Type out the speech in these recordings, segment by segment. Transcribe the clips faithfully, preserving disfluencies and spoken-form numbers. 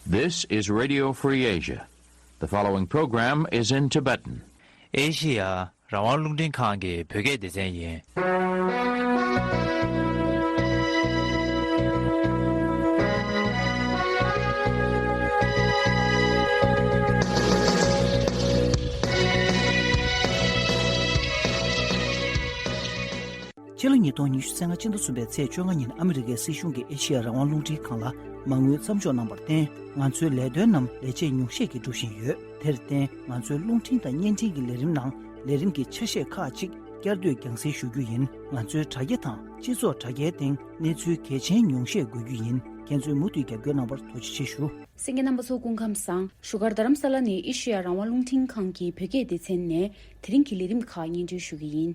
This is Radio Free Asia. The following program is in Tibetan. ཨེ་ཤི་ཡ་རང་དབང་རླུང་འཕྲིན་ཁང་གི་བོད་སྐད་སྡེ་ཚན་ཡིན། ཕྱི་ལོ་ཉིས་སྟོང་ཉི་ཤུ་རྩ་ལྔ་སྤྱི་ཟླ་གསུམ་པའི་ཚེས་བཅོ་ལྔ་ཉིན་ཨ་མི་རི་ཀའི་སྲིད་གཞུང་གིས་ཨེ་ཤི་ཡ་རང་དབང་རླུང་འཕྲིན་ཁང་ལ་མ་དངུལ་མཚམས་འཇོག་གནང་བར་བརྟེན། ང་ཚོའི་ལས་དོན་རྣམས་ལས་བྱེད་ཉུང་ཤས་ཀྱིས་སྒྲུབ་བཞིན་ཡོད། དེར་བརྟེན། ང་ཚོའི་རླུང་འཕྲིན་དང་བརྙན་འཕྲིན་གྱི་ལས་རིམ་ནང་ལས་རིམ་གྱི་ཆ་ཤས་ཁག་ཅིག་བསྐྱར་ཟློས་རྒྱང་སྲིང་ཞུ་རྒྱུ་ཡིན། ང་ཚོའི་དྲ་རྒྱ་དང་སྤྱི་ཚོགས་དྲ་རྒྱའི་སྟེང་གནས་ཚུལ་གལ་ཆེན་ཉུང་ཤས་འགོད་རྒྱུ་ཡིན། ཁྱེད་ཚོས་མུ་མཐུད་རྒྱབ་སྐྱོར་གནང་བར་ཐུགས་རྗེ་ཆེ་ཞུ། གསན་མཁན་རྣམ་པ་ཚོ་སྐུ་ཁམས་བཟང་། བཞུགས་སྒར་རྡ་རམ་ས་ལ་ནས་ཨེ་ཤེ་ཡ་རང་དབང་རླུང་འཕྲིན་ཁང་གི་བོད་སྐད་སྡེ་ཚན་ནས་དེ་རིང་གི་ལས་རིམ་ཁག་སྙན་སྒྲོན་ཞུ་གི་ཡིན།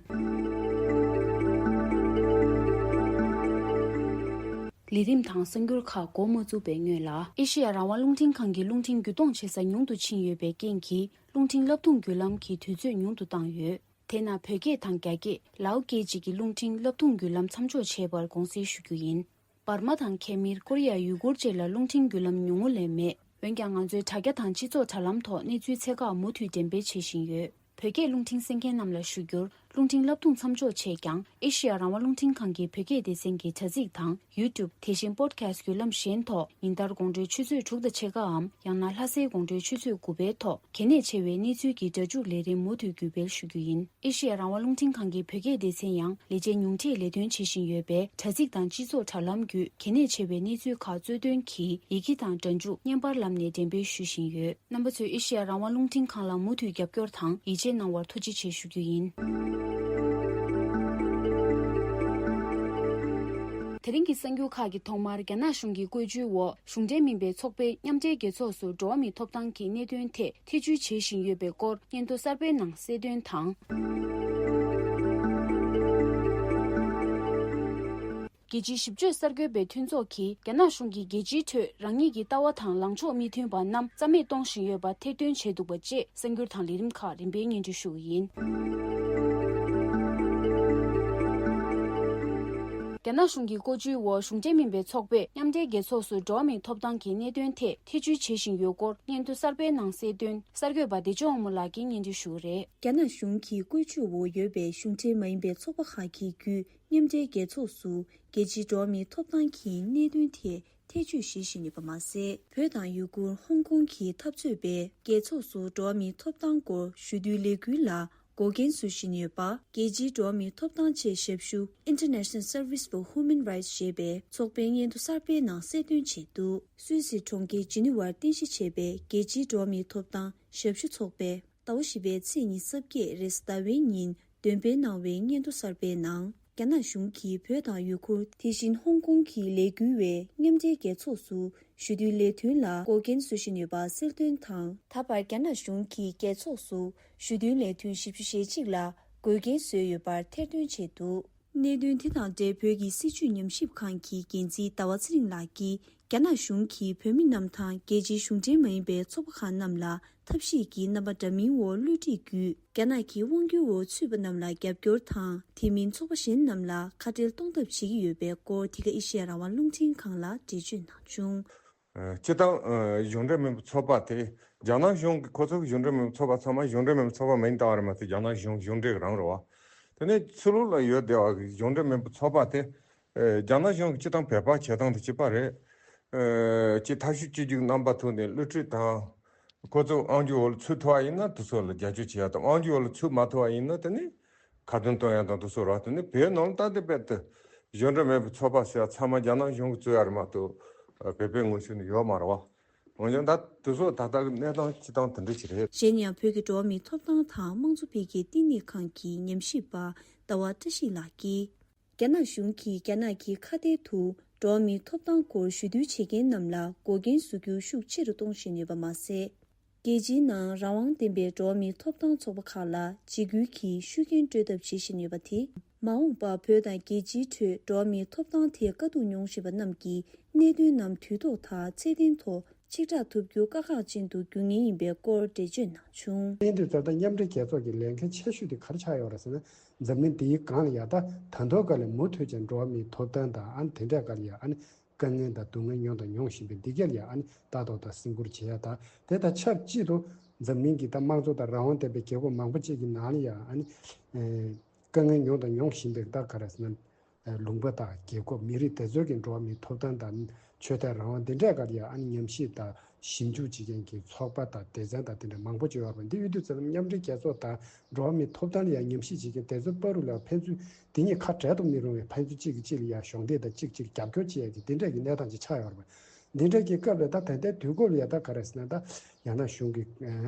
ལས་རིམ་དང་གསར་འགྱུར་ཁག་འགོ་མ་བཙུགས་པའི་སྔོན་ལ། ཨེ་ཤེ་ཡ་རང་དབང་རླུང་འཕྲིན་ཁང་གི་རླུང་འཕྲིན་བརྒྱུད་གཏོང་བྱེད་ས་ཉུང་དུ་ཕྱིན་ཡོད་པའི་རྐྱེན་གྱིས། རླུང་འཕྲིན་བསླབ་གཏོང་བརྒྱུད་ལམ་གྱི་དུས་ཚོད་ཉུང་དུ་བཏང་ཡོད། དེས་ན་བོད་སྐད་དང་རྒྱ་སྐད། ལའོ་སྐད་བཅས་ཀྱི་རླུང་འཕྲིན་བསླབ་གཏོང་བརྒྱུད་ལམ་མཚམས་འཇོག་བྱས་པར་དགོངས་སེལ་ཞུ་རྒྱུ་ཡིན། འབར་མ་དང་ཁེ་མིར། ཀོ་རི་ཡ་ཡུ་གུར་བཅས་ལ་རླུང་འཕྲིན་བརྒྱུད་ལམ་ཉུང་ངུ་ལས་མེད། འོན་ཀྱང་ང་ཚོའི་དྲ་རྒྱ་དང་སྤྱི་ཚོགས་དྲ་ལམ་ཐོག་གནས་ཚུལ་ཚད་བཀག་མུ་མཐུད་འགྲེམས་སྤེལ་བྱེད་བཞིན་ཡོད། བོད་སྐད་རླུང་འཕྲིན་གསན་མཁན་རྣམས་ལ་ཞུ་རྒྱུར། རླུང་འཕྲིན་བསླབ་གཏོང་མཚམས་འཇོག་བྱས་ཀྱང་། ཨེ་ཤེ་ཡ་རང་དབང་རླུང་འཕྲིན་ཁང་གི་བོད་སྐད་སྡེ་ཚན་གྱི་དྲ་ཚིགས་དང་ཡུ་ཊུབ། དེ་བཞིན་པོ་ཌི་ཁེ་སི་ཊི་བརྒྱུད་ལམ་གཞན་ཐོག་ཉིན་ལྟར་དགོང་དྲོའི་ཆུ་ཚོད་དྲུག་དང་ཕྱེད་ཀའམ། ཡང་ན་ལྷ་སའི་དགོང་དྲོའི་ཆུ་ཚོད་དགུ་པའི་ཐོག་གལ་གནད་ཆེ་བའི་གནས་ཚུལ་གྱི་སྒྲ་འཇུག་ལས་རིམ་མུ་མཐུད་བརྒྱུད་སྤེལ་ཞུ་རྒྱུ་ཡིན། ཨེ་ཤེ་ཡ་རང་དབང་རླུང་འཕྲིན་ཁང་གི་བོད་སྐད་སྡེ་ཚན་ཡང་ལས་བྱེད་ཉུང་འཕྲིས་ལས་དོན་བྱེད་བཞིན་ཡོད་པས། དྲ་ཚིགས་དང་སྤྱི་ཚོགས་དྲ་ལམ་བརྒྱུད་གལ་གནད་ཆེ་བའི་གནས་ཚུལ་ཁག་གཙོ་དོན་གྱིས་ཡི་གེ་དང་སྒྲ་འཇུག་བརྙན་པར་ལམ་ནས་འགྲེམས་སྤེལ་ཞུ་བཞིན་ཡོད། རྣམ་པ་ཚོས་ཨེ་ཤེ་ཡ་རང་དབང་རླུང་འཕྲིན་ཁང་ལ་མུ་མཐུད་རྒྱབ་སྐྱོར་དང་ཡིད་ཆེས་གནང་བར་ཐུགས་རྗེ་ཆེ་ཞུ་རྒྱུ་ཡིན། དེ་རིང་གི་གསར་འགྱུར་ཁག་གི་ཐོག་མར། རྒྱ་ནག་གཞུང་གི་བཀོད་ཇུས་འོག་གཞུང་འབྲེལ་མིན་པའི་ཚོགས་པས་མཉམ་འབྲེལ་རྒྱལ་ཚོགས་སུ་འགྲོ་བ་མིའི་ཐོབ་ཐང་གི་གནད་དོན་ཐད་ཐེ་བྱུས་བྱེད་བཞིན་ཡོད་པའི་སྐོར་སྙན་ཐོ་གསར་པའི་ནང་གསལ་སྟོན་དང་། རྒྱལ་སྤྱིའི་ཞིབ་དཔྱོད་གསར་འགོད་པའི་མཐུན་ཚོགས་ཀྱིས་རྒྱ་ནག་གཞུང་གིས་རྒྱལ་སྤྱིའི་ཁྲོད་རང་ཉིད་ཀྱི་ལྟ་བ་དང་ལངས་ཕྱོགས་མི་མཐུན་པ་རྣམས་རྩ་མེད་གཏོང་བཞིན་ཡོད་པ་ཐེར་འདོན་བྱས་འདུག་པ་བཅས་གསར་འགྱུར་དང་ལས་རིམ་ཁག་རིམ་པས་སྙན་སྒྲོན་ཞུ་གི་ཡིན། རྒྱ་ནག་གཞུང་གི་བཀོད་ཇུས་འོག་གཞུང་འབྲེལ་མིན་པའི་ཚོགས་པས་མཉམ་འབྲེལ་རྒྱལ་ཚོགས་སུ་འགྲོ་བ་མིའི་ཐོབ་ཐང་གི་གནད་དོན་ཐད་ཐེ་བྱུས་བྱེད་བཞིན་ཡོད་སྐོར་སྙན་ཐོ་གསར་པའི་ནང་གསལ་སྟོན། གསར་འགོད་པ་བདེ་སྐྱོང་དབང་མོ་ལགས་ཀྱིས་སྙན་སྒྲོན་ཞུ་གི་རེད། རྒྱ་ནག་གཞུང་གི་བཀོད་ཇུས་འོག་ཡོད་པའི་གཞུང་འབྲེལ་མ་ཡིན་པའི་ཚོགས་པ་ཁག་གི་བརྒྱུད། མཉམ་འབྲེལ་རྒྱལ་ཚོགས་སུ་རྒྱལ་སྤྱིའི་འགྲོ་བ་མིའི་ཐོབ་ཐང་གི་གནད་དོན་ཐད་ཐེ་བྱུས་བྱེད་བཞིན་ཡོད་པ་མ་ཟད། བོད་དང་ཡུ་གུར། ཧོང་ཀོང་གི་འཐབ་རྩོད་པས་རྒྱལ་ཚོགས་སུ་འགྲོ་བ་མིའི་ཐོབ་ཐང་སྐོར་ཞུ་གཏུག་ལས་འགུལ་ལ་འགོག་རྐྱེན་བཟོ་བཞིན་ཡོད་པ། རྒྱལ་སྤྱིའི་འགྲོ་བ་མིའི་ཐོབ་ཐང་ཆེད་ཞབས་ཞུ་International Service for Human Rights ཞེས་པའི་ཚོགས་པའི་སྙན་ཐོ་གསར་པའི་ནང་གསལ་སྟོན་བྱས་འདུག་སུད་སི་གྲོང་ཁྱེར་ཇི་ནི་ཝར་རྟེན་གཞི་བྱས་པའི་རྒྱལ་སྤྱིའི་འགྲོ་བ་མིའི་ཐོབ་ཐང་ཞབས་ཞུ་ཚོགས་པས། ཟླ་བ་བཞི་པའི་ཚེས་ཉི་ཤུ་རྩ་བརྒྱད་རེས་གཟའ་ཟླ་བའི་ཉིན་འདོན་སྤེལ་གནང་བའི་སྙན་ཐོ་གསར་པའི་ནང་། རྒྱ་ནག་གཞུང་གིས་བོད་དང་ཡུ་གུར། དེ་བཞིན་ཧོང་ཀོང་གི་ལས་འགུལ་བས་མཉམ་འབྲེལ་རྒྱལ་ཚོགས་སུ་ཞུ་གཏུག་ལས་དོན་ལ་འགོག་རྐྱེན་བཟོ་བཞིན་ཡོད་པ་གསལ་སྟོན་དང་། ད་བར་རྒྱ་ནག་གཞུང་གིས་རྒྱལ་ཚོགས་སུ་ཞུ་གཏུག་ལས་དོན་བཞི་བཅུ་ཞེ་གཅིག་ལ་འགོག་རྐྱེན་བཟོས་ཡོད་པར་ཐེར་འདོན་བྱས་འདུག་གནད་དོན་དེ་དང་འབྲེལ་བོད་ཀྱི་སྲིད་བྱུས་ཉམས་ཞིབ་ཁང་གི་འགན་འཛིན་ཟླ་བ་ཚེ་རིང་ལགས་ཀྱིས། རྒྱ་ནག་གཞུང་གིས་བོད་མི་རྣམས་དང་རྒྱལ་སྤྱིའི་གཞུང་འབྲེལ་མ་ཡིན་པའི་ཚོགས་པ་ཁག་རྣམས་ལ་ཐབས་ཤེས་ཀྱི་རྣམ་པ་འདྲ་མིན་འོག་བསླུ་བྲིད་བརྒྱུད། རྒྱ་ནག་གི་དབང་སྒྱུར་འོག་ཚུད་པ་རྣམས་ལ་རྒྱབ་སྐྱོར་དང་། དེ་མིན་ཚོགས་པ་གཞན་རྣམས་ལ་ཁ་བྲལ་གཏོང་ཐབས་བྱེད་ཀྱི་ཡོད་པའི་སྐོར། འདི་ག་ཨེ་ཤེ་ཡ་རང་དབང་རླུང་འཕྲིན་ཁང་ལ་འགྲེལ་བརྗོད་གནང་བྱུང་། ཨ། སྤྱིར་བཏང་། ཨ། གཞུང་འབྲེལ་མིན་པའི་ཚོགས་པ་དེ། རྒྱ་ནག་གཞུང་གི་ཁོ་ཚོ་གི་གཞུང་འབྲེལ་མིན་པའི་ཚོགས་པ་ཚང་མ་གཞུང་འབྲེལ་མིན་པའི་ཚོགས་པ་མིན་བཏང་བ་རེད་མ་གཏོགས། རྒྱ་ནག་གཞུང་གཞུང་འབྲེལ་རང་རེད་བ། དེ་ནས་ཕྱི་ལོགས་ལ་ཡོད་བསྡད་པ་གི་གཞུང་འབྲེལ་མིན་པའི་ཚོགས་པ་དེ། ཨེ། རྒྱ་ནག་གཞུང་གི་སྤྱིར་བཏང་འབད་པ་བྱེད་སྟངས་དེ་གཅིག་པ་རེད། ཨེ། ཅིག་མཐའ་དཔྱོད་སྤྱི་རྒྱུགས་རྣམ་པ་ཐོག་ནས་བསླུ་བྲིད་དང་། ཁོ་ཚོ་དབང་སྒྱུར་འོག་ལ་ཚུད་ཐུབ་པ་ཡིན་ན་དེ་ཚོ་ལ་རྒྱབ་སྐྱོར་བྱེད་ཡ་དང་། དབང་སྒྱུར་འོག་ལ་ཚུད་མ་ཐུབ་པ་ཡིན་ན་དེ་ནི་ཁ་འདོན་གཏོང་ཡ་དང་དེ་ཚོ་རེད་བ། དེ་ནི་བོད་ནང་ལ་ད་ལྟ་རྦད་དེ་གཞུང་འབྲེལ་མེད་པའི་ཚོགས་པ་ཟེར་ཡ་ཚང་མ་རྒྱ་ནག་གཞུང་གིས་བཙུགས་ཡ་རེད་མ་གཏོགས། བོད་པའི་ངོས་ཕྱོགས་ནས་ཡོད་མ་རེད་བ། འོན་ཀྱང་ད་དེ་ཚོ་ད་ལྟ་གི་གནས་སྟངས་སྤྱིར་བཏང་དེ་འདྲ་ཅིག་རེད། གཞན་ཡང་བོད་ཀྱི་འགྲོ་བ་མིའི་ཐོབ་ཐང་དང་དམངས་གཙོ་འཕེལ་རྒྱས་བསྟི་གནས་ཁང་གི་ཉམས་ཞིབ་པ་ཟླ་བ་བཀྲ་ཤིས་ལགས་ཀྱིས། རྒྱ་ནག་གཞུང་གིས་རྒྱ་ནག་གི་ཁ་གཏད་དུ་འགྲོ་བ་མིའི་ཐོབ་ཐང་སྐོར་ཞུ་གཏུག་བྱེད་མཁན་རྣམས་ལ་འགོག་རྐྱེན་བཟོ་རྒྱུ་ཤུགས་ཆེ་རུ་གཏོང་བཞིན་ཡོད་པ་མ་ཟད། རྒྱལ་སྤྱིའི་ནང་རང་དབང་ལྡན་པའི་འགྲོ་བ་མིའི་ཐོབ་ཐང་ཚོགས་པ་ཁག་ལ་འཇིགས་སྐུལ་གྱི་ཤུགས་རྐྱེན་སྤྲོད་ཐབས་བྱེད་བཞིན་ཡོད་པ་དེས། མ་འོངས་པར་བོད་དང་རྒྱལ་སྤྱིའི་ཁྲོད་འགྲོ་བ་མིའི་ཐོབ་ཐང་ཐད་དཀའ་སྡུག་མྱོང་བཞིན་པ་རྣམས་ཀྱི་གནད་དོན་རྣམས་དུས་ཐོག་ཐག་ཚད་ལྡན་ཐོག་ཆིག་སྒྲིལ་ཐུབ་རྒྱུ་དཀའ་ཁག་ཅན་དུ་འགྱུར་ངེས་ཡིན་པའི་སྐོར་འགྲེལ་བརྗོད་གནང་བྱུང་། དེང་དུས་ད་ལྟ་མཉམ་འབྲེལ་རྒྱལ་ཚོགས་ཀྱི་ལས་འགན་ཆེ་ཤོས་དེ་ག་རེ་ཆགས་ཡོད་རེད་ཟེར་ན། འཛམ་གླིང་འདིའི་སྒང་ལ་ཡ་ད་ད་དུང་ག་ལ་མུ་མཐུད་ཀྱང་འགྲོ་བ་མིའི་ཐོབ་ཐང་དང་། ཨ་ནི་དེ་འདྲ་ག་ལ་ཡ། ཨ་ནི་ དཀའ་ངལ་དང་སྡུག་བསྔལ་མྱོང་དང་མྱོང་བཞིན་པའི་འདི་གར་ཡང་ཨ་ནི་ལྟ་རྟོག་དང་སེམས་ཁུར་བྱེད་ཡ་དང་། དེ་དང་ཆབས་ཅིག་ཏུ་འཛམ་གླིང་གི་ད་དམངས་གཙོ་དང་རང་དབང་ལྡན་པའི་རྒྱལ་ཁབ་མང་པོ་ཅིག་གི་ནང་ལ་ཡང་ཨ་ནི་ཨེ་དཀའ་ངལ་མྱོང་དང་མྱོང་བཞིན་པའི་ད་ག་རེ་ཟེར་ན། ལུང་པ་དང་རྒྱལ་ཁབ་མི་རིགས་དེ་ཚོའི་གི་འགྲོ་བ་མིའི་ཐོབ་ཐང་དང་ཆོས་དད་རང་དབང་འདི་འདྲའི་སྒང་ལ་ཡང་ཨ་ནི་ཉམས་ཞིབ་དང་ཞིབ་འཇུག་བྱེད་མཁན་གྱི་ཚོགས་པ་དང་སྡེ་ཚན་དང་དེ་འདྲ་མང་པོ་ཅིག་ཡོད་རེད་པ། འདི་ཡོད་དུས་ཙམ་མཉམ་འབྲེལ་རྒྱལ་ཚོགས་དང་འགྲོ་བ་མིའི་ཐོབ་ཐང་ལ་ཡང་ཉམས་ཞིབ་བྱེད་མཁན་དེ་ཚོའི་བར་དུ་ལ་ཕན་ཚུན་འདི་གཉིས་ཁ་བྲལ་དུ་མི་རུང་བའི་ཕན་ཚུན་གཅིག་གིས་གཅིག་ལ་ཡང་གཞོགས་འདེགས་དང་གཅིག་གཅིག་རྒྱབ་སྐྱོར་བྱེད་ཡ་གི་འདི་འདྲ་གི་གནས་སྟངས་ཅིག་ཆགས་ཡོད་རེད་པ། འདི་འདྲ་གི་སྐབས་ལ་ད་ད་ལྟའི་དུས་འཁོར་ལ་ཡང་ད་ག་རེ་ཟེར་ན། ད་རྒྱ་ནག་གཞུང་གི་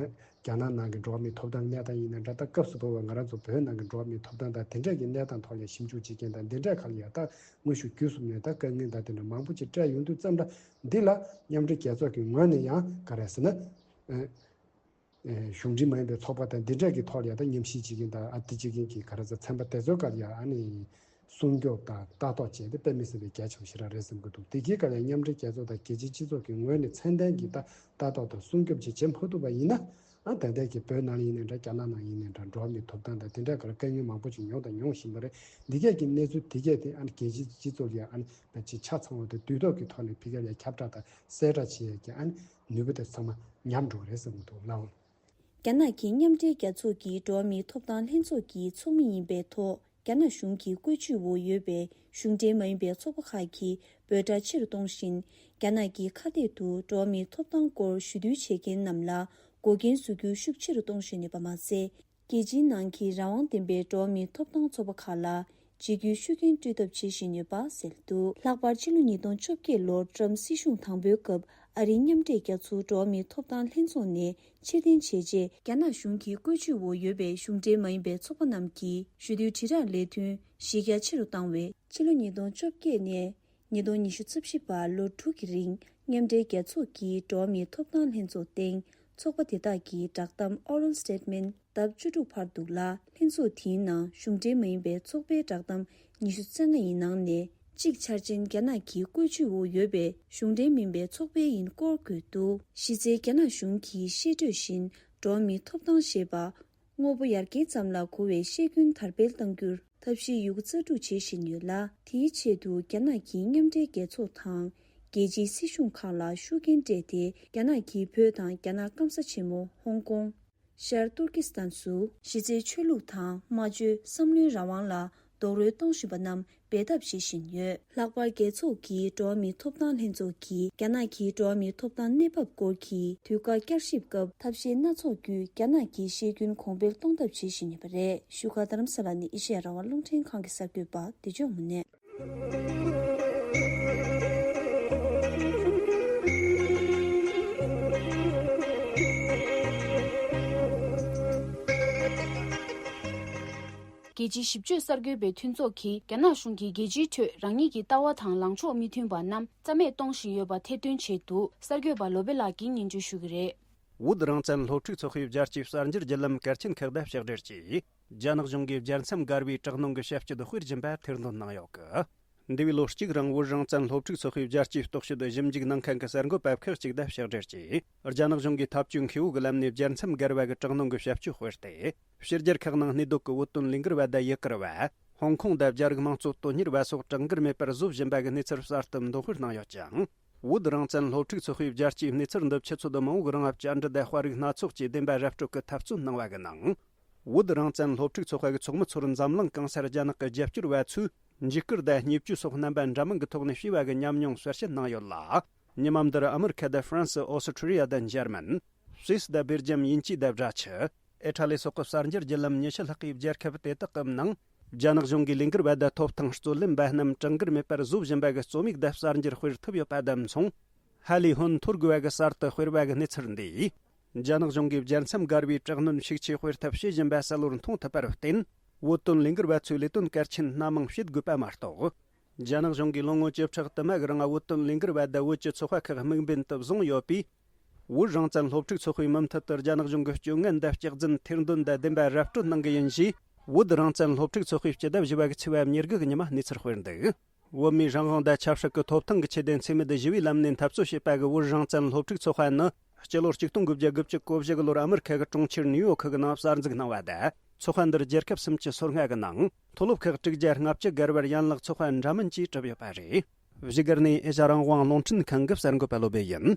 རྒྱ་ནག་ནང་གི་འགྲོ་བ་མིའི་ཐོབ་ཐང་གནས་སྟངས་ཡིན་ན་འདྲ། ད་སྐབས་སུ་བབས་པའི་ང་རང་ཚོ་བོད་ནང་གི་འགྲོ་བ་མིའི་ཐོབ་ཐང་དང་དེ་འདྲ་གི་གནས་སྟངས་ཐོག་ལ་ཞིབ་འཇུག་བྱེད་མཁན་དང་འདི་འདྲ་ག་ལ་ཡ་ད་དངོས་ཤུགས་བརྒྱུད་གསུམ་ནས་ད་དཀའ་ངལ་དང་དེ་འདྲ་མང་པོ་ཅིག་འཕྲད་ཡོང་དུས་ཙམ་ལ། འདི་ལ་མཉམ་འབྲེལ་རྒྱལ་ཚོགས་ཀྱི་ངོས་ནས་ཡང་ག་རེ་ཟེར་ན། ཨེ། གཞུང་འབྲེལ་མ་ཡིན་པའི་ཚོགས་པ་དང་འདི་འདྲ་གི་ཐོག་ལ་ཡ་ད་ཉམས་ཞིབ་བྱེད་མཁན་དང་ཨ་འདི་བྱེད་མཁན་གྱི་ག་རེ་ཟེར་ཚན་པ་དེ་ཚོའི་སྒང་ལ་ཡ་ཨ་ནི་སྲུང་སྐྱོབ་དང་ལྟ་རྟོག་བྱས་ཏེ་དཔེ་མི་སྲིད་པའི་གལ་ཆེན་པོ་ཞིག་རང་རེད་བསམ་གྱི་འདུག་དེ་གའི་སྒང་ལ་མཉམ་འབྲེལ་རྒྱལ་ཚོགས་དང་རྒྱལ་སྤྱིའི་སྤྱི་ཚོགས་ཀྱི་ངོས་ནས་ཚད་ལྡན་གྱི་ད་ལྟ་རྟོག་དང་སྲུང་སྐྱོབ་ཅིག་བྱེད་མ་ཐུབ་པ་ཡིན་ན། ཨ་ད་ལྟའི་གི་བོད་ནང་ལ་ཡིན་ནའི་འདྲ། རྒྱ་ནག་ནང་ཡིན་ནའི་འདྲ། འགྲོ་བ་མིའི་ཐོབ་ཐང་དང་དེ་འདྲ་ག་རེ་དཀའ་ངལ་མང་པོ་ཅིག་མྱོང་དང་མྱོང་བཞིན་པ་རེད། འདི་གས་ཀྱི་གནས་ཚུལ་འདི་གས་དེ་ཨ་ནི་རྒྱལ་སྤྱིའི་སྤྱི་ཚོགས་ལ་ཡ་ཨ་ནི་ཕལ་ཆེར་ཆ་ཚང་བ་དང་དུས་ཐོག་གི་ཐོག་ནས་ཕ་གིར་ཡ་ཁྱབ་བསྒྲགས་དང་གསལ་བསྒྲགས་བྱེད་ཡས་ཀྱི་ཨ་ནི་ནུས་པ་དེ་ཚང་མ་ཉམས་འགྲོ་གི་རེད་བསམ་གྱི་འདུག་ལགས། རྒྱ་ནག་གི་མཉམ་འབྲེལ་རྒྱལ་ཚོགས་ཀྱི་འགྲོ་བ་མིའི་ཐོབ་ཐང་ལྷན་ཚོགས་ཀྱི་ཚོགས་མི་ཡིན་པའི་ཐོག་རྒྱ་ནག་གཞུང་གི་བཀོད་ཇུས་འོག་ཡོད་པའི་གཞུང་འབྲེལ་མ་ཡིན་པའི་ཚོགས་པ་ཁག་གིས་འབོད་སྒྲ་ཆེ་རུ་གཏོང་བཞིན། རྒྱ་ནག་གི་ཁ་གཏད་དུ་འགྲོ་བ་མིའི་ཐོབ་ཐང་སྐོར་ཞུ་གཏུག་བྱེད་མཁན་རྣམས་ལ་འགོག་རྐྱེན་བཟོ་རྒྱུ་ཤུགས་ཆེ་རུ་གཏོང་བཞིན་ཡོད་པ་མ་ཟད། རྒྱལ་སྤྱིའི་ནང་གི་རང་དབང་ལྡན་པའི་འགྲོ་བ་མིའི་ཐོབ་ཐང་ཚོགས་པ་ཁག་ལ་འཇིགས་སྐུལ་ཤུགས་རྐྱེན་སྤྲོད་ཐབས་བྱེད་བཞིན་ཡོད་པ་གསལ་འདུག་ལྷག་པར་ཕྱི་ལོ་ཉིས་སྟོང་བཅོ་བརྒྱད་ལོར་ཀྲམ་སྲིད་གཞུང་དང་པོའི་སྐབས་ཨ་རིའི་མཉམ་འབྲེལ་རྒྱལ་ཚོགས་འགྲོ་བ་མིའི་ཐོབ་ཐང་ལྷན་ཚོགས་ནས་ཕྱིར་འཐེན་བྱས་རྗེས། རྒྱ་ནག་གཞུང་གི་བཀོད་ཇུས་འོག་ཡོད་པའི་གཞུང་འབྲེལ་མ་ཡིན་པའི་ཚོགས་པ་རྣམས་ཀྱིས་ཞུ་གཏུག་དྲིལ་བསྒྲགས་ལས་དོན་གཞི་རྒྱ་ཆེ་རུ་བཏང་བས། ཕྱི་ལོ་ཉིས་སྟོང་བཅོ་བརྒྱད་ནས་ཉིས་སྟོང་ཉི་ཤུ་རྩ་བཞི་བར་ལོ་དྲུག་གི་རིང་མཉམ་འབྲེལ་རྒྱལ་ཚོགས་ཀྱི་འགྲོ་བ་མིའི་ཐོབ་ཐང་ལྷན་ཚོགས་སྟེང་ཚོགས་པ་དེ་དག་གི་བསྒྲགས་གཏམ་Oral Statement ལྡབ་བཅུ་དྲུག་འཕར་འདུག་ལ། ལྷན་ཚོགས་དེའི་ནང་གཞུང་འབྲེལ་མ་ཡིན་པའི་ཚོགས་པའི་བསྒྲགས་གཏམ་ཉི་ཤུ་རྩ་ལྔ་ཡི་ནང་ནས་གཅིག་འཆར་ཅན་རྒྱ་ནག་གི་བཀོད་ཇུས་འོག་ཡོད་པའི་གཞུང་འབྲེལ་མིན་པའི་ཚོགས་པའི་ཡིན་སྐོར་འཁོད་འདུག་གཞི་རྩའི་རྒྱ་ནག་གཞུང་གིས་བཤད་སྒྲོས་བཞིན་འགྲོ་བ་མིའི་ཐོབ་ཐང་ཞེས་པ། དངོས་པོ་ཡར་རྒྱས་ཙམ་ལ་གོ་བའི་བཤད་རྒྱུན་དར་སྤེལ་གཏང་རྒྱུར་ཐབས་ཤེས་ཡོད་རྒུ་རྩལ་སྤྲུགས་བྱེད་བཞིན་ཡོད་ལ། དེའི་ཆེད་དུ་རྒྱ་ནག་གི་མཉམ་འབྲེལ་རྒྱལ་ཚོགས་དང་རྒྱལ་སྤྱིའི་སྲིད་གཞུང་ཁག་ལ་ཤུགས་རྐྱེན་སྤྲད་དེ། རྒྱ་ནག་གིས་བོད་དང་རྒྱ་ནག་སྐམ་ས་ཆེན་མོ་ཧོང་ཀོང་། ཤར་ཏུར་ཀི་སི་ཐན་སུ་གཞི་རྩའི་ཆོས་ལུགས་དང་སྨྲ་བརྗོད་བསམ་བློའི་རང་དབང་ལ་རྡོག་རོལ་གཏོང་བཞིན་པ་རྣམས་འབད་འཐབ་བྱེད་བཞིན་ཡོད། ལྷག་པར་རྒྱལ་ཚོགས་ཀྱི་འགྲོ་བ་མིའི་ཐོབ་ཐང་ལྷན་ཚོགས་ཀྱིས་རྒྱ་ནག་གི་འགྲོ་བ་མིའི་ཐོབ་ཐང་གནས་བབ་སྐོར་གྱི་དུས་བཀག་བསྐྱར་ཞིབ་སྐབས་ཐབས་ཤེས་སྣ་ཚོགས་བརྒྱུད་རྒྱ་ནག་གི་བཤད་རྒྱུན་གོང་འཕེལ་གཏོང་ཐབས་བྱེད་བཞིན་ཡོད་པ་རེད། བཞུགས་སྒར་རྡ་རམ་ས་ལ་ནས་ཨེ་ཤེ་ཡ་རང་དབང་རླུང་འཕྲིན་ཁང་གི་གསར་འགོད་པ་བདེ་མཆོག་དངོས་གནས། རྒྱལ་སྤྱིའི་ཞིབ་དཔྱོད་གསར་འགོད་པའི་མཐུན་ཚོགས་ཀྱིས་རྒྱ་ནག་གཞུང་གིས་རྒྱལ་སྤྱིའི་ཁྲོད་རང་ཉིད་ཀྱི་ལྟ་བ་དང་ལངས་ཕྱོགས་མི་མཐུན་པ་རྣམས་རྩ་མེད་གཏོང་བཞིན་ཡོད་པ་ཐེར་འདོན་བྱས་འདུག་གསར་འགོད་པ་བློ་བྷེ་ལགས་ཀྱིས་སྙན་སྒྲོན་ཞུ་གི་རེད། བོད་རང་བཙན་སློབ་ཕྲུག་ཚོགས་པའི་རྒྱལ་སྤྱིའི་གསར་འགྱུར་བརྒྱུད་ལམ་གལ་ཆེན་ཁག་དང་ཕྱག་སྦྲེལ་གྱིས། རྒྱ་ནག་གཞུང་གིས་རྒྱལ་མཚམས་བརྒལ་བའི་དྲག་གནོན་གྱི་བྱ་སྤྱོད་སྤེལ་བཞིན་པ་ཐེར་འདོན་གནང་ཡོད་གི། འདས་པའི་ལོ་གཅིག་རིང་བོད་རང་བཙན་སློབ་ཕྲུག་ཚོགས་པའི་རྒྱལ་སྤྱིའི་རྟོག་དཔྱོད་ཞིབ་འཇུག་གནང་མཁན་གྱི་གསར་འགོད་པ་ཁག་ཅིག་དང་ཕྱག་སྦྲེལ་གྱིས། རྒྱ་ནག་གཞུང་གིས་ཐབས་ཇུས་མཁས་པོ་གི་ལམ་ནས་རྒྱལ་མཚམས་བརྒལ་བ་གི་དྲག་གནོན་གྱི་བྱ་སྤྱོད་སྤེལ་ཏེ། ཕྱི་རྒྱལ་ཁག་ནང་གནས་སྡོད་ཀྱི་བོད་དོན་ལས་འགུལ་བ་དང་ཡུ་གུར་བ། ཧོང་ཀོང་དང་རྒྱ་རིགས་དམངས་གཙོ་དོན་གཉེར་བ་སོགས་གྲངས་འགལ་མེད་པར་བཟོ་བཞིན་པ་གི་གནས་ཚུལ་གསར་དུ་འདོན་སྤེལ་གནང་ཡོད་ཅིང་། བོད་རང་བཙན་སློབ་ཕྲུག་ཚོགས་པའི་རྒྱལ་སྤྱིའི་གནས་ཚུལ་འདི་ཆུ་ཚོད་མང་པོའི་རིང་བཅར་འདྲི་དང་དཔར་རིགས་སྣ་ཚོགས་ཀྱི་བདེན་པ་ར་སྤྲོད་ཀྱི་འཐབ་རྩོད་གནང་བ་གི་ནང་། བོད་རང་བཙན་སློབ་ཕྲུག་ཚོགས་པ་གི་ཚོགས་མི་ཚོར་འཛམ་གླིང་གང་སར་རྒྱ་ནག་གི་རྒྱབ་སྐྱོར་བ་ཚོས་འཇིགས་སྐུལ་དང་བརྙས་བཅོས་སོགས་རྣམ་པ་འདྲ་མིན་གྱི་ཐོག་ནས་བྱས་པ་གི་ཉམས་མྱོང་གསལ་བཤད་གནང་ཡོད་ལ། ཉི་མ་འདིར་ཨ་མི་རི་ཁ་དང་ཧྥ་རན་སི། ཨོ་སི་ཁྲི་ལི་ཡ་དང་འཇར་མན། སུད་སི་དང་སྦེལ་ཇམ། དབྱིན་ཇི་དང་བྲ་ཆི། ཨི་ཊ་ལི་སོགས་ཀྱི་གསར་འགྱུར་བརྒྱུད་ལམ་ཉི་ཤུ་ལྷག་གི་རྒྱལ་ཁབ་དེ་དག་གི་ནང་། རྒྱ་ནག་གཞུང་གིས་ལས་འགུལ་བ་དང་ཐོབ་ཐང་རྩོད་ལེན་པ་རྣམས་གྲངས་འགལ་མེད་པར་བཟོ་བཞིན་པ་གི་རྩོད་མིག་དང་གསར་འགྱུར་སྤེལ་ཐུབ་ཡོད་པ་དང་མཚུངས། ཧ་ལས་ཧོན་ཐོར་དགོས་པ་གི་གསར་དུ་སྤེལ་བ་གི་གནས་ཚུལ་འདིས། རྒྱ་ནག་གཞུང་གིས་རྒྱལ་མཚམས་བརྒལ་བའི་དྲག་གནོན་ཤུགས་ཆེ་སྤེལ་ཐབས་བྱེད་བཞིན་པ་གསལ་བོར་མཐོང་ཐུབ་པར་བརྟེན། བོད་དོན་ལས་འགུལ་བ་ཚོས་ལས་དོན་གལ་ཆེན་སྣ་མང་བྱེད་དགོས་པ་མ་གཏོགས། རྒྱ་ནག་གཞུང་གིས་ལོ་ངོ་བཅུ་ཕྲག་དུ་མ་གི་རིང་བོད་དོན་ལས་འགུལ་བ་དང་བོད་ཀྱི་ཚོགས་པ་ཁག་དམིགས་འབེན་དུ་བཟུང་ཡོད་པས། བོད་རང་བཙན་སློབ་ཕྲུག་ཚོགས་པའི་མུ་མཐུད་དུ་རྒྱ་ནག་གཞུང་གི་སྤྱོད་ངན་དང་སྐྱག་རྫུན་ཐེར་འདོན་དང་བདེན་པ་ར་སྤྲོད་གནང་གི་ཡིན་ཞེས། བོད་རང་བཙན་སློབ་ཕྲུག་ཚོགས་པའི་སྤྱི་ཟླ་བཞི་པ་གི་ཚེས་པ་ཉེར་དགུ་གི་ཉི་མ་གནས་ཚུལ་སྤེལ་འདུག་བོད་མིའི་རང་དབང་དང་ཆབ་སྲིད་ཀྱི་ཐོབ་ཐང་གི་ཆེད་དུ་འཚེ་མེད་ཞི་བའི་ལམ་ནས་འཐབ་རྩོད་བྱེད་པ་གི་བོད་རང་བཙན་སློབ་ཕྲུག་ཚོགས་པ་ནི། སྤྱི་ལོ་གཅིག་སྟོང་དགུ་བརྒྱ་དགུ་བཅུ་གོ་བཞི་གི་ལོར་ཨ་མི་རི་ཁ་གི་གྲོང་ཁྱེར་ནིའུ་ཡོག་གི་ནང་གསར་འཛུགས་གནང་བ་དང་། ཚོགས་པ་འདིར་རྒྱལ་ཁབ་སུམ་ཅུ་སོ་ལྔ་གི་ནང་། མཐོ་སློབ་ཁག་དྲུག་བརྒྱ་ལྔ་བཅུ་བརྒལ་བར་ཡན་ལག་ཚོགས་པ་འདྲ་མིན་གྱིས་གྲུབ་ཡོད་པ་རེད། བཞུགས་སྒར་ནས་ཨེ་ཤ་རང་དབང་རླུང་འཕྲིན་ཁང་གི་གསར་འགོད་པ་བློ་བྷེ་ཡིན།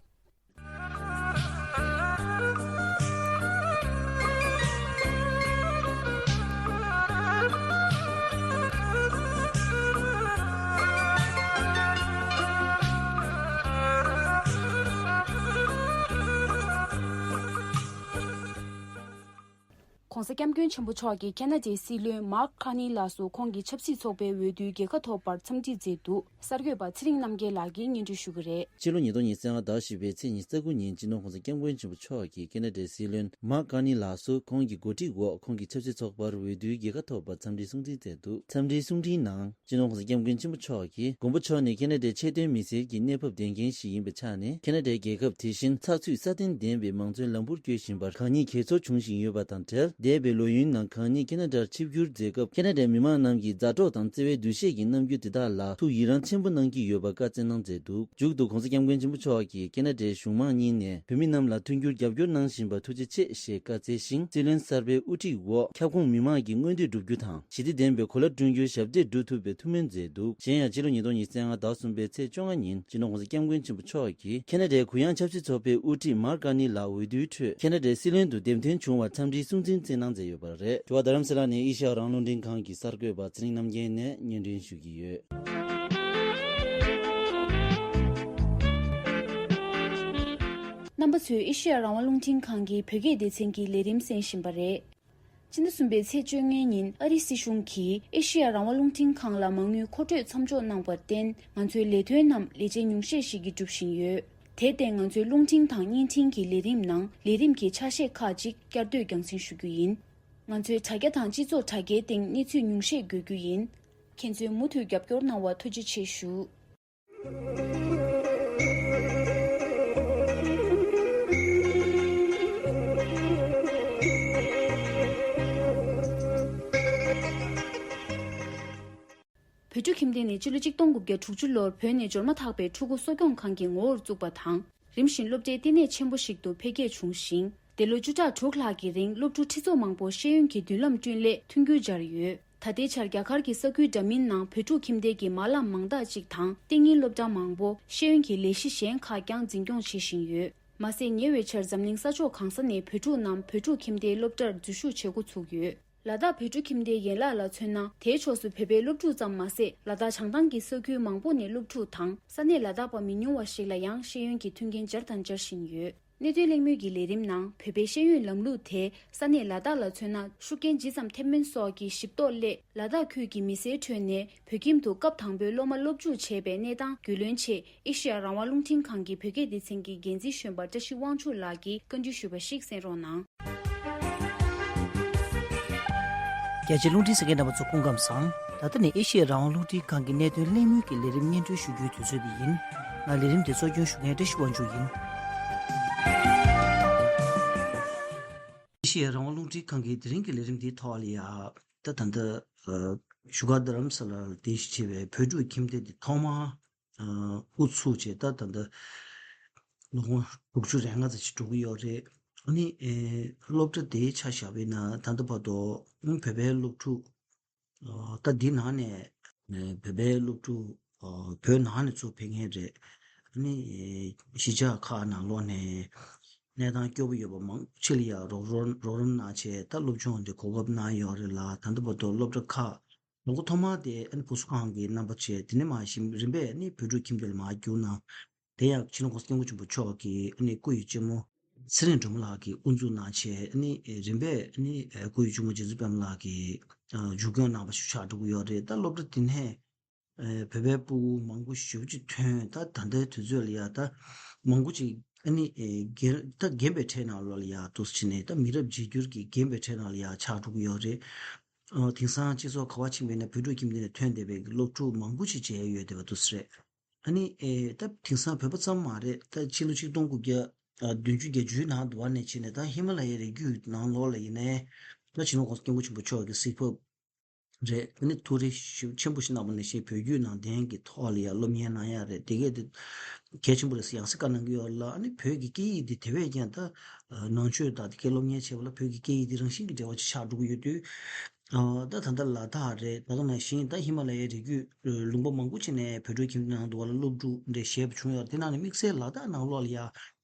༸གོང་ས་༸སྐྱབས་མགོན་ཆེན་པོ་མཆོག་གིས་ཁེ་ན་ཌའི་སྲིད་བློན་མཱག་ཁར་ནི་ལགས་སུ་ཁོང་གི་ཆབ་སྲིད་ཚོགས་པའི་འོས་བསྡུའི་རྒྱལ་ཁ་ཐོབ་པར་འཚམས་འདྲི་མཛད་འདུག་གསར་འགོད་པ་ཚེ་རིང་རྣམ་རྒྱལ་ལགས་ཀྱིས་སྙན་སྒྲོན་ཞུ་གི་རེད། ཕྱི་ལོ་ཉིས་སྟོང་ཉི་ཤུ་རྩ་ལྔ་ཟླ་བཞི་པའི་ཚེས་ཉི་ཤུ་རྩ་དགུ་ཉིན་སྤྱི་ནོར་༸གོང་ས་༸སྐྱབས་མགོན་ཆེན་པོ་མཆོག་གིས་ཁེ་ན་ཌའི་སྲིད་བློན་མཱག་ཀར་ནི་ལགས་སུ་ཁོང་གི་འགོ་ཁྲིད་འོག་ཁོང་གི་ཆབ་སྲིད་ཚོགས་པར་འོས་བསྡུའི་རྒྱལ་ཁ་ཐོབ་པར་འཚམས་འདྲིའི་གསུང་འཕྲིན་བསྩལ་འདུག་འཚམས་འདྲིའི་གསུང་འཕྲིན་ནང་། སྤྱི་ནོར་༸གོང་ས་༸སྐྱབས་མགོན་ཆེན་པོ་མཆོག་གིས། མགོན་པོ་མཆོག་ནི་ཁེ་ན་ཌའི་ཆེས་མཐོའི་མི་སེར་གྱི་གནས་བབ་ལྡན་མཁན་ཞིག་ཡིན་པའི་ཆ་ནས། ཁེ་ན་ཌའི་རྒྱལ་ཁབ་དེ་བཞིན་ཚགས་ཚུད་སྲ་བརྟན་ལྡན་པའི་མང་གཙོའི་ལམ་བུར་བསྐྱོད་བཞིན་པར་གང་ཉིད་དགྱེས་ཚོར་བྱུང་བཞིན་ཡོད་པ་དང་འབྲེལ། འདས་པའི་ལོ་ཡུན་ནང་གང་ཉིད་ཁེ་ན་ཌར་ཆིབས་བསྒྱུར་མཛད་སྐབས། ཁེ་ན་ཌའི་མི་མང་རྣམས་ཀྱིས་མཛའ་གྲོགས་དང་བརྩེ་བའི་འདུ་ཤེས་ཀྱི་རྣམ་འགྱུར་དེ་དག་ལ་ཐུགས་ཡི་རངས་ཆེན་པོ་གནང་གི་ཡོད་པ་བཀའ་སྩལ་གནང་མཛད་འདུག་མཇུག་ཏུ་༸གོང་ས་༸སྐྱབས་མགོན་ཆེན་པོ་མཆོག་གིས་ཁེ་ན་ཌའི་གཞུང་མང་གཉིས་ནས་བོད་མི་རྣམས་ལ་མཐུན་འགྱུར་རྒྱབ་སྐྱོར་གནང་བཞིན་པར་ཐུགས་རྗེ་ཆེ་ཞེས་བཀའ་སྩལ་ཞིང་། སྲིད་བློན་གསར་པའི་དབུ་ཁྲིད་འོག་ཁྱབ་ཁོངས་མི་མང་གི་མངོན་འདོད་བསྒྲུབ་རྒྱུ་དང་། ཞི་བདེ་ལྡན་པའི་གོ་ལ་བསྐྲུན་རྒྱུའི་ཞབས་འདེགས་སྒྲུབ་ཐུབ་པའི་ཐུགས་སྨོན་མཛད་འདུག་གཞན་ཡང་ཕྱི་ལོ་ཉིས་སྟོང་ཉི་ཤུ་རྩ་ལྔ་ཟླ་གསུམ་པའི་ཚེས་བཅོ་ལྔ་ཉིན་སྤྱི་ནོར་༸གོང་ས་༸སྐྱབས་མགོན་ཆེན་པོ་མཆོག་གིས་ཁེ་ན་ཌའི་གུ་ཡངས་ཆབ་སྲིད་ཚོགས་པའི་དབུ་ཁྲིད་མཱར་ཀར་ནི་ལགས་འོས་བསྡུའི་ཁྲོད་ཁེ་ན་ཌའི་སྲིད་བློན་དུ་འདེམས་ཐོན་བྱུང་བར་འཚམས་འདྲིའི་གསུང་འཕྲིན་བསྩལ་གནང་མཛད་ཡོད་པ་རེད། དྲི་བ་རྡ་རམ་ས་ལ་ནས་ཨེ་ཤ་ཡ་རང་དབང་རླུང་འཕྲིན་ཁང་གི་གསར་འགོད་པ་ཚེ་རིང་རྣམ་རྒྱལ་ནས་སྙན་སྒྲོན་ཞུ་གི་ཡོད། རྣམ་པ་ཚོས་ཨེ་ཤེ་ཡ་རང་དབང་རླུང་འཕྲིན་ཁང་གི་བོད་སྐད་སྡེ་ཚན་གྱི་ལས་རིམ་གསན་བཞིན་པ་རེད། སྤྱི་ཟླ་གསུམ་པའི་ཚེས་བཅོ་ལྔའི་ཉིན་ཨ་རིའི་སྲིད་གཞུང་གིས་ཨེ་ཤེ་ཡ་རང་དབང་རླུང་འཕྲིན་ཁང་ལ་མ་དངུལ་མཁོ་སྤྲོད་མཚམས་འཇོག་གནང་བར་བརྟེན། ང་ཚོའི་ལས་དོན་རྣམས་ལས་བྱེད་ཉུང་ཤས་ཤིག་གིས་སྒྲུབ་བཞིན་ཡོད། དེར་བརྟེན་ང་ཚོའི་རླུང་འཕྲིན་དང་བརྙན་འཕྲིན་གྱི་ལས་རིམ་ནང་ལས་རིམ་གྱི་ཆ་ཤས་ཁག་ཅིག་བསྐྱར་ཟློས་རྒྱང་སྲིང་ཞུ་རྒྱུ་ཡིན། ང་ཚོའི་དྲ་རྒྱ་དང་སྤྱི་ཚོགས་དྲ་རྒྱའི་སྟེང་གནས་ཚུལ་ཉུང་ཤས་འགོད་རྒྱུ་ཡིན། ཁྱེད་ཚོས་མུ་མཐུད་རྒྱབ་སྐྱོར་གནང་བར་ཐུགས་རྗེ་ཆེ་ཞུ། བོད་ཕྲུག་ཁྱིམ་སྡེ་ནི་སྤྱི་ལོ་ཆིག་སྟོང་དགུ་བརྒྱ་དྲུག་ཅུ་ལོར་བོད་ནས་འབྱོར་མ་ཐག་པའི་ཕྲུ་གུ་གསོ་སྐྱོང་ཁང་གི་ངོ་བོར་བཙུགས་པ་དང་། རིམ་བཞིན་སློབ་གྲྭའི་ལྟེ་གནས་ཆེན་པོ་ཞིག་ཏུ་འཕེལ་རྒྱས་བྱུང་ཞིང་། འདས་ལོ་བཅུ་ཕྲག་དྲུག་ལྷག་གི་རིང་སློབ་ཕྲུག་ཁྲི་ཚོ་མང་པོ་ཤེས་ཡོན་གྱི་མདུན་ལམ་བསྐྲུན་སླད་མཐུན་འགྱུར་སྦྱར་ཡོད། ད་ལྟའི་ཆར་རྒྱ་གར་གྱི་ས་ཁུལ་འདྲ་མིན་ནང་བོད་ཕྲུག་ཁྱིམ་སྡེ་གྱི་མ་ལག་མང་དག་ཅིག་དང་ཏིང་ངེ་སློབ་གྲྭ་མང་པོ། ཤེས་ཡོན་གྱི་ལས་གཞི་གཞན་ཁག་ཀྱང་འཛིན་སྐྱོང་བྱེད་བཞིན་ཡོད། མ་ཟད་ཉེ་བའི་ཆར་འཛམ་གླིང་ས་ཕྱོགས་གང་ས་ནས་བོད་ཕྲུག་རྣམས་བོད་ཕྲུག་ཁྱིམ་སྡེའི་སློབ་གྲྭར་འཛུལ་ཞུགས་བྱེད་འགོ་ཚུགས་ཡོད། ལ་དྭགས་བོད་ཕྲུག་ཁྱིམ་སྡེའི་ཡན་ལག་ལ་མཚོན་ན། དེའི་ཕྱོགས་སུ་བོད་པའི་སློབ་ཕྲུག་ཙམ་མ་ཟད། ལ་དྭགས་བྱང་ཐང་གི་ས་ཁུལ་མང་པོ་ནས་སློབ་ཕྲུག་དང་། ས་གནས་ལ་དྭགས་པ་མི་ཉུང་བ་ཞིག་ལ་ཡང་ཤེས་ཡོན་གྱི་མཐུན་རྐྱེན་སྦྱར་དང་སྦྱར་བཞིན་ཡོད། གནས་སྟོན་གླེང་མོལ་གྱི་ལས་རིམ་ནང་བོད་པའི་ཤེས་ཡོན་ལམ་ལུགས་དེ་ས་གནས་ལ་དྭགས་ལ་མཚོན་ན་ཤུགས་རྐྱེན་ཇི་ཙམ་ཐེབས་མིན་སོགས་ཀྱི་ཞིབ་རྟོག་སླད། ལ་དྭགས་ཁུལ་གྱི་མི་སེར་ཁྲོད་ནས་བོད་ཁྱིམ་དུ་སྐབས་དང་པོའི་སློབ་མ་སློབ་འཇུག་བྱས་པའི་གནས་སྟངས་རྒྱུས་ལོན་ཆེད། ཨེ་ཤེ་ཡ་རང་དབང་རླུང་འཕྲིན་ཁང་གི་བོད་སྐད་སྡེ་ཚན་གྱི་འགན་འཛིན་གཞོན་པ་བཀྲ་ཤིས་དབང་ཕྱུག་ལགས་ཀྱིས་བཀའ་འདྲི་ཞུས་པ་ཞིག་གསན་རོགས་གནང་། རྒྱ་ཆེའི་རླུང་འཕྲིན་གསན་མཁན་རྣམ་པ་ཚོ་སྐུ་ཁམས་བཟང་། ད་ལྟ་ནི་ཨེ་ཤེ་ཡ་རང་དབང་རླུང་འཕྲིན་ཁང་གི་གནད་དོན་གླེང་མོལ་གྱི་ལས་རིམ་སྙན་སྒྲོན་ཞུ་རྒྱུའི་དུས་ཚོད་འདི་ཡིན། ང་ལས་རིམ་འདི་གཙོ་སྐྱོང་ཞུ་མཁན་བཀྲ་ཤིས་དབང་ཕྱུག་ཡིན། ཨེ་ཤེ་ཡ་རང་དབང་རླུང་འཕྲིན་ཁང་གིས་དེ་རིང་གི་ལས་རིམ་འདིའི་ཐོག་ལ་ཡ། ད་ད་ལྟ་ཨ་བཞུགས་སྒར་རྡ་རམ་ས་ལར་རྟེན་གཞི་བྱས་པའི་བོད་ཕྲུག་ཁྱིམ་སྡེ་འདི་ཐོག་མར་ཨ་དབུ་ཚུགས་བྱས། ད་ད་ལྟ་ལོ་ངོ་དྲུག་ཅུ་རེ་ལྔ་ཙམ་ཞིག་འགྲོ་གི་ཡོད་རེད། ཨ་ནི་ཨེ་སློབ་གྲྭ་དེའི་ཆ་བཞག་པ་ཡིན་ན་ད་ལྟ་བར་དུ་ཨ་བོད་པའི་སློབ་ཕྲུག་ཨ་ད་འདི་ནང་ནས་ཨེ་བོད་པའི་སློབ་ཕྲུག་ཨ་བོད་ནང་ནས་ཚུར་ཕེབས་མཁན་རེད། ཨ་ནི་ཨེ་གཞིས་ཆགས་ཁག་ནང་ལོགས་ནས་གནས་སྟངས་སྐྱོ་པོ་ཡོད་པ་མང་ཆེ་ལ་ཡང་རོགས་རམ་རོགས་རམ་གནང་བྱས། ད་སློབ་སྦྱོང་འདི་གོ་སྐབས་གནང་ཡོད་རེད་ལ། ད་ལྟ་བར་དུ་སློབ་གྲྭ་ཁག་ལོ་འཁོར་ཐོག་མ་དེ་ཨ་ནི་བུ་གསོ་ཁང་གི་རྣམ་པ་བྱས། དེ་ནས་མར་ཞིང་རིམ་པས་ཨ་ནི་བོད་ཕྲུག་ཁྱིམ་སྡེ་ལ་མར་བསྒྱུར་གནང་། དེ་ཡང་སྤྱི་ནོར་༸གོང་ས་༸སྐྱབས་མགོན་ཆེན་པོ་མཆོག་གིས་ཨ་ནི་སྐུ་ཡི་གཅེན་མོ་ཚེ་རིང་སྒྲོལ་མ་ལགས་ཀྱིས་དབུ་འཛུགས་གནང་བྱས། ཨ་ནི་རིམ་པས་ཨ་ནི་སྐུ་ཡི་གཅུང་མོ་རྗེ་བཙུན་པད་མ་ལགས་ཀྱིས་མཇུག་སྐྱོང་གནང་བ་ཞིག་ཆགས་འགྲོ་གི་ཡོད་རེད། ད་སློབ་གྲྭ་དེ་ནས་བོད་པའི་སྤུ་གུ་མང་པོ་ཞེ་པོ་ཅིག་ཐོན། ད་ད་ལྟའི་དུས་ཚོད་ལ་ཡ་ད་མང་པོ་ཅིག་ཨ་ནི་རྒན་ད་རྒན་པའི་གྲས་ནང་ལོགས་ལ་ཡ་འདུག་སེ་བྱས་ནས། ད་མི་རབས་བརྗེ་བསྒྱུར་གྱི་རྒན་པའི་གྲས་ནང་ལ་ཡ་ཆགས་འགྲོ་གི་ཡོད་རེད། ཨ་དེང་སང་སྤྱི་ཚོགས་ག་པར་ཕྱིན་པ་ཡིན་ན་བོད་ཕྲུག་ཁྱིམ་སྡེ་ནས་ཐོན་བསྡད་པའི་སློབ་ཕྲུག་མང་པོ་ཞིག་མཇལ་ཡོད་བསྡད་པ་འདུག་སེ་རེད། ཨ་ནི་ཨེ་ད་དེང་སང་བོད་པ་ཙམ་མ་རེད། ད་ཕྱི་ལོ་ཆིག་སྟོང་དགུ་བརྒྱ་བདུན་ཅུ་བརྒྱད་ཅུའི་ནང་དུ་བ་ནས་བྱས་ནས་ད་ཧི་མ་ལ་ཡའི་རི་རྒྱུད་ནང་ལོགས་ལ་ཡིན་ནའི་ད་སྤྱི་ནོར་༸གོང་ས་༸སྐྱབས་མགོན་ཆེན་པོ་མཆོག་གི་གཟིགས་བབ་རེད། ཨ་ནི་ཐུགས་རེ་ཞེ་ཆེན་པོ་ཞིག་གནང་བ་ནང་བཞིན་བོད་བརྒྱུད་ནང་བསྟན་གྱི་ཐོག་ལ་ཡང་སློབ་གཉེར་གནང་ཡ་རེད། དེ་གས་དེ་གལ་ཆེན་པོ་རེད་ཟེར་ཡང་སེ་བཀའ་གནང་གི་ཡོད་ལ། ཨ་ནི་བོད་ཀྱི་སྐད་ཡིག་འདི་དེ་བས་ཀྱང་ད་ནང་ཆོས་དང་དེ་གའི་སློབ་གཉེར་བྱེད་པ་ལ་བོད་ཀྱི་སྐད་ཡིག་འདི་རང་བཞིན་གྱིས་འབྲེལ་བ་ཅིག་ཆགས་འགྲོ་གི་ཡོད་དུས། ཨ་ད་ད་ལྟ་ལ་དྭགས་རེད། ད་ག་ནང་བཞིན་ད་ཧི་མ་ལ་ཡའི་རི་རྒྱུད་ལུང་པ་མང་པོ་ཅིག་ནས་བོད་ཕྲུག་ཁྱིམ་སྡེ་ནང་དུ་བ་ལ་སློབ་ཕྲུག་འདྲ་བཞེས་པ་བྱུང་ཡོད་རེད། དེ་ནང་ནས་དམིགས་བསལ་ལ་དྭགས་ནང་ལོགས་ལ་ཡ་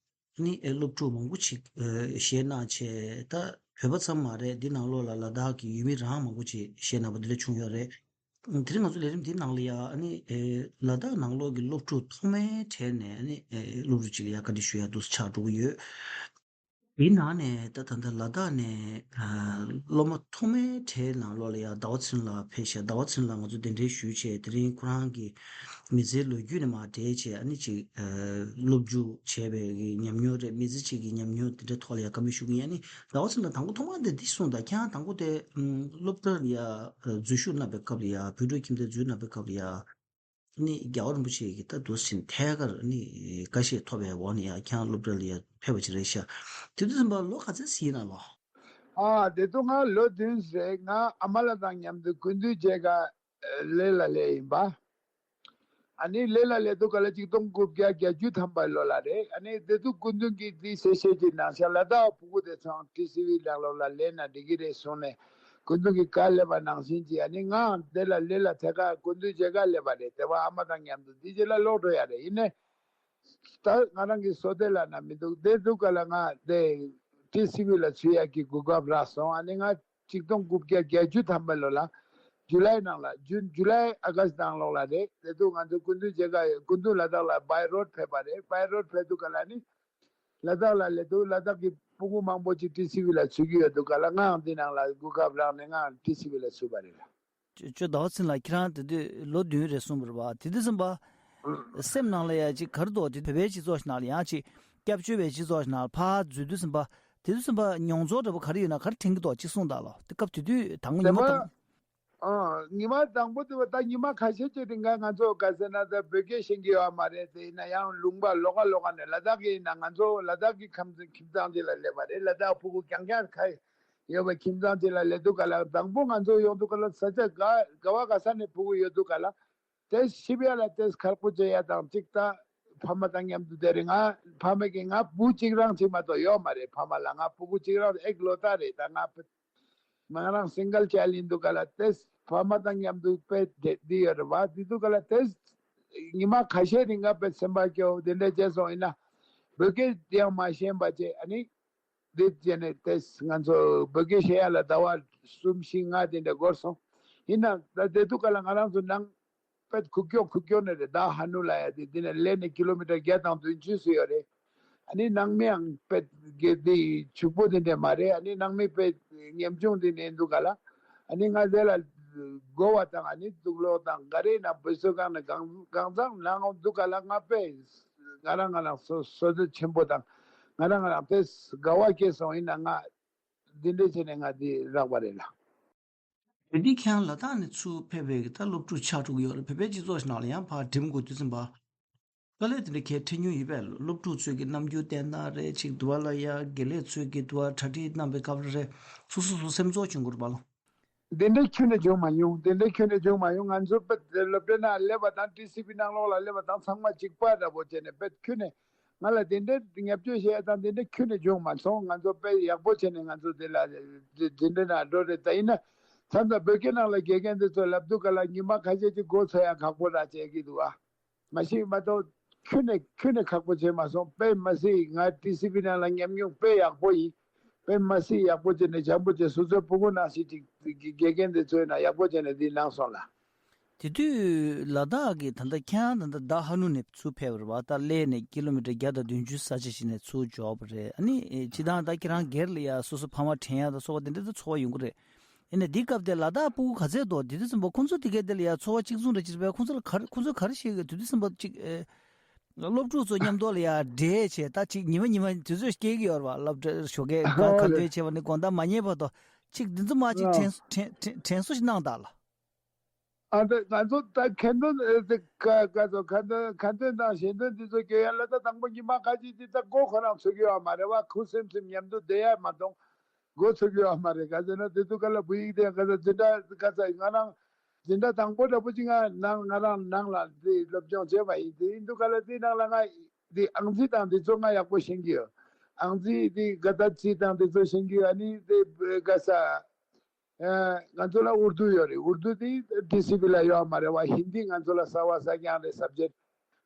ནི་ཨེ་སློབ་ཕྲུག་མང་པོ་ཅིག་ཨེ་བཞེས་གནང་བྱས། ད་བོད་པ་ཙམ་མ་རེད། འདི་ནང་ལོགས་ལ་ལ་དྭགས་ཀྱི་ཡུལ་མི་རང་མང་པོ་ཅིག་བཞེས་གནང་པ་འདི་འདྲ་བྱུང་ཡོད་རེད། དེ་རིང་ང་ཚོ་ལས་རིམ་འདི་ནང་ལ་ཡ་ཨ་ནི་ཨེ་ལ་དྭགས་ནང་ལོགས་ཀྱི་སློབ་ཕྲུག་ཐོག་མའི་གྲས་ནས་ཨ་ནི་ཨེ་སློབ་ཕྲུག་ཅིག་ལ་ཡ་བཀའ་འདྲི་ཞུ་ཡ་འདུག་ཆགས་འགྲོ་གི་ཡོད། དེའི་ནང་ནས་ད་ད་ལྟ་ལ་དྭགས་ནས་ཨ་སློབ་མ་ཐོག་མའི་གྲས་ནང་ལོགས་ལ་ཡ་ཟླ་བ་ཚེ་རིང་ལགས་ཕེབས་ཤག་ཟླ་བ་ཚེ་རིང་ལགས་ང་ཚོ་གདན་འདྲེན་ཞུས་བྱས། དེ་རིང་ཁོ་རང་གི་མི་ཚེའི་ལོ་རྒྱུས་ནས་མར་འགྲེལ་བྱས། ཨ་ནི་ཅིག་ཨ་སློབ་འཇུག་བྱས་པའི་གི་ཉམས་མྱོང་རེད། མི་ཚེ་གཅིག་གི་ཉམས་མྱོང་དེ་འདྲའི་ཐོག་ལ་ཡ་བཀའ་མོལ་ཞུ་གི་ཡིན། ཨ་ནི་ཟླ་བ་ཚེ་རིང་ལགས་དང་པོ་ཐོག་མ་དེ་འདི་གསུངས་དང་། ཁྱེད་རང་དང་པོ་དེ་ཨམ་སློབ་གྲྭ་ལ་ཡ་ཨ་འཛུལ་ཞུགས་གནང་པའི་སྐབས་ལ་ཡ། བོད་ཕྲུག་ཁྱིམ་སྡེ་འཛུལ་གནང་པའི་སྐབས་ལ་ཡ། ནི་རྒྱལ་བ་རིན་པོ་ཆེ་གིས་ད་འདུག་སེ་ཐད་ཀར་ནི་བཀའ་བཞེས་ཐོབ་པའི་འོག་ནས་ཡ་ཁྱེད་རང་སློབ་གྲྭ་ལ་ཡ་ཕེབས་པ་ཅིག་རེད་ཤག་དེ་དུས་ཙམ་པ་ལོ་ག་ཚོད་ཡིན་ན་ལོ། ཨ་དེ་དུས་ང་ལོ་བདུན་རེད། ང་ཨ་མ་ལགས་དང་མཉམ་དུ་སྐུ་མདུན་མཇལ་ཁ་ལས་ལ་སླེབས་ཡིན་པ། ཨ་ནི་ལས་ལ་སླེབས་དུས་སྐབས་ལ་ཆིག་སྟོང་དགུ་བརྒྱ་བརྒྱད་ཅུ་ཐམ་པའི་ལོ་ལ་རེད། ཨ་ནི་དེ་དུས་སྐུ་མདུན་གྱིས་འདི་གསལ་བཤད་ཅིག་གནང་ཤག་ལ་དྭགས་ཕྲུ་གུ་དེ་ཚོ་ཊི་སི་ཝི་ནང་ལོགས་ལ་སླེབས་ན་འགྲིག་གི་རེད་གསུངས་ནས། སྐུ་མདུན་གྱིས་བཀའ་སླེབས་པ་ནང་བཞིན་གྱིས། ཨ་ནི་ང་དེ་ལ་སླེབས་ལ་ཐད་ཀར་སྐུ་མདུན་མཇལ་ཁ་སླེབས་པ་རེད། དེ་བ་ཨ་མ་དང་མཉམ་དུ་འདི་རྗེས་ལ་ལོག་འགྲོ་ཡ་རེད། ཡིན་ནའི་ད་ང་རང་གི་བསོད་བདེ་ལགས་ན་མི་འདུག་དེ་དུས་སྐབས་ལ་ང་དེ་ཊི་སི་ཝི་ལ་ཚུད་ཡ་གི་གོ་སྐབས་རག་སོང་། ཨ་ནི་ང་ཆིག་སྟོང་དགུ་བརྒྱ་བརྒྱད་ཅུ་ཐམ་པའི་ལོ་ལ་ཇུ་ལའི་ནང་ལ། ཇུན། ཇུ་ལའི་ཨ་ག་སི་ནང་ལོགས་ལ་རེད། དེ་དུས་ང་ཚོ་སྐུ་མདུན་མཇལ་ཁ། སྐུ་མདུན་ལ་དྭགས་ལ་བའི་རོཌ་ཕེབས་པ་རེད། བའི་རོཌ་ཕེབས་དུས་སྐབས་ལ་ནི་ལ་དྭགས་ལ་སླེབས་དུས་ལ་དྭགས་ཀྱི་ཕྲུ་གུ་མང་པོ་ཅིག་ཊི་སི་ཝི་ལ་ཚུད་ཀྱི་ཡོད་དུས་སྐབས་ལ་ངའང་འདི་ནང་ལ་གོ་སྐབས་རག་ནས་ངའང་ཊི་སི་ཝི་ལ་ཚུད་པ་རེད་ལ། ཅོ་ཅོ་ཟླ་བ་ཚེ་རིང་ལགས་ཁྱེད་རང་དེ་དུས་ལོ་བདུན་རེད་གསུངས་པ་རེད་པ། དེ་དུས་ཙམ་པ་སེམས་ནང་ལ་ཡ་ཅིག་ག་རེ་འདུག་དེ་བོད་པའི་སྤྱི་ཚོགས་ཤིག་ནང་ལ་ཡང་ཅིག་སྐྱབས་བཅོལ་བའི་སྤྱི་ཚོགས་ཤིག་ནང་ལ་ཕར་འཛུལ་དུས་ཙམ་པ། དེ་དུས་ཙམ་པ་མྱོང་ཚོར་འདྲ་པོ་ག་རེ་ཡོད་ན་ག་རེ་དྲན་གྱི་འདུག་ཅིག་གསུངས་དང་ལོ། དེ་སྐབས་དེ་དུས་དང་པོ་ཉི་མ་དང་། ཨ་ཉི་མ་དང་པོ་དེ་བ་ད་ཉི་མ་ཁ་ཤས་ཅིག་རིང་ག་ང་ཚོ་ག་ཟེར་ན་ད་བོད་སྐད་ཤེས་ཀྱི་ཡོད་མ་རེད། དེ་ཡིན་ན་ཡང་ལུང་པ་ལོགས་ཀ་ལོགས་ཀ་ནས་ལ་དྭགས་ཀྱི་ཡིན་ན་ང་ཚོ་ལ་དྭགས་ཀྱི་ཁམས་ཁྱིམ་ཚང་ཅིག་ལ་སླེབས་པ་རེད། ལ་དྭགས་ཕྲུ་གུ་རྐྱང་རྐྱང་ཁ་ཡོད་པའི་ཁྱིམ་ཚང་ཅིག་ལ་སླེབས་དུས་སྐབས་ལ་དང་པོ་ང་ཚོ་ཡོང་དུས་སྐབས་ལ་ས་ཆ་ག་ག་བ་ག་ས་ནས་ཕྲུ་གུ་ཡོད་དུས་སྐབས་ལ་དེ་ཤི་བ་ལ་དེ་ཁག་པོ་བྱེད་ཡ་དང་གཅིག་ད་ཕ་མ་དང་མཉམ་དུ་བསྡད་རེད། ང་ཕ་མ་གི་ང་བུ་གཅིག་རང་ཅིག་མ་གཏོགས་ཡོད་མ་རེད། ཕ་མ་ལ་ང་ཕྲུ་གུ་གཅིག་རང་ཨེག་ལོ་ཏ་རེད། ད་ང་ང་རང་སིང་གལ་ཅའིལ་ཡིན་དུས་སྐབས་ལ་དེ་ཕ་མ་དང་མཉམ་དུ་དཔེ་བསྡད་བསྡད་ཡོད་རེད་བ། དེ་དུས་སྐབས་ལ་དེ་ཉི་མ་ཁ་ཤས་རིང་ག་དཔེ་སེམས་པ་སྐྱོ་དེ་འདྲ་བྱས་སོང་། ཡིན་ན་བོད་སྐད་ཡང་མ་ཤེས་པ་བྱས། ཨ་ནི་དེ་བྱས་ནས་དེ་ང་ཚོ་བོད་སྐད་བཤད་ཡ་ལ་ཟླ་བ་གསུམ་བཞི་ལྔ་དེ་འདྲ་འགོར་སོང་། ཡིན་ན་ད་དེ་དུས་སྐབས་ལ་ང་རང་ཚོ་ནང་དཔེ་ཁུག་ཀྱོག་ཁུག་ཀྱོག་ནས་རེད། ད་ཧ་ནུ་ལ་ཡ་དེ་དེ་ནས་ལས་ནས་ཀི་ལོ་མི་ཊར་བརྒྱ་དང་བདུན་ཅུ་ཙམ་ཡོད་རེད། ཨ་ནི་ནང་མི་ཡང་དཔེ་དགེ་དེ་ཕྱུག་པོ་དེ་འདྲ་མ་རེད། ཨ་ནི་ནང་མི་དཔེ་ཉམ་ཆུང་དེ་འདྲ་འདུག་ག་ལ། ཨ་ནི་ང་དེ་ལ་དགོ་བ་དང་ཨ་ནི་གཙུག་ལག་དང་ག་རེ་ན་བོད་གསོ་ཁང་ནས་གང་གང་ཚང་ནང་འདུག་ག་ལ། ང་དཔེ་ང་རང་ང་རང་སོ་སོ་སོ་ཆེན་པོ་དང་ང་རང་ང་རང་དཔེ་དགའ་བ་སྐྱེས་སོང་། ཡིན་ན་ང་འདི་འདྲ་བྱས་ནས་ང་འདི་རག་པ་རེད་ལ། འདི་ཁྱེད་རང་ལ་དྭགས་ནས་ཚུར་ཕེབས་པའི་ད་སློབ་ཕྲུག་ཆགས་འགྲོ་གི་ཡོད་རེད། བོད་པའི་སྤྱི་ཚོགས་ཤིག་ནང་ལ་ཡང་ཕར་འགྲིམ་དགོས་དུས་ཙམ་པ། དཀའ་ལས་དེ་འདྲ་གས་འཕྲད་མྱོང་ཡོད་པས། སློབ་ཕྲུག་ཚོས་ཀྱི་རྣམ་འགྱུར་བསྟན་སྟངས་རེད། ཅིག་དུ་བ་ལ་ཡ་དགེ་ལས་ཚོས་ཀྱི་དུ་བ་གྲ་སྒྲིག་གནང་པའི་སྐབས་རེད། སོ་སོ་སོ་སེམས་ཚོར་བྱུང་དགོས་རེད་པ་ལོ། འདི་འདྲ་ཁྱོན་ནས་བྱུང་མ་མྱོང་། འདི་འདྲ་ཁྱོན་ནས་བྱུང་མ་མྱོང་། ང་ཚོ་དཔེ་དེ་སློབ་གྲྭའི་ནང་སླེབས་པ་དང་ཊི་སི་ཝི་ནང་ལོགས་ལ་སླེབས་པ་དང་ཚང་མ་གཅིག་པ་འདྲ་པོ་བྱས་ནས་དཔེ་ཁྱོན་ནས་ང་ལ་དེ་འདྲའི་བརྙས་བཅོས་བྱེད་ཡ་དང་དེ་འདྲ་ཁྱོན་ནས་བྱུང་མ་སོང་། ང་ཚོ་དཔེ་ཡག་པོ་བྱས་ནས་ང་ཚོ་དེ་ལ་དེ་དེ་འདྲ་ན་འགྲོ་རེད། ད་ཡིན་ན་མཚམས་མཚམས་བོད་སྐད་ནང་ལ་དགེ་རྒན་དེ་ཚོ་ལབ་དུས་སྐབས་ལ་ཉི་མ་ཁ་ཤས་ཅིག་མགོ་ཚོས་ཡ་ཁག་པོ་ར་བྱེད་ཀྱི་འདུག་ཨ། མ་གཞི་མ་གཏོགས་ཁྱོན་ནས་ཁྱོན་ནས་ཁག་པོ་བྱས་མ་སོང་། དཔེ་མ་སྲིད་ང་ཊི་སི་ཝི་ནང་ལ་ཉམས་མྱོང་དཔེ་ཡག་པོ་ཡིན། དཔེ་མ་སྲིད་ཡག་པོ་བྱས་ནས་བྱམས་པོ་བྱས། སོ་སོའི་ཕྲུ་གུ་ནང་བཞིན་ཅིག་དགེ་དགེ་རྒན་དེ་ཚོའི་ནང་ཡག་པོ་བྱས་ནས་འདི་གནང་སོང་ལ། དེ་དུས་ལ་དྭགས་ཀྱི་ད་ལྟ་ཁྱེད་རང་ད་ལྟ་ད་ཧ་ནུ་ནས་ཚུར་ཕེབས་པ་རེད་པ། ད་གླེ་ནས་ཀི་ལོ་མི་ཊར་བརྒྱ་དང་བདུན་ཅུ་ས་ཆ་ཞིག་ནས་ཚུར་འབྱོར་བ་རེད། ཨ་ནི་སྤྱིར་བཏང་ད་ཁྱེད་རང་སྒེར་ལ་ཡ་སོ་སོ་ཕ་མ་དྲན་ཡ་དང་སོགས་པ་དེ་འདྲ་ད་ཚོར་བ་ཡོང་གི་རེད། ཡིན་ནའི་འདི་སྐབས་དེ་ལ་དྭགས་ཕྲུ་གུ་ག་ཚད་འདུག་དེ་དུས་ཙམ་པ་ཁོང་ཚོ་དེ་གའི་དེ་ལ་ཡ་ཚོར་བ་གཅིག་མཚུངས་རེད་ཅེས་པས། ཁོང་ཚོ་ལ་ག་རེ་ཁོང་ཚོས་ག་རེ་བཤད་གི། དེ་དུས་ཙམ་པ་གཅིག་ཨེ། སློབ་ཕྲུག་ཚོ་མཉམ་དུ་ལ་ཡ་འབྲེལ་བྱས་ད་ཅིག་ཉི་མ་ཉི་མ་དུས་ཚོད་སྐྱེལ་གི་ཡོད་རེད་པ། སློབ་གྲྭ་ཞོགས་ཀས་ག་ཨོ་ག་ལེ། འདོན་བྱས་པ་ནི་དགོང་དག་མ་ཉལ་བར་དུ་ཅིག་འདི་ཚོ་མ་ཅིག་ཨ། དྲན་དྲན་དྲན་དྲན་གསོ་ཞིག་གནང་དང་ལ། ཨ་ད་ང་ཚོ་ད་ཁ་འདོན་ཨེ་ད་ཁ་ཁ་ཚོ་ཁ་འདོན་ཁ་འདོན་དང་ཞལ་འདོན་འདི་ཚོ་སྐྱོན་ཡ་ལ་ད་དང་པོ་ཉི་མ་ཁ་ཅིག་ཅིག་ད་མགོ་ཁོ་རང་ཚོད་ཀྱི་ཡོད་མ་རེད་བ། ཁུ་སིམ་སིམ་མཉམ་དུ་བསྡད་ཡ་མ་གཏོགས། མགོ་ཚོད་ཀྱི་ཡོད་མ་རེད། ག་ཟེར་ན་དེ་དུས་སྐབས་ལ་བོད་ཡིག་དེ་ག་ཚ་འཛིན་གྲྭ་ག་ཚ་ང་རང་འཛིན་གྲྭ་དང་པོ་འདྲ་པོ་ཅིག་ང་ནང་ང་རང་ནང་ལ་དེ་སློབ་སྦྱོང་བྱས་པ་ཡིན། དེ་ཡིན་དུས་སྐབས་ལ་དེ་ནང་ལ་ང་དེ་ཨང་རྩིས་དང་དེ་ཚོ་ང་ཡག་པོ་ཤེས་ཀྱི་ཡོད། ཨང་རྩིས་དེ་ག་ད་རྩིས་དང་དེ་ཚོ་ཤེས་ཀྱི་ཡོད། ཨ་ནི་དེ་ག་ས་ ཨ། ང་ཚོ་ལ་ཨུར་ཌུ་ཡོད་རེད། ཨུར་ཌུ་དེ་ཊི་སི་བི་ལ་ཡོད་མ་རེད་བ། ཧིན་དི་ང་ཚོ་ལ་གསར་བ་གསར་རྐྱང་རེད་སབ་ཇེག་ཊི།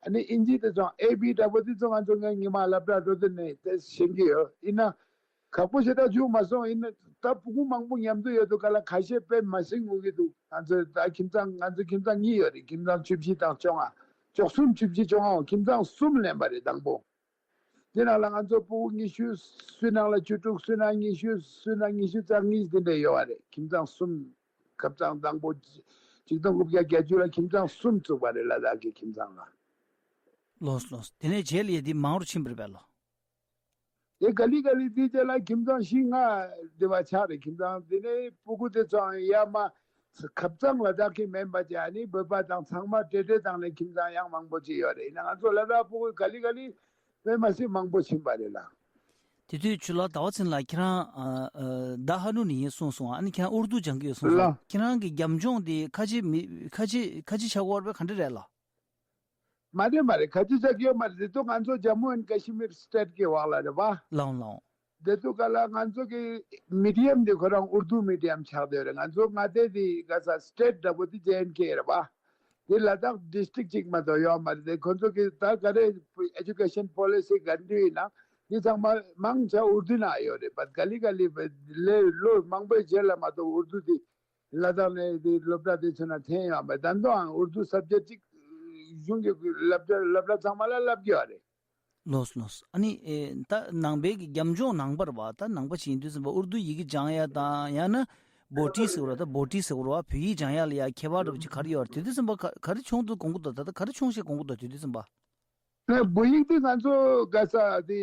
ཨ་ནི་ཨིན་ཇི་དེ་ཚོ་ཨེ་བི་འདྲ་པོ་དེ་ཚོ་ང་ཚོ་ངས་ཉི་མ་སློབ་གྲྭ་འགྲོ་དུས་ནས་དེ་ཤེས་ཀྱི་ཡོད། ཡིན་ན་ཁག་པོ་ཞེ་དྲག་བྱུང་མ་སོང་། ཡིན་ན་ད་ཕྲུ་གུ་མང་པོ་མཉམ་དུ་ཡོད་དུས་ག་ལ་ཁ་ཤས་དཔེ་མ་སྲིད་ངུ་གི་འདུག་ང་ཚོ་ད་ཁྱིམ་ཚང་ང་ཚོ་ཁྱིམ་ཚང་གཉིས་ཡོད་རེད། ཁྱིམ་ཚང་བཅུ་བཞི་དང་བཅོ་ལྔ། བཅུ་གསུམ། བཅུ་བཞི། བཅོ་ལྔ། ཁྱིམ་ཚང་གསུམ་ལེན་པ་རེད་དང་པོ། དེ་ནང་ལ་ང་ཚོ་ཕྲུ་གུ་ཉི་ཤུ། སུའི་ནང་ལ་བཅུ་དྲུག་སུའི་ནང་ཉི་ཤུ། སུའི་ནང་ཉི་ཤུ་རྩ་གཉིས་དེ་འདྲ་ཡོད་པ་རེད། ཁྱིམ་ཚང་གསུམ། ཁྱིམ་ཚང་དང་པོ་ཆིག་སྟོང་དགུ་བརྒྱ་བརྒྱད་ཅུ་ལ་ཁྱིམ་ཚང་གསུམ་བཙུགས་པ་རེད། ལ་དྭགས་ཀྱི་ཁྱིམ་ཚང་ལ། ལགས་སོ་ལགས་སོ། དེ་ནས་རྗེས་ལ་ཡ་དེ་མང་རུ་ཕྱིན་པ་རེད་པས་ལགས། དེ་ག་ལེ་ག་ལེ་དེ་རྗེས་ལ་ཁྱིམ་ཚང་བཞི་ལྔ་དེ་བ་ཆགས་རེད། ཁྱིམ་ཚང་དེ་ནས་ཕྲུ་གུ་དེ་ཚོའང་ཡར་མར་ཁ་རྩང་ལ་དྭགས་ཀྱི་མིན་པ་བྱས། ཨ་ནི་བོད་པ་དང་ཚང་མ་འབྲེལ་འདྲེས་བཏང་ནས་ཁྱིམ་ཚང་ཡང་མང་པོ་ཅིག་ཡོད་རེད། ཡིན་ན་ང་ཚོ་ལ་དྭགས་ཕྲུ་གུ་ག་ལེ་ག་ལེ་དཔེ་མ་སྲིད་མང་པོ་ཕྱིན་པ་རེད་ལགས། དེ་དུས་ཇོ་ལགས་ཟླ་བ་ཚེ་རིང་ལགས་ཁྱེད་རང་ཨ་ཨ་ད་ཧ་ནུ་ནས་ཡིན་གསུངས་སོང་། ཨ་ནི་ཁྱེད་རང་ཨུར་དུ་སྦྱང་གི་ཡོད་གསུངས་སོང་། ལགས། ཁྱེད་རང་གི་རྒྱབ་ལྗོངས་དེ་ཁ་ཆེ་མི་ཁ་ཆེ་ཁ་ཆེ་ཆགས་ཀྱི་ཡོད་རེད་པས། ག་འདྲ་རེད་ལགས། མ་རེད་མ་རེད། ཁ་ཆེ་ཆགས་ཀྱི་ཡོད་མ་རེད། དེ་ཚོ་ང་ཚོ་ཇམ་མུ་ཨེན་ཀ་ཤི་མིར་སི་ཊེ་ཊི་གི་འོག་ལ་རེད་པ། ལགས་ལགས། དེ་ཚོ་ག་ལ་ང་ཚོ་གི་མི་ཌི་ཡམ་དེ་ཁོ་རང་ཨུར་དུ་མི་ཌི་ཡམ་ཆགས་བསྡད་ཡོད་རེད། ང་ཚོ་མངའ་སྡེ་དེ་ག་ས་སི་ཊེ་ཊི་འདྲ་པོ་དེ་ཇེ་ཨེན་ཀེ་རེད་པ། དེ་ལ་དྭགས་ཌི་སི་ཊིག་གཅིག་མ་གཏོགས་ཡོད་མ་རེད། དེ་ཁོ་ཚོ་གི་ད་ག་རེ་ཨེ་ཇུ་ཀེ་ཤན་པོ་ལི་སི་ག་འདྲ་ཡིན་ན་དེ་ཚང་མ་མང་ཆེ་ཨུར་དུ་ནང་ཡོད་རེད་པ། ག་ལེ་ག་ལེ་ལོ་མང་པོའི་རྗེས་ལ་མ་གཏོགས་ཨུར་དུ་དེ་ལ་དྭགས་ནས་དེ་སློབ་གྲྭ་དེ་ཚོ་ན་ཐོན་ཡོད་པ། ད་དུང་ཨུར་དུ་སབ་ཇེག་ཊི་གཅིག་གཞུང་གི་སློབ་གྲྭ་སློབ་གྲྭ་ཚང་མ་ལ་བསླབ་ཀྱི་ཡོད་རེད། ལགས་ལགས། ཨ་ནི་ཨེ་ད་ནང་པའི་གི་རྒྱབ་ལྗོངས་ནང་པར་བ་ད་ནང་པ་ཞིག་ཡིན་དུས་ཙམ་པ་ཨུར་དུ་ཡི་གེ་སྦྱང་ཡ་དང་ཡང་ན་བྷོ་ཊི་ཟེར་བ་ད་བྷོ་ཊི་ཟེར་བ་བོད་ཡིག་སྦྱང་ཡ་ལ་ཡ་ཁྱད་པར་འདྲ་པོ་ཅིག་ག་རེ་ཡོད་རེད། དེ་དུས་ཙམ་པ་ག་ག་རེ་བྱུང་འདུག་དགོངས་ཀྱི་འདུག་ད་ལྟ་ག་རེ་བྱུང་ཞེས་དགོངས་ཀྱི་འདུག་དེ་དུས་ཙམ་པ། ནས་བོད་ཡིག་དེ་ང་ཚོ་ག་ས་དེ་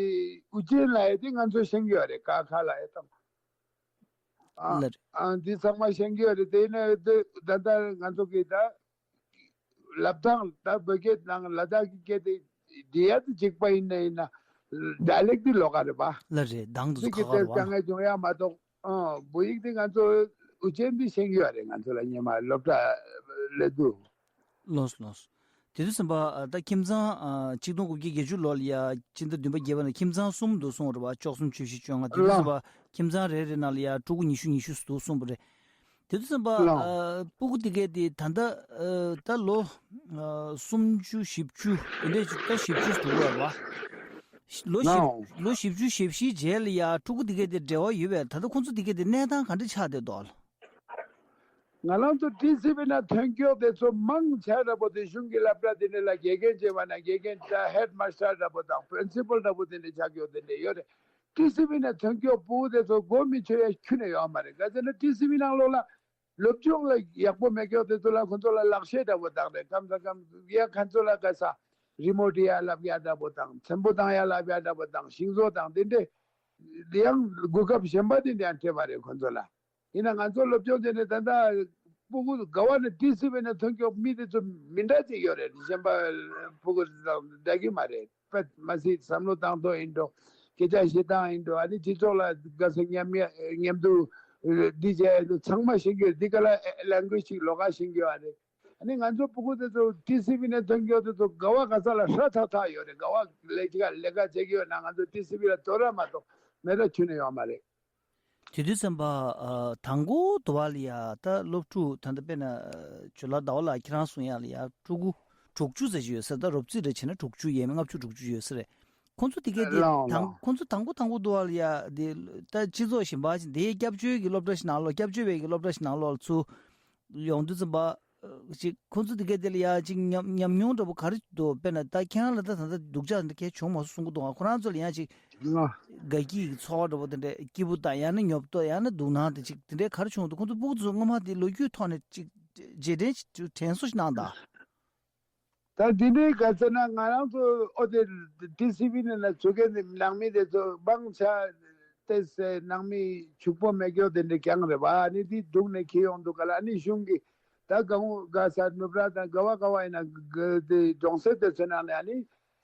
ཨུ་ཅན་ལ་ཡ་དེ་ང་ཚོ་ཤེས་ཀྱི་ཡོད་རེད། ཀ་ཁ་ལ་ཡ་དང་། ཨ་ལར། ཨ་འདི་ཚང་མ་ཤེས་ཀྱི་ཡོད་རེད། དེ་ནས་དེ་ད་ལྟ་ང་ཚོ་གི་ད་ལབ་སྟངས་ད་བོད་སྐད་དང་ལ་དྭགས་ཀྱི་སྐད་དེ་འབྲི་ཡ་དེ་གཅིག་པ་ཡིན་ན་ཡིན་ན་ཌའི་ལེག་དེ་ལོགས་ཀ་རེད་པ། ལར་རེད། གདངས་དེ་ཚོ་ཁ་ཁ་རེད་པ། དཀའ་ངལ་བྱུང་ཡ་མ་གཏོགས། ཨ་བོད་ཡིག་དེ་ང་ཚོ་ཨུ་ཅན་དེ་ཤེས་ཀྱི་ཡོད་རེད། ང་ཚོ་ལ་སྔོན་མ་སློབ་གྲྭ་སླེབས་དུས། ལགས་ལགས། དེ་དུས་ཙམ་པ་ཨ་ད་ཁྱིམ་ཚང་ཨ་ཆིག་སྟོང་དགུ་བརྒྱ་བརྒྱད་ཅུ་ལོ་ལ་ཡ་སྤྱི་ཟླ་བདུན་པ་བརྒྱད་པ་ནས་ཁྱིམ་ཚང་གསུམ་འདུག་གསུངས་རེད་པ། བཅུ་གསུམ་བཅུ་བཞི་བཅོ་ལྔ། དེ་དུས་ཙམ་པ་ཁྱིམ་ཚང་རེ་རེ་ནང་ལ་ཡ་ཕྲུ་གུ་ཉི་ཤུ་ཉི་ཤུ་འདུག་གསུངས་པ་རེད། དེ་དུས་ཙམ་པ་ལགས། ཨ་ཕྲུ་གུ་དེ་གས་དེ་ད་ལྟ་ཨ་ད་ལོ་ཨ་སུམ་ཅུ་བཞི་བཅུ་དེ་འདྲས་ཅིག་ད་བཞི་བཅུ་འདུག་རེད་པ། ལོ་བཞི་ལགས། ལོ་བཞི་བཅུ་ཞེ་བཞིའི་རྗེས་ལ་ཡ་ཕྲུ་གུ་དེ་གས་དེ་འབྲེལ་བ་ཡོད་པས། ད་ལྟ་ཁོང་ཚོ་དེ་གས་དེ་གནས་སྟངས་ག་འདྲ་ཆགས་བསྡད་འདུག་ང་རང་ཚོ་ཊི་སི་བི་ནང་ཐོན་སྐྱོད་དེ་ཚོ་མང་ཆེ་འདྲ་པོ་དེ་གཞུང་གི་སློབ་གྲྭ་དེ་འདྲ་ལ་དགེ་རྒན་བྱས་པ་ན་དགེ་རྒན་དང་ཧེཌ་མ་སི་ཊར་འདྲ་པོ་དང་པི་རིན་སི་པལ་འདྲ་པོ་དེ་འདྲ་ཆགས་ཡོད་དེ་འདྲ་ཡོད་རེད། ཊི་སི་བི་ནང་ཐོན་སྐྱོད་ཕྲུ་གུ་དེ་ཚོ་མགོ་མི་ཆོད་ཡ་ཁྱོན་ནས་ཡོད་མ་རེད། ག་ཟེར་ན་ཊི་སི་བི་ནང་ལོགས་ལ་སློབ་སྦྱོང་ལ་ཡག་པོ་མེད་སྐྱོག་དེ་ཚོ་ལ་ཁོ་ཚོ་ལ་ལག་ཤེས་འདྲ་པོ་དང་རེད། ཁམས་ས་ཁམས་ཡ་ཁ་ཚོ་ལ་ག་ས་རི་མོ་འབྲི་ཡ་བསླབ་ཡ་འདྲ་པོ་དང་ཚེམ་བུ་བཏང་ཡ་བསླབ་ཡ་འདྲ་པོ་དང་ཤིང་བཟོ་དང་དེ་འདྲས་ཡང་གོ་སྐབས་གཞན་པ་དེ་འདྲ་ཡང་སྤྲད་པ་རེད་ཁོ་ཚོ་ལ། ཡིན་ན་ང་ཚོ་སློབ་སྦྱོང་བྱས་ནས་ད་ལྟ་ཕྲུ་གུ་ག་བ་ནས་ཊི་སི་བི་ནས་ཐོན་སྐྱོད་མི་དེ་ཚོ་མི་འདྲ་ཅིག་ཡོད་རེད། གཞན་པ་ཕྲུ་གུ་དང་འདྲ་གི་མ་རེད། དཔེ་མ་སྲིད་བསམ་བློ་བཏང་ཐོག་ཡིན་འགྲོ། སྐད་ཆ་བཤད་སྟངས་ཡིན་འགྲོ། ཨ་ནི་སྤྱི་ཚོགས་ལ་དགའ་ས་མཉམ་མཉམ་དུ་འདི་བྱས་ཚང་མ་ཤེས་ཀྱི་ཡོད། འདི་ག་ལ་ལེང་གུ་ཨེ་ཇི་ཅིག་ལོགས་ཀ་ཤེས་ཀྱི་ཡོད་རེད། ཨ་ནི་ང་ཚོ་ཕྲུ་གུ་དེ་ཚོ་ཊི་སི་བི་ནས་ཐོན་སྐྱོད་དེ་ཚོ་ག་བ་ག་ས་ལ་ཧྲ་ཐག་ཐག་ཡོད་རེད། ག་བ་ལས་ཀ་ལས་ཀ་བྱེད་ཀྱི་ཡོད་ན་ང་ཚོ་ཊི་སི་བི་ལ་དོ་ར་མ་གཏོགས་མེད་ར་ཁྱོན་ནས་ཡོད་མ་རེད། དེ་དུས་ཙམ་པ་ཨ་དང་པོ་དུ་བ་ལ་ཡ་ད་སློབ་ཕྲུག་ད་ལྟ་དཔེར་ན་ཨ་ཇོ་ལགས་ཟླ་བ་ལགས་ཁྱེད་རང་གསུང་ཡ་ལ་ཡ་ཕྲུ་གུ་དྲུག་ཅུ་ཙམ་ཞིག་ཡོད་ས་རེད། ད་རོབ་རྩིས་རེ་བྱས་ན་དྲུག་ཅུ་ཡས་མས། ལྔ་བཅུ་དྲུག་ཅུ་ཡོད་ས་རེད། ཁོང་ཚོ་དེ་གས་དེ་ལགས་དང་ལགས། ཁོང་ཚོ་དང་པོ་དང་པོ་དུ་བ་ལ་ཡ་དེ་ད་སྤྱི་ཚོགས་གཞན་པ་ཅིག་དེ་སྐྱབས་བཅོལ་གྱི་སློབ་གྲྭ་ཞིག་ནང་ལོགས་སྐྱབས་བཅོལ་བའི་གི་སློབ་གྲྭ་ཞིག་ནང་ལོགས་ལ་ཚུར་ཡོང་དུས་ཙམ་པ། ཅིག་ཁོང་ཚོ་དེ་གས་དེ་ལ་ཡ་ཅིག་ཉམས་ཉམས་མྱོང་འདྲ་པོ་ག་རེ་འདུག་དཔེར་ན་ད་ཁྱེད་རང་ལ་ད་ད་ལྟ་སྡུག་ཅག་འདི་གས་བྱུང་མ་སོང་གསུང་གི་འདུག་ཁོ་རང་ཚོ་ལ་ཡང་ཅིག་ང་དགའ་སྐྱིད་ཀྱི་ཚོར་བ་འདྲ་པོ་དེ་འདྲས་སྐྱིད་པོ་དང་ཡང་ན་ཉོབ་ཏོ་ཡང་ན་སྡུག་སྣང་དེ་ཅིག་དེ་འདྲས་ག་རེ་བྱུང་འདུག་ཁོང་ཚོ་ཕྲུ་གུ་ཚོ་སྔོན་མ་དེ་ལོ་རྒྱུས་ཐོག་ནས་ཅིག་རྗེས་དྲན་དྲན་གསོ་ཞིག་གནང་དང་། ད་འདི་འདྲའི་ག་ཚོད་ན་ང་རང་ཚོ་ཨོ་དེ་ཊི་སི་བི་ནས་ན་ཚུགས་མཁན་ནང་མི་དེ་ཚོ་མང་ཆེ་ཏེ་སེ་ནང་མི་ཕྱུག་པོ་མེད་སྐྱོ་དེ་འདྲ་རྐྱང་རེད་པ། ཨ་ནི་དེ་སྡུག་ནས་འཁྱེར་ཡོང་འདུག་ག་ལ། ཨ་ནི་གཞུང་གི་ད་གང་ག་ས་ནུབ་ར་དང་ག་བ་ག་བ་ཡིན་ན་ག་དེ་གྲོང་གསེབ་དེ་ཚོ་ནང་ནས་ཨ་ནི་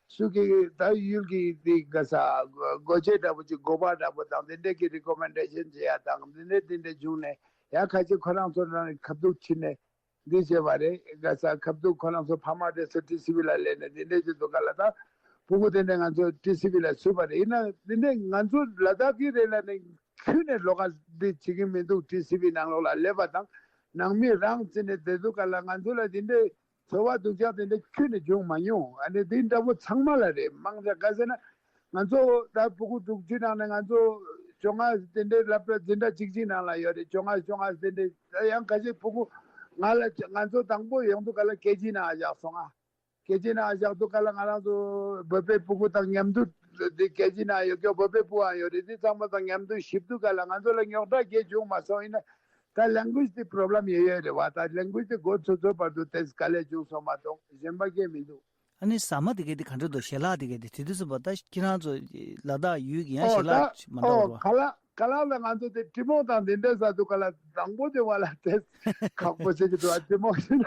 སུ་གི་ད་ཡུལ་གི་དེ་ག་ས་སྒོ་འབྱེད་འདྲ་པོ་ཅིག་འགོ་པ་འདྲ་པོ་དང་དེ་འདྲས་ཀྱི་རི་ཀོ་མེན་ཌེ་ཤན་བྱེད་ཡ་དང་དེ་འདྲས་དེ་འདྲས་བྱུང་ནས་ཡ་ཁ་ཅིག་ཁོ་རང་ཚོ་རང་ཁ་ཐུག་ཕྱིན་ནས། འདི་བྱས་པ་རེད། ག་ས་ཁ་ཐུག་ཁོ་རང་ཚོ་ཕ་མ་དེ་ཚོ་ཊི་སི་བི་ལ་སླེབས་ནས་འདི་འདྲས་ཅིག་འདུག་ག་ལ། ད་ཕྲུ་གུ་དེ་འདྲས་ང་ཚོ་ཊི་སི་བི་ལ་ཚུད་པ་རེད། ཡིན་ན་འདི་འདྲས་ང་ཚོ་ལ་དྭགས་ཀྱི་རེད་ལ་ནས་ ཁྱོན་ནས་ལོགས་ཀ་འདི་བྱེད་ཀྱི་མི་འདུག་ཊི་སི་ཝི་ནང་ལོགས་ལ་སླེབས་པ་དང་། ནང་མི་རང་བཙན་ནས་བསྡད་དུས་སྐབས་ལ་ང་ཚོ་ལ་འདི་འདྲའི་ཚོར་བ་སྡུག་ཅག་དེ་འདྲ་ཁྱོན་ནས་བྱུང་མ་མྱོང་། ཨ་ནི་འདི་འདྲ་པོ་ཚང་མ་ལ་རེད། མང་ཆེ་ག་ཟེར་ན། ང་ཚོ་ད་ཕྲུ་གུ་དྲུག་ཅུ་ནང་ནས་ང་ཚོ་བཅོ་ལྔ་དེ་འདྲའི་སློབ་གྲྭ་འཛིན་གྲྭ་གཅིག་གཅིག་ནང་ལ་ཡོད་རེད། བཅོ་ལྔ་བཅོ་ལྔ་དེ་འདྲའི་ད་ཡང་ཁ་ཤས་ཕྲུ་གུ་ང་ལ་ང་ཚོ་དང་པོ་ཡོང་དུས་སྐབས་ལ་ཀེ་ཇི་ནང་བཞག་སོང་ང་། ཀེ་ཇི་ནང་བཞག་དུས་སྐབས་ལ་ང་རང་ཚོ་བོད་པའི་ཕྲུ་གུ་དང་མཉམ་དུ་དེ་ཀེ་ཇི་ནང་ཡོད་མཁན་བོད་པའི་ཕྲུ་གུའང་ཡོད་རེད། དེ་ཚང་མ་དང་མཉམ་དུ་གཤིབ་དུས་སྐབས་ལ་ང་ཚོ་ལ་རྙོག་དྲ་གང་ཡང་བྱུང་མ་སོང་། ཡིན་ན་ད་ལེང་གུ་ཨེ་ཇི་དེ་པོ་རོབ་ལེམ་ཡོད་ཡོད་རེད་བ། ད་ལེང་གུ་ཨེ་ཇི་དེ་མགོ་ཚོད་ཚོད་བར་དུ་དེ་དཀའ་ལས་བྱུང་སོང་མ་གཏོགས་གཞན་པ་གང་ཡང་མི་འདུག་ཨ་ནི་ཟ་མ་དེ་གའི་དེ་ག་འདྲ་འདུག་ཞལ་ལག་དེ་གའི་དེ་དེ་དུས་ཙམ་པ་ད་ཁྱེད་རང་ཚོ་ལ་དྭགས་ཡུལ་གྱི་ཡང་ཨོ་ཞལ་ད་ལག་མ་འདྲ་ཨོ་བ་རེད་བ། ཁ་ལག་ཁ་ལག་ལ་ང་ཚོ་དེ་ཀྲི་མོག་དང་དེ་འདྲ་ཟ་དུས་སྐབས་ལ་དང་པོ་དེ་བ་ལ་དེ་ཁག་པོ་བྱེད་ཀྱི་འདུག་ཨ་ཀྲི་མོག་ཟེར་ན།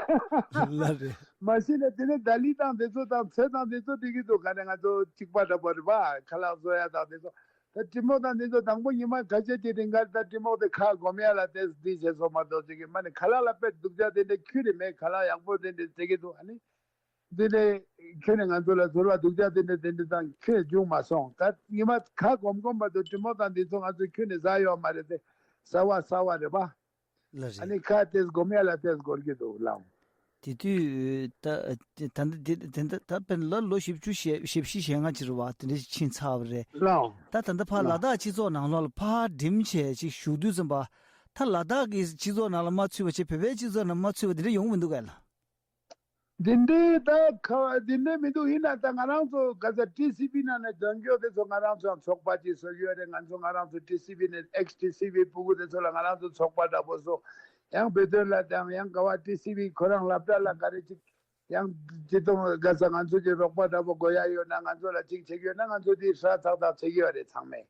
ལ་རེད། མ་གཞི་ནས་དེ་ནས་ད་ལི་དང་དེ་ཚོ་དང་ཚོད་དང་དེ་ཚོ་འགྲིག་གི་འདུག་ག་ནས་ང་ཚོ་གཅིག་པ་འདྲ་པོ་རེད་བ། ཁ་ལག་བཟོ་ཡ་དང་དེ་ཚོ། ད་ཀྲི་མོག་དང་དེ་ཚོ་དང་པོ་ཉི་མ་ཁ་ཤས་ཀྱི་རིང་ག་ད་ཀྲི་མོག་དེ་ཁ་སྒོམ་ཡ་ལ་དེ་འདི་བྱས་སོང་མ་གཏོགས་ཅིག་གི་མ་ནི་ཁ་ལག་ལ་དཔེ་སྡུག་ཅག་དེ་འདྲ་ཁྱོན་ནས་མེད། ཁ་ལག་ཡག་པོ་དེ་འདྲ་བྱེད་ཀྱི་འདུག་ཨ་ནི། འདི་ནས་ཁྱོད་ནས་ང་ཚོ་ལ་ཚོར་བ་སྡུག་ཅག་དེ་འདྲ་དེ་འདྲ་དང་ཁྱོད་བྱུང་མ་སོང་། ད་ཉི་མ་ཁ་སྒོམ་སྒོམ་པ་དུ་ཀྲི་མོག་དང་འདི་ཚོ་ང་ཚོ་ཁྱོད་ནས་ཟ་ཡོད་མ་རེད་དེ། ཟ་བ་ཟ་བ་རེད་པ། ལ་ཨ་རེད། ནི་ཁ་དེ་སྒོམ་ཡ་ལ་དེ་སྒོར་གྱི་འདུག་ལགས། དེ་དུས་ད་ད་ད་དེ་དེ་ད་ད་དཔེར་ན་ལོ་བཞི་བཅུ་ཞེ་བཞི་བཞི་ཞེ་ལྔ་ཅིག་རེད་བ། དེ་འདྲ་ཞིག་ཕྱིན་ཚར་བ་རེད། ལགས། ད་ད་ལྟ་ཕར་ལ་ལགས། དྭགས་སྤྱི་ཚོགས་ནང་ལོགས་ལ་ཕར་འགྲིམ་བྱས་ཅིག་བཞུགས་དུས་ཙམ་པ། ད་ལ་དྭགས་ཀྱི་སྤྱི་ཚོགས་ནང་ལ་མ་ཚུད་པ་བྱས་བོད་པའི་སྤྱི་ཚོགས་ནང་མ་ཚུད་པ་དེ་འདྲ་ཡོང་གི་མི་འདུག་གས་ལགས། འདི་འདྲའི་ད་ཁ་འདི་འདྲའི་མི་འདུག་ཡིན་ན་ད་ང་རང་ཚོ་ག་ས་ཊི་སི་ཝི་ནང་ནས་འདོན་སྐྱོར་དེ་ཚོ་ང་རང་ཚོའང་ཚོགས་པ་ཅིག་བཟོ་གི་ཡོད་རེད། ང་ཚོ་ང་རང་ཚོ་ཊི་སི་ཝི་ནས་ཨེགས་ཊི་སི་ཝི་ཕྲུ་གུ་དེ་ཚོ་ལ་ང་རང་ཚོ་ཚོགས་པ་འདྲ་པོ་བཟོ། ཡང་བོད་དོན་ལ་དང་ཡང་ག་བ་ཊི་སི་ཝི་ཁོ་རང་སློབ་གྲྭ་ལ་ག་རེ་ཅིག་ཡང་ཅི་གཏོང་ག་ས་ང་ཚོ་ཀྱི་རོགས་པ་འདྲ་པོ་དགོས་ཡ་ཡོད་ན། ང་ཚོ་ལ་ཅིག་བྱེད་ཀྱི་ཡོད་ན་ང་ཚོ་དེ་ཧྲ་ཐག་ཐག་བྱེད་ཀྱི་ཡོད་རེད་ཚང་མས།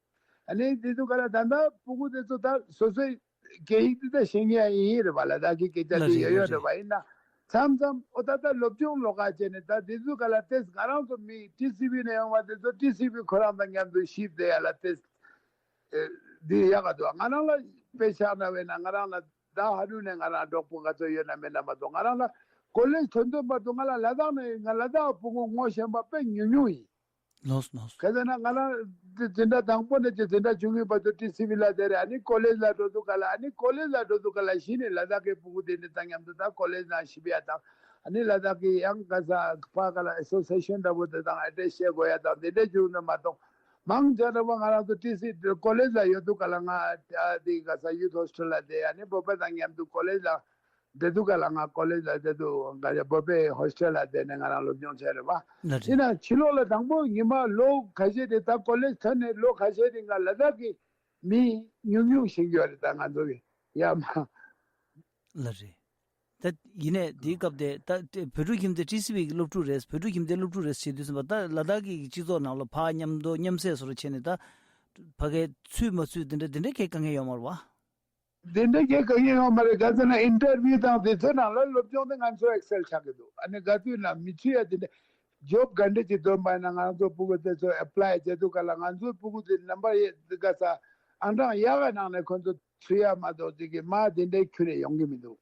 ཨ་ནི་དེ་ཚོ་ག་ལ་ད་ལྟ་ཕྲུ་གུ་དེ་ཚོ་ད་སོ་སོའི་སྐད་ཡིག་འདི་ད་ཤེས་མཁན་ཡིན་རེད་པ། ལ་དྭགས་ཀྱི་སྐད་ཆ་ལ་འདི་རེད་ཡོད་ལ་ཡོད་རེད་རེད། པ། ཡིན་ན་མཚམས་མཚམས་ཨོ་ད་ལྟ་སློབ་སྦྱོང་ལོགས་ཀ་བྱས་ནས་ད་འདི་ཚོ་ག་ལ་ཏེས་ང་རང་ཚོ་མི་ཊི་སི་ཝི་ནས་ཡོང་བ་དེ་ཚོ་ཊི་སི་ཝི་ཁོ་རང་དང་མཉམ་དུ་གཤིབ་བསྡད་ཡ་ལ་ཏེས་འདི་ཡག་ག་འདུག་ང་རང་ལ་དཔེ་ཆ་ན་བས་ན་ང་རང་ལ་ད་ཧ་ནུ་ནས་ང་རང་གྲོགས་པོ་ག་ཚོད་ཡོད་ན་མེད་ན་མ་གཏོགས། ང་རང་ལ་ཀོ་ལེཇ་ཐོན་ཐོན་བར་དུ་ང་ལ་ལ་དྭགས་ནས་ང་ལ་དྭགས་ཕྲུ་གུ་ངོ་ཤེས་པ་དཔེ་ཉུང་ཉུང་ཡིན། ལོས་ལོས། ག་ཟེར་ན་ང་རང་འཛིན་གྲྭ་དང་པོ་ནས་ཀྱི་འཛིན་གྲྭ་བཅུ་གཉིས་བར་དུ་ཊི་སི་ཝི་ལ་བསྡད་རེད། ཨ་ནི་ཀོ་ལེཇ་ལ་འགྲོ་དུས་སྐབས་ལ་ཨ་ནི་ཀོ་ལེཇ་ལ་འགྲོ་དུས་སྐབས་ལ་གཞི་ནས་ལ་དྭགས་ཀྱི་ཕྲུ་གུ་དེ་འདྲ་དང་མཉམ་དུ་ད་ཀོ་ལེཇ་ནང་གཤིབ་ཡ་དང་། ཨ་ནི་ལ་དྭགས་ཀྱི་ཡང་ག་ས་ཕ་ག་ལ་ཨེ་སོ་སི་ཨེ་ཤན་འདྲ་པོ་དེ་དང་ཨེ་ཌི་རེ་སི་བྱེད་དགོས་ཡ་དང་དེ་འདྲ་བྱུང་ན་མ་གཏོགས། མང་ཆེ་འདྲ་པོ་ང་རང་ཚོ་ཊི་སི་ཀོ་ལེཇ་ལ་ཡོད་དུས་སྐབས་ལ་ང་དེ་ག་ས་ཡུ་ཐི་ཧོ་སི་ཊེལ་ལ་བསྡད། ཨ་ནི་བོད་པ་དང་མཉམ་དུ་ཀོ་ལེཇ་ལ་བསྡད་དུས་སྐབས་ལ་ང་ཀོ་ལེཇ་ལ་བསྡད་དུས་ང་རང་བོད་པའི་ཧོ་སི་ཊེལ་ལ་བསྡད་ནས་ང་རང་སློབ་སྦྱོང་བྱས་རེད་པ། ལ་རེད། ཡིན་ན་ཕྱི་ལོགས་ལ་དང་པོ་ཉི་མ་ལོ་ཁ་ཤས་དེ་ད་ཀོ་ལེཇ་ཐོན་ནས་ལོ་ཁ་ཤས་རིང་ལ་ལ་དྭགས་ཀྱི་མི་ཉུང་ཉུང་ཤེས་ཀྱི་ཡོད་རེད། ད་ང་ཚོ་གི་ཡ་མ། ལ་རེད། ད་ཡིན་ནས་དེའི་སྐབས་དེ་ད་བོད་ཕྲུག་ཁྱིམ་སྡེ་ཊི་སི་ཝི་གི་སློབ་ཕྲུག་རེད། བོད་ཕྲུག་ཁྱིམ་སྡེ་སློབ་ཕྲུག་རེད་ཟེར་དུས་ཙམ་པ་ད་ལ་དྭགས་ཀྱི་སྤྱི་ཚོགས་ནང་ལ་ཕར་མཉམ་དུ་མཉམ་བསྲེས་བཟོ་འདྲ་བྱས་ནས་ད་ཕ་གིར་ཚུད་མ་ཚུད་དེ་འདྲ་དེ་འདྲ་གའི་དཀའ་ངལ་ཡོད་མ་རེད་པ། དེ་འདྲ་གའི་དཀའ་ངལ་ཡོད་མ་རེད། ག་ཚོད་ན་ཨིན་ཊར་བིའུ་དང་དེ་ཚོའི་ནང་ལ་སློབ་སྦྱོང་དེ་ང་ཚོ་ཨེག་སེལ་ཆགས་ཀྱི་འདུག་ཨ་ནི་ག་དུས་ན་མི་ཚུད་ཡ་དེ་འདྲ་ཇོབ་ག་འདྲ་ཅིག་འདོན་པ་ཡིན་ན་ང་ཚོ་ཕྲུ་གུ་དེ་ཚོ་ཨེ་པ་ལའི་བྱེད་དུས་སྐབས་ལ་ང་ཚོའི་ཕྲུ་གུ་དེ་ནམ་པར་ཡེ་དེ་ག་ས་ཨང་གྲངས་ཡག་གི་ནང་ནས་ཁོ་ཚོ་ཚུད་ཡ་མ་གཏོགས་ཅིག་གི་མ་དེ་འདྲའི་ཁྱོན་ནས་ཡོང་གི་མི་འདུག་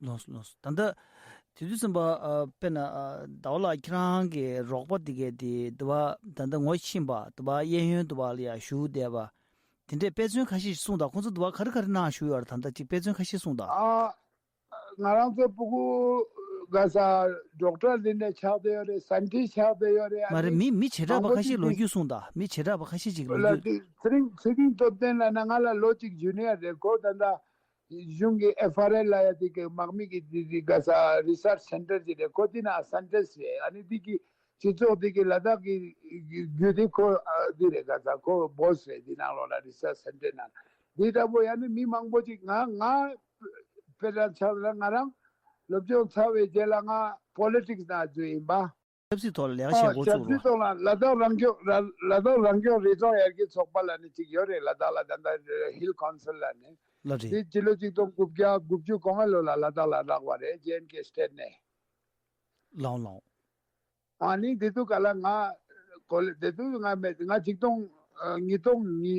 ལོས་ལོས། ད་ལྟ་དེ་དུས་ཙམ་པ་ཨ་དཔེར་ན་ཨ་ཟླ་བ་ལགས་ཁྱེད་རང་གི་རོགས་པ་དེ་གས་དེ་དུ་བ་ད་ལྟ་ངོ་ཤེས་པ་དུ་བ་གཡས་གཡོན་དུ་བ་ལ་ཡ་བཞུགས་བསྡད་པ་དེ་འདྲས་དཔེ་མཚོན་ཁ་ཤས་ཤིག་གསུངས་དང་། ཁོང་ཚོ་དུ་བ་ག་རེ་ག་རེ་གནང་བཞུགས་ཡོད་རེད། ད་ལྟ་ཅིག་དཔེ་མཚོན་ཁ་ཤས་གསུངས་དང་། ཨ་ང་རང་ཚོ་ཕྲུ་གུ་ག་ས་ཌོག་ཊར་དེ་འདྲས་ཆགས་བསྡད་ཡོད་རེད། སའེན་ཊིསཊ་ཆགས་བསྡད་ཡོད་རེད། ཨ་མ་རེད། ནི་མི་མི་བྱེ་བྲག་མང་པོ་པ་ཁ་ཅིག་ཤས་ལོ་དེ་རྒྱུས་གསུངས་དང་། མི་བྱེ་བྲག་པ་ཁ་ཤས་ཅིག་ལོ་ལ་རྒྱུས། དེ་ཚེ་རིང་ཚེ་རིང་སྟོབས་ལྡན་ལབ་ན་ང་ལ་ལོ་གཅིག་ཇུ་ནི་ཡར་རེད། ཁོ་ད་ལྟ་གཞུང་གི་ཨེཕ་ཨར་ཨེལ་ལ་ཡ་དེ་གི་དམག་མི་གི་དེ་དེ་ག་ས་རི་སརཆ་སེན་ཊར་ཅིག་རེད། ཁོ་དེ་ན་སའེན་ཊིསཊ་རེད། ཨ་ནི་དེ་གི་སྤྱི་ཚོགས་དེ་གི་ལ་དྭགས་གི་རྒྱུད་དེ་ཁོ་ཨ་དེ་རེད། ག་ས་ཁོ་བོ་སི་རེད། དེ་ནང་ལོགས་ལ་རི་སརཆ་སེན་ཊར་ནང་དེ་འདྲ་པོ་ཡ་ནི་མི་མང་པོ་ཅིག་ང་ང་དཔེ་རང་ཆགས་ལ་ང་རང་སློབ་སྦྱོང་ཚར་བའི་རྗེས་ལ་ང་པོ་ལི་ཊིག་སི་ནང་འཛུལ་ཡིན་པ། ཆབ་སྲིད་ཐོག་ལ་ལས་ཀ་བྱེད་འགོ་ཨ་ཆབ་ཚུགས་སྲིད་རོགས། ཐོག་ལ་ལ་དྭགས་རང་སྐྱོང་ལ་ལ་དྭགས་རང་སྐྱོང་རི་ཚོགས་ཡར་རྒྱས་ཚོགས་པ་ལབ་ནས་ཅིག་ཡོད་རེད། ལ་དྭགས་ལ་ད་ལྟ་ཧིལ་ཁོན་སིལ་ལབ་ནས། ལ་རེད། དེ་སྤྱི་ལོ་ཆིག་སྟོང་དགུ་བརྒྱ་དགུ་བཅུ་གོ་ལྔ་ལོ་ལ་ལ་དྭགས་ལ་རག་པ་རེད། ཇེ་ཨེན་ཁེ་སི་ཊེཊ་ནས། ལའོ་ལའོ། ཨ་ནི་དེ་དུས་ག་ལ་ང་གོ་ལེ་དེ་དུས་ང་མེད། ང་ཆིག་སྟོང་ཨ་ཉིས་སྟོང་ཉི་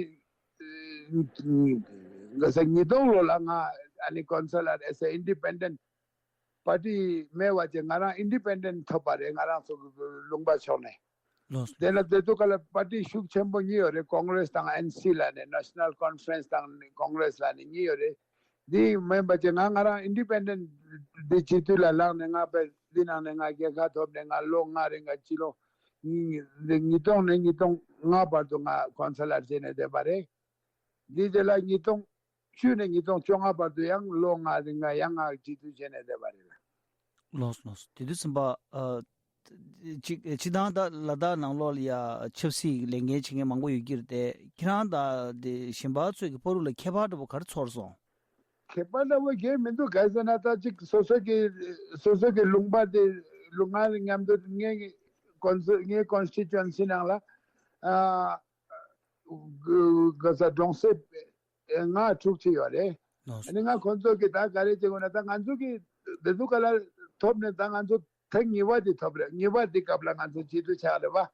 ཉི་ཉི་ག་ས་ཉིས་སྟོང་ལོ་ལ་ང་ཨ་ནི་ཁོན་སིལ་ལ་ཨེ་ཟེ་ཨིན་ཌི་པེན་ཌེན་པར་ཊི་མེད་པ་བྱས་ང་རང་ཨིན་ཌི་པེན་ཌེན་ཊི་ཐོབ་པ་རེད། ང་རང་ཚོ་ལུང་པ་ཕྱོགས་ནས། ལགས་སོ། དེ་ལ་དེ་དུས་སྐབས་ལ་པར་ཊི་ཤུགས་ཆེན་པོ་གཉིས་ཡོད་རེད། ཀོང་རེས་དང་ཨེན་སི་ལབ་ནས། National Conference དང་ཀོང་རེས་ལབ་ནས་གཉིས་ཡོད་རེད། འདི་མིན་པ་ཅིག་ང་ང་རང་ཨིན་ཌི་པེན་ཌེན་ཊི་འདི་སྤྱི་འཐུས་ལ་ལངས་ནས། ང་དཔེ་འདི་ནང་ནས་ང་རྒྱལ་ཁ་ཐོབ་ནས། ང་ལོ་ལྔ་རིང་ག་སྤྱི་ལོ་ཉིས་ཉིས་སྟོང་ནས་ཉིས་སྟོང་ལྔ་བར་དུ་ང་ཀོན་སལ་ལར་བྱས་ནས་བསྡད་པ་རེད། འདི་རྗེས་ལ་ཉིས་སྟོང་བཅུ་ནས་ཉིས་སྟོང་བཅོ་ལྔ་བར་དུ་ཡང་ལོ་ལྔ་རིང་ང་ཡང་ང་སྤྱི་འཐུས་བྱས་ནས་བསྡད་པ་རེད། ལགས་སོ། ལགས་སོ། དེ་དུས་ཙམ་པ་ཨ། ཅིག་སྤྱིར་བཏང་ད་ལ་དྭགས་ནང་ལོགས་ལ་ཡ་ཆབ་སྲིད་ཀྱི་ལས་འགན་བྱེད་མཁན་མང་པོ་ཡོད་ཀྱི་རེད་དེ། ཁྱེད་རང་དང་དེ་གཞན་པ་ཚོའི་གི་བར་དུ་ལ་ཁྱད་པར་འདྲ་པོ་ག་རེ་ཚོར་སོང་། ཁྱད་པར་འདྲ་པོ་གང་ཡང་མི་འདུག་ག་རེ་ཟེར་ན། ད་ཅིག་སོ་སོ་གི་སོ་སོ་གི་ལུང་པ་དེ། ལུང་ང་མཉམ་དུ་ངའི་ཀོན་སི་ངའི་ཀོན་སི་ཊི་ཊུ་ཨན་སི་ནང་ལ་ཨ་ག་ས་གྲོང་གསེབ་ལྔ་དྲུག་ཅིག་ཡོད་རེད། ལགས་སོ། ཨ་ནི་ང་ཁོང་ཚོ་གི་ད་ག་རེ་བྱེད་དགོས་ན། ད་ང་ཚོ་གི་དེ་ཚོ་ག་ལ་ཐོབ་ནས། ད་ང་ཚོ་ཐེངས་གཉིས་པ་དེ་ཐོབ་རེད། གཉིས་པ་དེ་སྐབས་ལ་ང་ཚོ་སྤྱི་འཐུས་ཆགས་རེད་པ།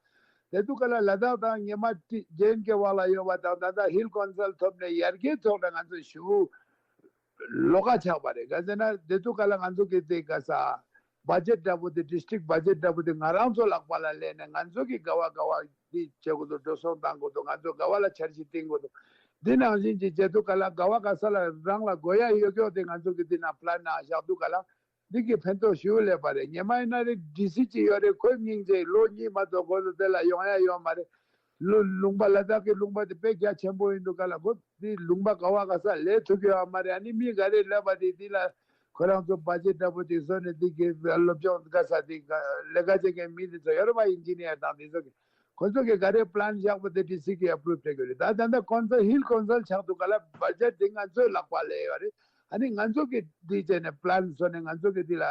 དེ་ཚོ་ག་ལ་ལ་དྭགས་དང་སྔོན་མ་ཊི་ཇེ་ཨེན་ཀེ་བར་ལ་ཡོད་པ་དང་། ད་ལྟ་ཧིལ་ཀོན་སལ་ཐོབ་ནས་ཡར་རྒྱས་ཐོག་ནས་ང་ཚོ་ཞེ་པོ་ལོགས་ཀ་ཆགས་པ་རེད། ག་ཟེར་ན་དེ་ཚོ་ག་ལ་ང་ཚོ་གི་དེ་ག་ས་བ་ཇེཊ་འདྲ་པོ་དེ། ཌི་སི་ཊྲིཀ་བ་ཇེཊ་འདྲ་པོ་དེ་ང་རང་ཚོ་ལག་པ་ལ་ལེན་ནས། ང་ཚོ་གི་ག་བ་ག་བ་འདི་བྱེད་དགོས་འདུག་འགྲོ་སོང་བཏང་དགོས་འདུག་ང་ཚོ་ག་བ་ལ་འཆར་གཞི་བཏིང་དགོས་འདུག་འདི་ནང་བཞིན་གྱི་བྱེད་དུས་ག་ལ་ག་བ་ག་ས་ལ་རང་ལ་དགོས་ཡ་ཡོད་ཀྱོག་དེ་ང་ཚོ་གི་འདི་ན་པི་ལན་ནང་བཞག་དུས་ག་ལ། འདི་གི་ཕན་ཐོགས་ཞེ་པོ་སླེབས་པ་རེད། སྔོན་མ་ཡིན་ན་རེད། ཌི་སི་ཅིག་ཡོད་རེད། ཁོས་སྙིང་རྗེ་ལོ་གཉིས་མ་གཏོགས་ཁོ་ཚོ་དེ་ལ་ཡོང་ཡ་ཡོད་མ་རེད། ལུ་ལུང་པ་ལ་དྭགས་ཀྱི་ལུང་པ་དེ་དཔེ་རྒྱ་ཆེན་པོ་ཡིན་དུས་ག་ལ། ཁོ་དེ་ལུང་པ་ག་བ་ག་ས་ལས་ཐུབ་ཀྱི་ཡོད་མ་རེད། ཨ་ནི་མི་ག་རེ་སླེབས་པ་དེ་དེ་ལ་ཁོ་རང་ཚོ་བ་ཇེཊ་འདྲ་པོ་ཅིག་བཟོས་ནས། དེ་གི་སློབ་སྦྱོང་ག་ས་དེ་ག་ལས་ཀ་བྱེད་མཁན་མི་དེ་ཚོ་ཡོད་རེད་པ། ཨིན་ཇི་ནི་ཡར་དང་དེ་ཚོ་གི། ཁོ་ཚོ་གི་ག་རེ་པི་ལན་བཞག་པ་དེ་ཌི་སི་གི་ཨེ་པུ་རུབ་བྱེད་དགོས་རེད། ད་ད་ལྟ་ཀོན་སལ་ཧིལ་ཀོན་སལ་ཆགས་དུས་ག་ལ་བ་ཇེཊ་དེ་ང་ཚོའི་ལག་པ་ལ་ཡོད་རེད། ཨ་ནི་ང་ཚོ་གི་འདི་བྱས་ནས་པི་ལན་བཟོས་ནས་ང་ཚོ་གི་འདི་ལ་ཨ་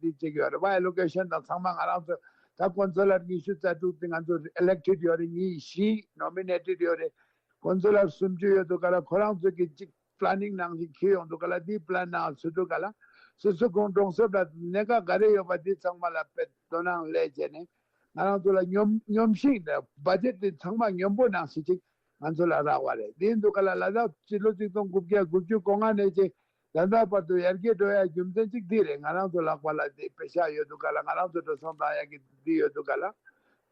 འདི་བྱེད་ཀྱི་ཡོད་རེད་པ། ཨེ་ལོ་ཀེ་ཤན་དང་ཚང་མ་ང་རང་ཚོ། ད་ཀོན་སི་ལར་ཉི་ཤུ་རྩ་དྲུག་དེ་ང་ཚོ་ཨི་ལེག་ཊེཌ་ཡོད་རེད། ཉི་ཤུ་ནོ་མི་ནེ་ཊེཌ་ཡོད་རེད། ཀོན་སི་ལར་སུམ་ཅུ་ཡོད་དུས་ག་ལ་ཁོ་རང་ཚོ་གི་གཅིག་པི་ལེ་ནིང་ནང་བཞིན་འཁྱེར་ཡོང་དུས་ག་ལ། འདི་པི་ལན་ནང་ཚུད་དུས་ག་ལ་སོ་སོ་ཁོང་གྲོང་གསེབ་ལ་གནད་འགག་ག་རེ་ཡོད་པ་འདི་ཚང་མ་ལ་དཔེ་དོ་སྣང་སླེབས་བྱས་ནས། ང་རང་ཚོ་ལ་སྙོམས་སྙོམས་ཤིང་དང་བ་ཇེཊ་དེ་ཚང་མ་སྙོམས་པོ་ནང་བཞིན་ཅིག་ང་ཚོ་ལ་རག་པ་རེད། དེ་ཡིན་དུས་ག་ལ་ལ་དྭགས་སྤྱི་ལོ་ཆིག་སྟོང་དགུ་བརྒྱ་དགུ་བཅུ་གོ་ལྔ་ནས་ཅིག་ད་ལྟ་བར་དུ་ཡར་རྒྱས་འགྲོ་ཡ་རྒྱུ་མཚན་གཅིག་འདི་རེད། ང་རང་ཚོ་ལག་པ་ལ་འདི་པེ་ཤག་ཡོད་དུས་ག་ལ། ང་རང་ཚོ་འགྲོ་སོང་བཏང་ཡ་གི་འདི་ཡོད་དུས་ག་ལ།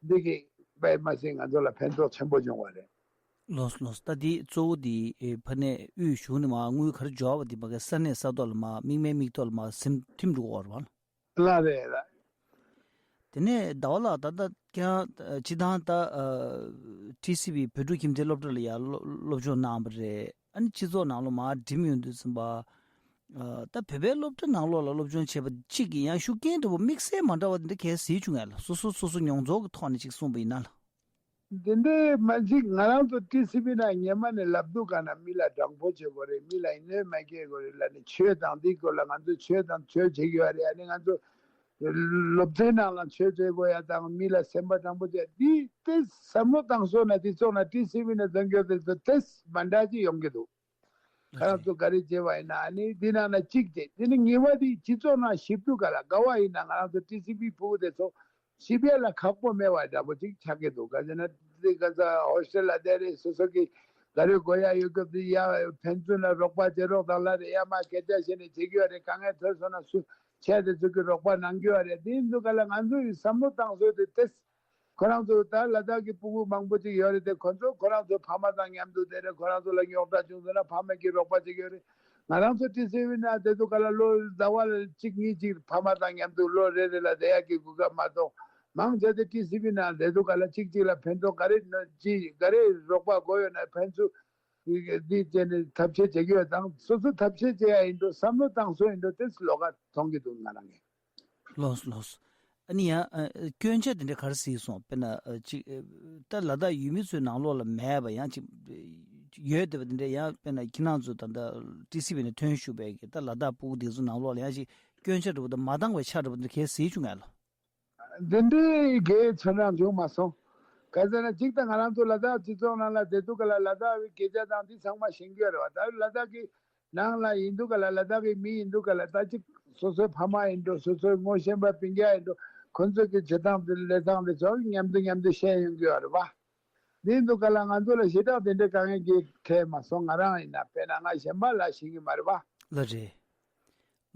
འདི་གི་དཔེ་མ་སྲིད་ང་ཚོ་ལ་ཕན་ཐོགས་ཆེན་པོ་བྱུང་བ་རེད། ལགས་སོ། ལགས་སོ། ད་འདི་གཙོ་བོ་འདི་ཨེ་ཕ་ནས་དབུས་གཞུང་ནས་མར་དངུལ་ག་རེ་འབྱོར་བ་འདི་མ་གི་ས་གནས་ས་ཐོག་ལ་མར་དམིགས་མེད་མིག་ཐོག་ལ་མར་ཟིན་ཐིམ་འགྲོ་གི་ཡོད་རེད་པ། ལགས་རེད་ལགས། དེ་ནས་ཟླ་བ་ལགས། ད་ལྟ་ཁྱེད་རང་སྤྱིར་བཏང་ད་ཨ་ཊི་སི་ཝི་བོད་ཕྲུག་ཁྱིམ་སྡེ་སློབ་གྲྭ་ལ་ཡང་སློབ་སློབ་སྦྱོང་གནང་བ་རེད། ཨ་ནི་སྤྱི་ཚོགས་ནང་ལོགས་མར་འགྲིམས་ཡོང་དུས་ཙམ་པ། ཨ་ད་བོད་པའི་སློབ་གྲྭ་ནང་ལོགས་ལ་སློབ་སྦྱོང་བྱས་པ་གཅིག་གིས་ཡང་ཤུགས་རྐྱེན་འདྲ་པོ་དམིགས་བསལ་མ་འདྲ་བ་དེ་འདྲ་གལ་སྲིད་བྱུང་ཡ་ལ། སོ་སོ་སོ་སོ་མྱོང་ཚོར་གྱི་ཐོག་ནས་ཅིག་གསུངས་པ་ཡིན་ན་ལ། འདི་འདྲའི་མ་གཅིག་ང་རང་ཚོ་ཊི་སི་ཝི་ནང་སྔོན་མ་ནས་ལབ་དུས་ག་ན་མི་ལ་དྲང་པོ་བྱེད་དགོས་རེད། མི་ལ་ཡིད་སྨོན་མ་སྐྱེ་དགོས་རེད་ལབ་ནས། ཆོས་དང་འདི་སྐོར་ལ་ང་ཚོ་ཆོས་དང་ཆོས་བྱེད་ཀྱི་ཡོད་རེད། ཨ་ནི་ང་ཚོ་སློབ་ཚན་ནང་ལ་ཆོས་བྱེད་དགོས་ཡ་དང་། མི་ལ་སེམས་པ་དྲང་པོ་བྱེད། འདི་ཏོག་ཙམ་བསམ་བློ་བཏང་སོང་ན། དེ་ཚོ་ན་ཊི་སི་ཝི་ནས་འཛིན་སྐྱོང་དེ་ཚོ་ཏོག་ཙམ་མ་འདྲ་ཅིག་ཡོང་གི་འདུག་ཁ་རང་ཚོ་ག་རེ་བྱས་པ་ཡིན་ན། ཨ་ནི་འདི་ནང་ན་གཅིག་བྱས། དེ་ནི་ངེས་པ་དེ་སྤྱི་ཚོགས་ནང་ཞིབ་ཏུ་ག་ལ་ག་བ་ཡིན་ན་ང་རང་ཚོ་ཊི་སི་ཝི་ཕྲུ་གུ་དེ་ཚོ་ཞིབ་ཡ་ལ་ཁག་པོ་མེད་པ་འདྲ་པོ་ཅིག་ཆགས་ཀྱི་འདུག་ག་ཟེར་ན་དེ་ག་ས་ཧོ་སི་ཊེལ་ལ་བསྡད་རེད། སོ་སོ་གི་ག་རེ་དགོས་ཡ་ཡོད་སྐབས་དེ་ཡ་ཕན་ཚུན་ལ་རོགས་པ་བྱེད་རོགས་དང་ལབ་རེད། ཡ་མ་སྐད་ཆ་བཤད་ནས་བྱེད་ཀྱི་ཡོད་རེད། དཀའ་ངལ་ཐོན་སོང་ན་སུ་ཆེ་དེ་ཚོ་གི་རོགས་པ་གནང་གི་ཡོད་རེད། དེ་ཡིན་དུས་ག་ལ་ང་ཚོ་ཡི་བསམ་བློ་བཏང་སྲོལ་དེ་ཏེ། ཁོ་རང་ཚོ་ད་ལ་དྭགས་ཀྱི་ཕྲུ་གུ་མང་པོ་ཅིག་ཡོད་རེད་དེ། ཁོ་ཚོ་ཁོ་རང་ཚོ་ཕ་མ་དང་མཉམ་དུ་བསྡད་རེད། ཁོ་རང་ཚོ་ལ་རྙོག་དྲ་བྱུང་སོང་ན་ཕ་མ་གིས་རོགས་པ་བྱེད་ཀྱི་ཡོད་རེད། ང་རང་ཚོ་ཊི་སི་ཝི་ནང་བསྡད་དུས་ག་ལ་ལོ་ཟླ་བ་ལ་གཅིག་གཉིས་ཅིག་ཕ་མ་དང་མཉམ་དུ་ལོ་རེ་རེ་ལ་བསྡད་ཡག་གི་གོ་སྐབས་མ་གཏོགས། མང་ཆེ་དེ་ཊི་སི་ཝི་ནང་བསྡད་དུས་ག་ལ་གཅིག་གཅིག་ལ་ཕན་ཐོགས་ག་རེ་ན་ཅི་ག་རེ་རོགས་པ་དགོས་ཡོད་ན་ཕན་ཚུན་འདི་བྱས་ནས་ཐབས་ཤེས་བྱེད་ཀྱི་ཡོད་དང་། སོ་སོ་ཐབས་ཤེས་བྱེད་ཡ་ཡིན་འགྲོ་བསམ་བློ་བཏང་སྲོལ་ཡིན་འགྲོ་དེ་ལོགས་ཀ་མཐོང་གི་འདུག་ང་རང་གིས། ལགས་སོ་ལགས་སོ། ཨ་ནི་ཡང་ཨ་སྐྱོན་ཆ་དེ་འདྲ་ག་རེ་གཟིགས་སོང་། དཔེར་ན་ཨ་ཅིག་ཨ་ད་ལ་དྭགས་ཡུལ་མི་ཚོའི་ནང་ལོགས་ལ་མེད་པ་ཡང་ཅིག་ཡོད་བསྡད་པ་དེ་འདྲ་ཡང་། དཔེར་ན་ཁྱེད་རང་ཚོ་ད་ལྟ་ཊི་སི་ཝི་ནས་ཐོན་བཞུགས་པའི་གི་ད་ལ་དྭགས་ཕྲུ་གུ་དེ་ཚོ་ནང་ལོགས་ལ་ཡང་ཅིག་སྐྱོན་ཆ་འདྲ་པོ་དང་མ་འདང་བའི་ཆ་འདྲ་པོ་དེ་འདྲ་ག་རེ་གཟིགས་བྱུང་ངས་ལ། འདི་འདྲའི་གི་ཚོར་སྣང་བྱུང་མ་སོང་། ག་ཟེར་ན་གཅིག་ད་ང་རང་ཚོ་ལ་དྭགས་སྤྱི་ཚོགས་ནང་ལ་བསྡད་དུས་ག་ལ་ལ་དྭགས་པའི་སྐད་ཆ་དང་འདི་ཚང་མ་ཤེས་ཀྱི་ཡོད་རེད་བ། ད་ལ་དྭགས་ཀྱི་ནང་ལ་ཡིན་དུས་ག་ལ་ལ་དྭགས་ཀྱི་མི་ཡིན་དུས་ག་ལ་ད་ཅིག་སོ་སོའི་ཕ་མ་ཡིན་འགྲོ། སོ་སོའི་ངོ་ཤེས་པ་སྤུན་ཀྱག་ཡིན་འགྲོ། ཁོ་ཚོ་གི་བྱེད་སྟངས་དེ་ལས་སྟངས་དེ་ཚོ་མཉམ་དུ་མཉམ་དུ་བཤད་ཡོང་གི་ཡོད་རེད་བ། འདི་ཡིན་དུས་ག་ལ་ང་ཚོ་ལ་ཞེ་དྲག་དེ་འདྲའི་དཀའ་ངལ་གྱི་འཕྲད་མ་སོང་། ང་རང་ཡིན་ན། དཔེར་ན་ང་གཞན་པ་ལ་ཤེས་ཀྱི་མ་རེད་བ། ལགས་རེད།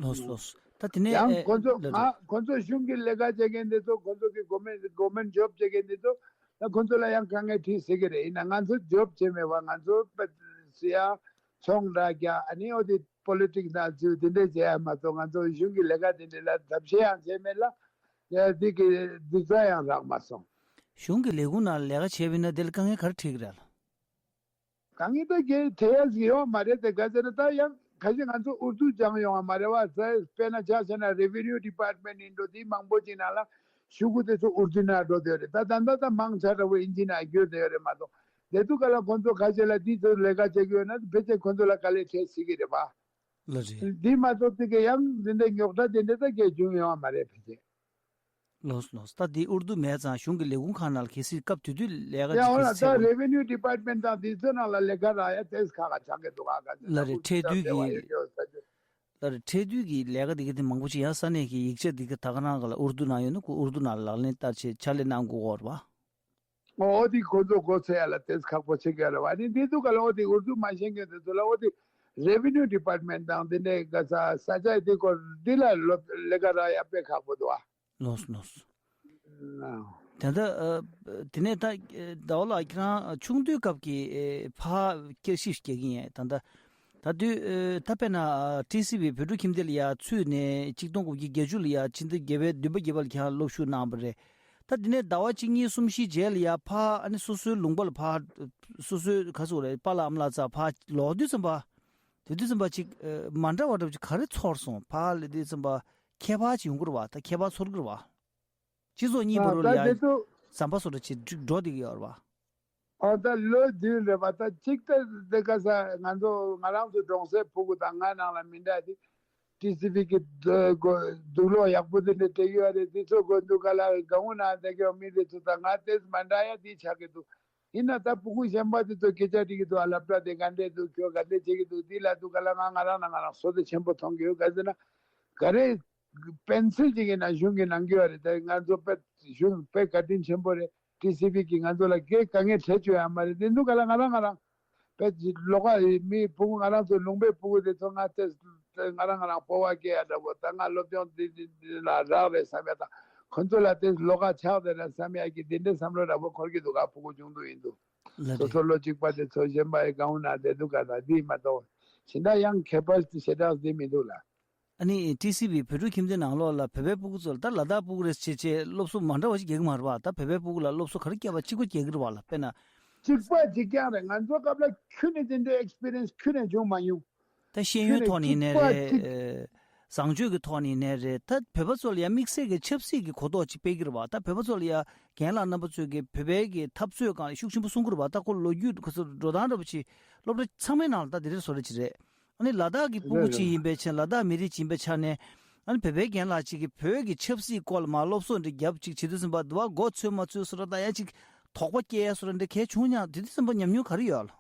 ལགས་སོ་ལགས་སོ། ད་དེ་ནས་ཡང་ཨེ་ཁོ་ཚོ་ལ་ང་ཁོ་ཚོ་གཞུང་གི་ལས་ཀ་བྱེད་མཁན་དེ་ཚོ་ཁོ་ཚོ་གི་government government job་བྱེད་མཁན་དེ་ཚོ་ད་ཁོ་ཚོ་ལ་ཡང་དཀའ་ངལ་འཕྲད་སྲིད་ཀྱི་རེད། ཡིན་ན་ང་ཚོ་job་བྱེད་མེད་པ་ང་ཚོ་པ་ཟེར་ཡ་ཚོང་ར་རྒྱག་ཨ་ནི་འོ་དེ་politics་ནང་ཚུད་དེ་འདྲས་བྱེད་ཡ་མ་གཏོགས་ང་ཚོ་གཞུང་གི་ལས་ཀ་དེ་འདྲས་ལ་ཐབས་ཤེས་ཡང་བྱས་མེད་ལ་ཡ་དེ་གི་རྡུལ་རྩ་ཡང་རག་མ་སོང་། གཞུང་གི་ལས་ཁུངས་ནང་ལས་ཀ་བྱས་པ་ཡིན་ན་དེ་ལ་དཀའ་ངལ་ག་རེ་འཕྲད་ཀྱི་རེད་ལ། གང་ཡིན་ད་གལ་ཐེ་ཡ་ཟིག་ཡོད་མ་རེད་དེ་ག་ཟེར་ན་ད་ཡང་ཁ་ཤས་ང་ཚོ་ཨུར་དུ་སྦྱང་ཡོང་བ་མ་རེད་བ་ཟེར། དཔེར་ན་ཆ་བཞག་ན་revenue department་ཡིན་འགྲོ་དེའི་མང་པོ་ཅིག་ནང་ལ་ཤོག་གུ་དེ་ཚོ་ཨུར་དུ་ནང་འགྲོ་དེ་རེད། ད་ད་ད་ད་མང་ཆ་འདྲ་བོ་ཨིན་ཇི་ནང་བསྒྱུར་དེ་རེད་མ་གཏོགས་དེ་དུས་ག་ལ་ཁོང་ཚོ་ཁ་ཤས་ལ་དེའི་ཚོ་ལས་ཀ་བྱེད་ཀྱི་ཡོད་ན་ཕལ་ཆེར་ཁོང་ཚོ་ལ་དཀའ་ལས་འཕྲད་སྲིད་ཀྱི་རེད་བ། ལ་རེད། དེ་མ་གཏོགས་དེ་ག་ཡང་འདི་འདྲའི་རྙོག་དྲ་དེ་འདྲ་ད་གས་བྱུང་ཡོད་མ་རེད་ཕལ་ཆེར། ལོས་ལོས། ད་དེ་ཨུར་དུ་མེད་ཙང་གཞུང་གི་ལས་ཁུངས་ཁག་ནང་ལ་གལ་སྲིད་སྐབས་དེ་དུས་ལས་ཀ་ཡ་འོ་ཅིག་ལ་གལ་ད་སྲིད་revenue department་དང་དེ་ཚོ་ནང་ལ་ལས་ཀ་རག་ཡ་ཏེས་ཁག་ཁག་ཆགས་ཀྱི་འདུག་ཨ་ག་ཚོད་ལ་ད་རེད་ཁུ་ཁྲལ་ཚོ་བསྡུ་བདེ་བ་གི་ཡོད་ཡོད་ས་ཚོད། ལ་རེད་ཁྲལ་བསྡུ་གི་ལས་ཀ་དེ་ག་དེ་མང་པོ་ཅིག་ཡང་ས་གནས་ཀྱི་ཡིག་ཆ་དེ་ག་ད་ག་རང་ག་ལ་ཨུར་དུ་ནང་ཡོད་ན་ཁོ་ཨུར་དུ་ནང་ལ་ལག་ལེན་བསྟར་བྱས་ཕྱག་ལས་གནང་དགོས་ཀྱི་ཡོད་རེད་བ། ཨོ་དེ་ཁོ་ཚོ་གོ་ཚེ་ཡ་ལ་ཏེས་ཁག་པོ་ཆེ་ག་རེད་བ། ཨ་ནི་དེ་ཚོ་ག་ལ་ཨོ་དེ་ཨུར་དུ་མ་ཤེས་མཁན་དེ་ཚོ་ལ་ཨོ་དེ་revenue department དང་དེ་འདྲའི་ག་ས་ས་ཆ་དེ་སྐོར་དེ་ལ་ལོ་ལས་ཀ་རག་ཡ་དཔེ་ཁག་པོ་འདུག་ཨ། ལོས་ལོས། ཨ། ད་ལྟ་ཨ། དེ་ནས་ད་ཟླ་བ་ལགས་ཁྱེད་རང་ཆུང་དུས་སྐབས་ཀྱི་ཨེ་ཕ་སྐྱེ་ཤི་སྐྱེ་གི་ཡིན་ད་ལྟ། ད་དུས་ཨེ་ད་དཔེར་ན་ཨ་ཊི་སི་ཝི་བོད་ཕྲུག་ཁྱིམ་སྡེ་ལ་ཡ་ཚུད་ནས་གཅིག་སྟོང་དགུ་བརྒྱ་བརྒྱད་ཅུ་ལ་ཡ་ཕྱི་ཟླ་བརྒྱད་པའི་བདུན་པ་བརྒྱད་པ་ལ་ཁྱེད་རང་སློབ་ཞུགས་གནང་བ་རེད། ད་དེ་ནས་ཟླ་བ་གཅིག་གཉིས་གསུམ་བཞི་རྗེས་ལ་ཡ་ཕ་ཨ་ནི་སོ་སོའི་ལུང་པ་ལ་ཕ་སོ་སོའི་ག་ཟེར་དགོས་རེད་པཱ་ལགས་ཨ་མ་ལགས་ཚ་ཕ་ལོག་དུས་ཙམ་པ། དེ་དུས་ཙམ་པ་ཅིག་ཨ་མ་འདྲ་བ་འདྲ་བ་ཅིག་ག་རེ་ཚོར་སོང་ཕ་ལ་དུས་ཙམ་པ་ཁྱད་པར་ཅིག་ཡོང་གི་རེད་བ་ད་ཁྱད་པར་ཚོར་གི་རེད་བ། སྤྱི་ཚོགས་གཉིས་བར་ལ་ཡ་ད་དེ་ཚོ་ཟམ་པ་སོ་འདྲ་ཅིག་འགྲོ་བསྡད་ཀྱི་ཡོད་རེད་བ། ཨ་ད་ལོ་བདུན་རེད་པ། ད་གཅིག་ད་དེ་ག་ས་ང་ཚོ་ང་རང་ཚོ་གྲོང་གསེབ་ཕྲུ་གུ་དང་ང་ནང་ལ་མི་འདྲ་དེ་ཊི་སི་ཝི་གི་སྒོ་སྒོ་སྡུག་ལོག་ཡག་པོ་དེ་འདྲ་སྤྲད་ཡོད་རེད། དེ་ཚོ་དགོས་འདུག་ག་ལ་གང་འུ་ན་དེ་གའི་མི་དེ་ཚོ་དང་ང་དེ་མ་འདྲ་ཡ་དེ་ཆགས་ཀྱི་འདུག་ཡིན་ན་ད་ཕྲུ་གུ་གཞན་པ་དེ་ཚོ་སྐད་ཆ་དྲིས་ཀྱི་འདུག་ཨ་སློབ་གྲྭ་དེ་ག་འདྲས་འདུག་ཁྱོད་ག་འདྲས་བྱེད་ཀྱི་འདུག་དེ་ལ་འདུག་ག་ལ་ང་ང་རང་ན་ང་རང་བསོད་བདེ་ཆེན་པོ་མཐོང་གི་ཡོད་ག་ཟེར་ན་ག་རེ། པེན་སིལ་ཅིག་ཡིན་ན་གཞུང་གིས་གནང་གི་ཡོད་རེད། ད་ང་ཚོ་དཔེ་གཞུང་དཔེ་བཀའ་དྲིན་ཆེན་པོ་རེད། ཊི་སི་ཝི་གིས་ང་ཚོ་ལ་སྐད་དཀའ་ངལ་འཕྲད་བཅུག་ཡ་མ་རེད། དེ་འདུག་ག་ལ་ང་རང་ང་རང་དཔེ་ལོགས་ཀ་མི་ཕྲུ་གུ་ང་རང་ཚོ་ལུང་པའི་ཕྲུ་གུ་དེ་ཚོ་ང་ཚོས་ང་རང་ང་རང་སྤོབས་པ་སྐྱེ་ཡ་འདྲ་པོ་ད་ང་སློབ་སྦྱོང་འདི་འདི་འདི་ལ་རག་རེད་བསམ་ཡ་དང་ཁོ་ཚོ་ལ་དེ་ལོགས་ཀ་ཆགས་བསྡད་ར་བསམ་ཡ་གི་འདི་འདྲའི་བསམ་བློ་འདྲ་པོ་འཁོར་གི་འདུག་ག་ཕྲུ་གུ་ཆུང་དུས་ཡིན་དུས་ལ་སོ་རེད། སོ་ལོ་གཅིག་པ་དེ་ཚོ་གཞན་པ་ཡི་གང་འུ་ན་བསྡད་འདུག་ག་ད་འདི་མ་གཏོགས་ཕྱི་ཟླ་ཡང་ཁྱད་པར་ཞེ་དྲག་འདི་མི་འདུག་ལ། ཨ་ནི་ཊི་སི་ཝི་བོད་ཕྲུག་ཁྱིམ་སྡེ་ནང་ལོགས་ལ་བོད་པའི་ཕྲུ་གུ་ཚོ་ལ་ད་ལ་དྭགས་ཕྲུ་གུ་རེད་ཅེས་བྱས་སློབ་གསོ་མ་འདྲ་བ་ཞིག་རྒྱག་གི་མ་རེད་བ། ད་བོད་པའི་ཕྲུ་གུ་ལ་སློབ་གསོ་ག་རེ་བསྐྱལ་བ་གཅིག་པ་རྒྱག་གི་རེད་བ་ལ་དཔེར་ན། གཅིག་པ་གཅིག་རྐྱང་རེད། ང་ཚོ་སྐབས་ལ་ཁྱོན་ནས་དེ་འདྲའི་ཨེག་སི་པི་རི་ཡན་སི་ཁྱོན་ནས་བྱུང་མ་མྱོང་། ད་ཤེས་ཡོན་ཁྱོན་ནས་ཐོག་ནས་གཅིག་ཡིན་ནའི་པ་རེད། གཅིག་ཨེ། བཟང་སྤྱོད་ཀྱི་ཐོག་ནས་ཡིན་ནའི་རེད། ད་བོད་པ་ཚོ་ལ་ཡང་དམིགས་བསལ་གྱི་ཆབ་སྲིད་ཀྱི་གོ་རྟོགས་ཅིག་སྤེལ་གྱི་རེད་བ། ད་བོད་པ་ཚོ་ལ་ཡང་རྒན་ལགས་རྣམ་པ་ཚོས་ཀྱི་བོད་པའི་གི་འཐབ་རྩོད་སྒང་ལ་ཤུགས་ཆེན་པོ་གསུང་གི་རེད་བ། ད་ཁོ་ལོ་རྒྱུས་ཁོ་ཚོ་འགྲོ་སྟངས་འདྲ་པོ་ཅིག་སློབ་གྲྭ་ཚང་མའི་ནང་ལ་ད་དེ་འདྲའི་བཟོ་འདྲ་ཅིག་རེད། ཨ་ནི་ལ་དྭགས་ཀྱི་སྤུ་གུ་ཅིག་ཡིན་པའི་ཆ་ལ་དྭགས་མི་རིགས་ཅིག་ཡིན་པའི་ཆ་ནས་ཨ་ནི་བོད་པའི་རྒན་ལགས་ཅིག་གིས་བོད་ཀྱི་ཆབ་སྲིད་སྐོར་ལ་མར་སློབ་གསོ་འདྲ་རྒྱབ་ཅིག་བྱེད་དུས་ཙམ་པ་འདི་བ་མགོ་ཚོས་མ་ཚོས་བཟོ་འདྲ་ད་ཡ་ཅིག་དོགས་པ་སྐྱེ་ཡ་བཟོ་འདྲ་འདྲ་གས་བྱུང་མྱོང་། དེ་དུས་ཙམ་པ་ཉམས་མྱོང་ག་རེ་ཡོད་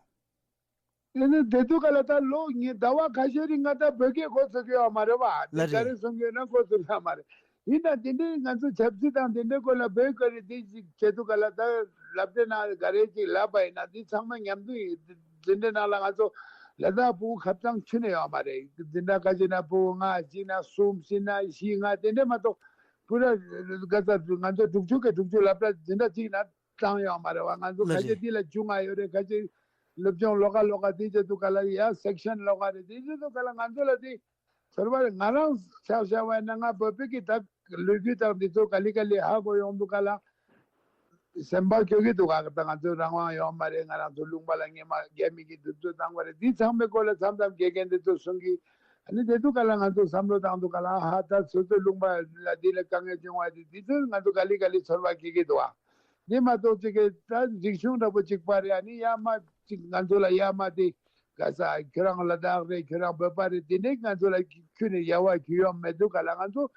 ལ། དེ་ནི་དེ་དུས་ག་ལ་ད་ལོ་ཉི་ཟླ་བ་ཁ་ཤས་རིང་ང་ད་བོད་སྐད་གོ་ཚོད་ཀྱི་ཡོད་མ་རེད་བ། ལ་དེ་ག་རེད། རེ་གསུང་གི་ཡོད་ན་གོ་ཚོད་ཡོད་མ་རེད། ཡིན་ན་དེ་འདྲའི་ང་ཚོ་ཆབ་སྲིད་དང་དེ་འདྲའི་སྐོར་ལ་བོད་ག་རེ་དེ་ཅིག་བྱེད་དུས་ག་ལ་ད་ལབ་དེ་ན་ག་རེ་ཅིག་ལབ་པ་ཡིན་ན་དེ་ཚང་མ་མཉམ་དུ་ཡིན། དེ་འདྲའི་ནང་ལ་ང་ཚོ་ལ་དྭགས་ཕྲུ་གུ་ཁ་ཚང་ཁྱོན་ནས་ཡོད་མ་རེད། འཛིན་གྲྭ་ཁ་ཤས་ན་ཕྲུ་གུ་ལྔ་གཅིག་ན་གསུམ་གཅིག་ན་བཞི་ལྔ་དེ་འདྲ་མ་གཏོགས་པུ་ར་ག་ས་ང་ཚོ་དྲུག་ཅུ་གི་དྲུག་ཅུ་ལབ་ད་འཛིན་གྲྭ་གཅིག་ན་བཏང་ཡོད་མ་རེད་བ། ང་ཚོ་ལ་ཁ་ཤས་རེད། འདི་ལ་བཅུ་ལྔ་ཡོད་རེད། ཁ་ཤས་སློབ་སྦྱོང་ལོགས་ཀ་ལོགས་ཀ་དེ་བྱེད་དུས་ག་ལ་ཡ་སེག་ཤན་ལོགས་ཀ་རེད། དེ་བྱེད་དུས་ག་ལ་ང་ཚོ་ལ་དེ་ཚོར་བ་རེད། ང་རང་ཆ་བཞག་པ་ཡིན་ན་ང་བོད་པའི་གི་ད་ལོ་རྒྱུས་དང་འདི་ཚོ་ག་ལེ་ག་ལེ་ཧ་གོ་ཡོང་དུས་ག་ལ་སེམས་པ་སྐྱོ་གི་འདུག་ག་ད་ང་ཚོ་རང་དབང་ཡོད་མ་རེད། ང་རང་ཚོ་ལུང་པ་ལ་སྔས་མ་རྒྱ་མི་གི་འདུ་འཛོམས་བཏང་བ་རེད། དེ་ཚང་མའི་སྐོར་ལ་མཚམས་མཚམས་དགེ་རྒན་འདི་ཚོ་གསུང་གི་ཨ་ནི་དེ་དུས་ག་ལ་ང་ཚོ་བསམ་བློ་བཏང་དུས་ག་ལ་ཧ་ད་སོ་སོའི་ལུང་པ་ལ་འདི་ལ་དཀའ་ངལ་བྱུང་བ་དེ་འདི་ཚོ་ང་ཚོ་ག་ལེ་ག་ལེ་ཚོར་བ་སྐྱེ་གི་འདུག་ཨ། འདི་མ་གཏོགས་ཅིག་གི་ད་རིག་གཞུང་འདྲ་པོ་གཅིག་པ་རེད། ཨ་ནི་ཡ་མ་ཅིག་ང་ཚོ་ལ་ཡ་མ་དེ་ག་ས་ཁྱོད་རང་ལ་དྭགས་རེད། ཁྱོད་རང་བོད་པ་རེད། དེ་འདྲའི་ང་ཚོ་ལ་ཁྱོན་ནས་ཡ་བ་ཁྱོད་ཡོང་མེད་དུས་ག་ལ་ང་ཚོ་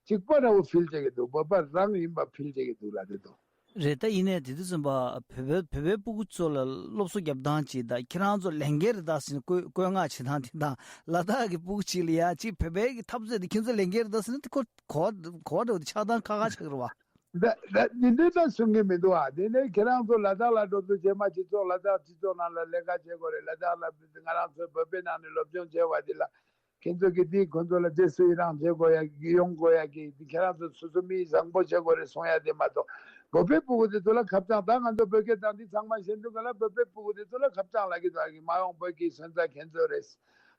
གཅིག་པ་འདྲ་པོ་ཕིལ་བྱེད་ཀྱི་འདུག་བོད་པ་རང་ཡིན་པ་ཕིལ་བྱེད་ཀྱི་འདུག་ལ་དེ་དུ། རེད། ད་ཡིན་ནའི་དེ་དུས་ཙམ་པ་བོད་པའི་བོད་པའི་སྤུ་གུ་ཚོ་ལ་སློབ་གསོ་རྒྱབ་སྟངས་ཅིག་ད་ཁྱེད་རང་ཚོ་ལས་འགན་རེད་ད་ཟེར་ནས་བཀོད་བཀོད་མངགས་བྱེད་སྟངས་དེ་དང་ལ་དྭགས་ཀྱི་སྤུ་གུ་ཅིག་ལ་ཡ་ཅིག་བོད་པའི་གི་འཐབ་རྩོད་དེ་ཁྱེད་ཚོ་ལས་འགན་རེད་ད་ཟེར་ནས་དེ་གོ་གོ་གོ་འདྲ་པོ་དེ་ཆགས་སྟངས་ཁག་ཁག་ཆགས་ཀྱི་རེད་བ། ད་ད་འདི་འདྲའི་ད་གསུང་གི་མི་འདུག་ཨ། དེ་ནས་ཁྱེད་རང་ཚོ་ལ་དྭགས་ལ་འགྲོ་དུས་རྗེས་མ་སྤྱི་ཚོགས་ལ་དྭགས་སྤྱི་ཚོགས་ནང་ལ་ལས་ཀ་བྱེད་དགོས་རེད། ལ་དྭགས་ལ་ང་རང་ཚོའི་བོད་པའི་ནང་ནས་སློབ་སྦྱོང་བྱས་པ་དེ་ལ་ ཁྱེད་ཚོ་གིས་འདི་ཁོ་ཚོ་ལ་རྗེས་སུ་ཡི་རང་བྱེད་དགོས་ཡ་ཡོང་དགོས་ཡ་གི་འདི་ཁྱེད་རང་ཚོ་སོ་སོ་མི་བཟང་པོ་བྱེད་དགོས་རེད་གསུང་ཡ་དེ་མ་གཏོགས་བོད་པའི་ཕྲུ་གུ་དེ་ཚོ་ལ་ཁ་བྱང་ད་ང་ཚོ་བོད་སྐད་དང་འདི་ཚང་མ་ཤེས་འདུག་ག་ལ། བོད་པའི་ཕྲུ་གུ་དེ་ཚོ་ལ་ཁ་བྱང་ལབ་ཀྱི་འདུག་ག་གི་མ་འོངས་བོད་ཀྱི་སོན་རྩ་ཁྱེད་ཚོ་རེད།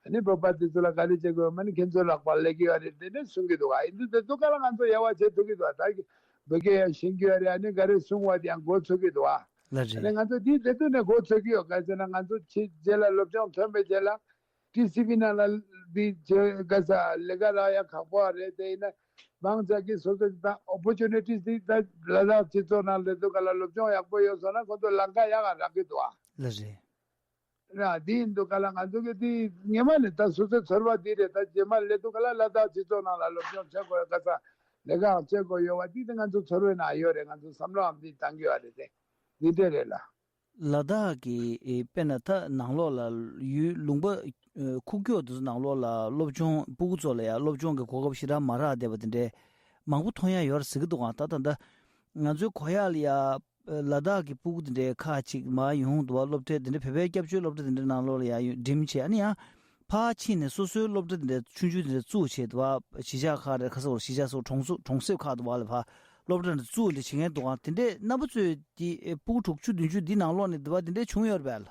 ཨ་ནི་བོད་པ་དེ་ཚོ་ལ་ག་རེ་བྱེད་དགོས་མ་ནི་ཁྱེད་ཚོ་ལག་པར་སླེབས་ཀྱི་ཡོད་རེད་དེ་འདྲ་གསུང་གི་འདུག་ག་ཡིན་དུས་དེ་ཚོ་ག་ལ་ང་ཚོ་དབྱེ་བ་འབྱེད་ཐུབ་ཀྱི་འདུག་ག་ད་གི་བོད་སྐད་ཡང་ཤེས་ཀྱི་ཡོད་རེད། ཨ་ནི་ག་རེ་གསུང་བ་དེ་ཡང་གོ་ཚོད་ཀྱི་འདུག་ག་ལ་ཨ་ནི་རེད། ང་ཚོ་དེའི་དེ་དུས་ནས་གོ་ཚོད་ཀྱི་ཡོད། ག་ཟེར་ན་ང་ཚོ་ཕྱི་རྗེས་ལ་སློབ་སྦྱོང་ཐོན་པའི་རྗེས་ལ། ཊི་སི་ཝི་ནང་ལ་འདི་བྱེད་དགའ་ས་ལས་ཀ་རག་ཡ་ཁག་པོ་རེད། དེ་ཡིན་ན་མང་ཆ་གིས་སོ་སོ་ད་ཨོ་པོར་ཅུ་ནི་ཊིས་འདི་ད་ལ་དྭགས་སྤྱི་ཚོགས་ནང་སླེབས་དུས་ག་ལ་སློབ་སྦྱོང་ཡག་པོ་ཡོད་སོང་ན་ཁོང་ཚོ་ལམ་ཁ་ཡག་ག་རག་གི་འདུག་ཨ། ལ་རེད། ར་འདི་ཡིན་དུས་ག་ལ་ང་ཚོ་གི་འདི་ངེས་མ་ནི་ད་སོ་སོའི་ཚོར་བ་འདི་རེད། ད་རྗེས་མ་སླེབས་དུས་ག་ལ་ལ་དྭགས་སྤྱི་ཚོགས་ནང་ལ་སློབ་སྦྱོང་བྱེད་དགོས་ཡ་དགའ་ས་ལས་ཀའང་བྱེད་དགོས་ཡོད་པ་འདི་དེ་ང་ཚོ་ཚོར་བའི་ནང་ཡོད་རེད། ང་ཚོ་བསམ་བློའང་འདི་བཏང་གི་ཡོད་རེད་དེ་འདི་འདྲ་རེད་ལ། ལ་དྭགས་ཀྱི་ཨེ་དཔེར་ན་ད་ནང་ལོགས་ལ་ཡུལ་ལུང་པ་ཨེ་ཁུག་ཀྱོག་དེ་ཚོ་ནང་ལོགས་ལ་སློབ་སྦྱོང་སྤུ་གུ་ཚོ་ལ་ཡང་སློབ་སྦྱོང་གི་གོ་སྐབས་ཞེ་དྲག་མ་རག་བསྡད་པ་དེ་འདྲའི་མང་པོ་མཐོང་ཡ་ཡོད་རེད་ཟེར་གྱི་འདུག་ཨང་། ད་ད་ལྟ་ང་ཚོའི་གོ་ཡག་ལ་ཡ་ལ་དྭགས་ཀྱི་སྤུ་གུ་དེ་འདྲའི་ཁག་ཅིག་མར་ཡོང་འདུག་བ། སློབ་གྲྭ་དེ་འདྲ་བོད་པའི་སྐྱབས་བཅོལ་སློབ་གྲྭ་དེ་འདྲའི་ནང་ལོགས་ལ་ཡ་ཡོང་འགྲིམ་བྱས་ཨ་ནི་ཡང་ཕར་ཕྱིན་ནས་སོ་སོའི་སློབ་གྲྭ་དེ་འདྲ་ཆུང་ཆུང་དེ་འདྲ་བཙུགས་བྱས་འདུག་བ། གཞིས་ཆགས་ཁག་རེད། ཁ་སང་བར་གཞིས་ཆགས་སོགས་གྲོང་གྲོང་གྲོང་གསེབ་ཁག་ཏུ་བ་ལ་ཕར་སློབ་གྲྭ་འདི་བཙུགས་ལས་བྱེད་མཁན་འདུག་ག་དེ་འདྲའི་རྣམ་པ་ཚོས་དེ་ཨེ་སྤུ་གུ་དྲུག་ཅུ་བདུན་ཅུ་འདི་ནང་ལོགས་ནས་འདི་བ་དེ་འདྲའི་བྱུང་ཡོད་རེད་པས་ལ།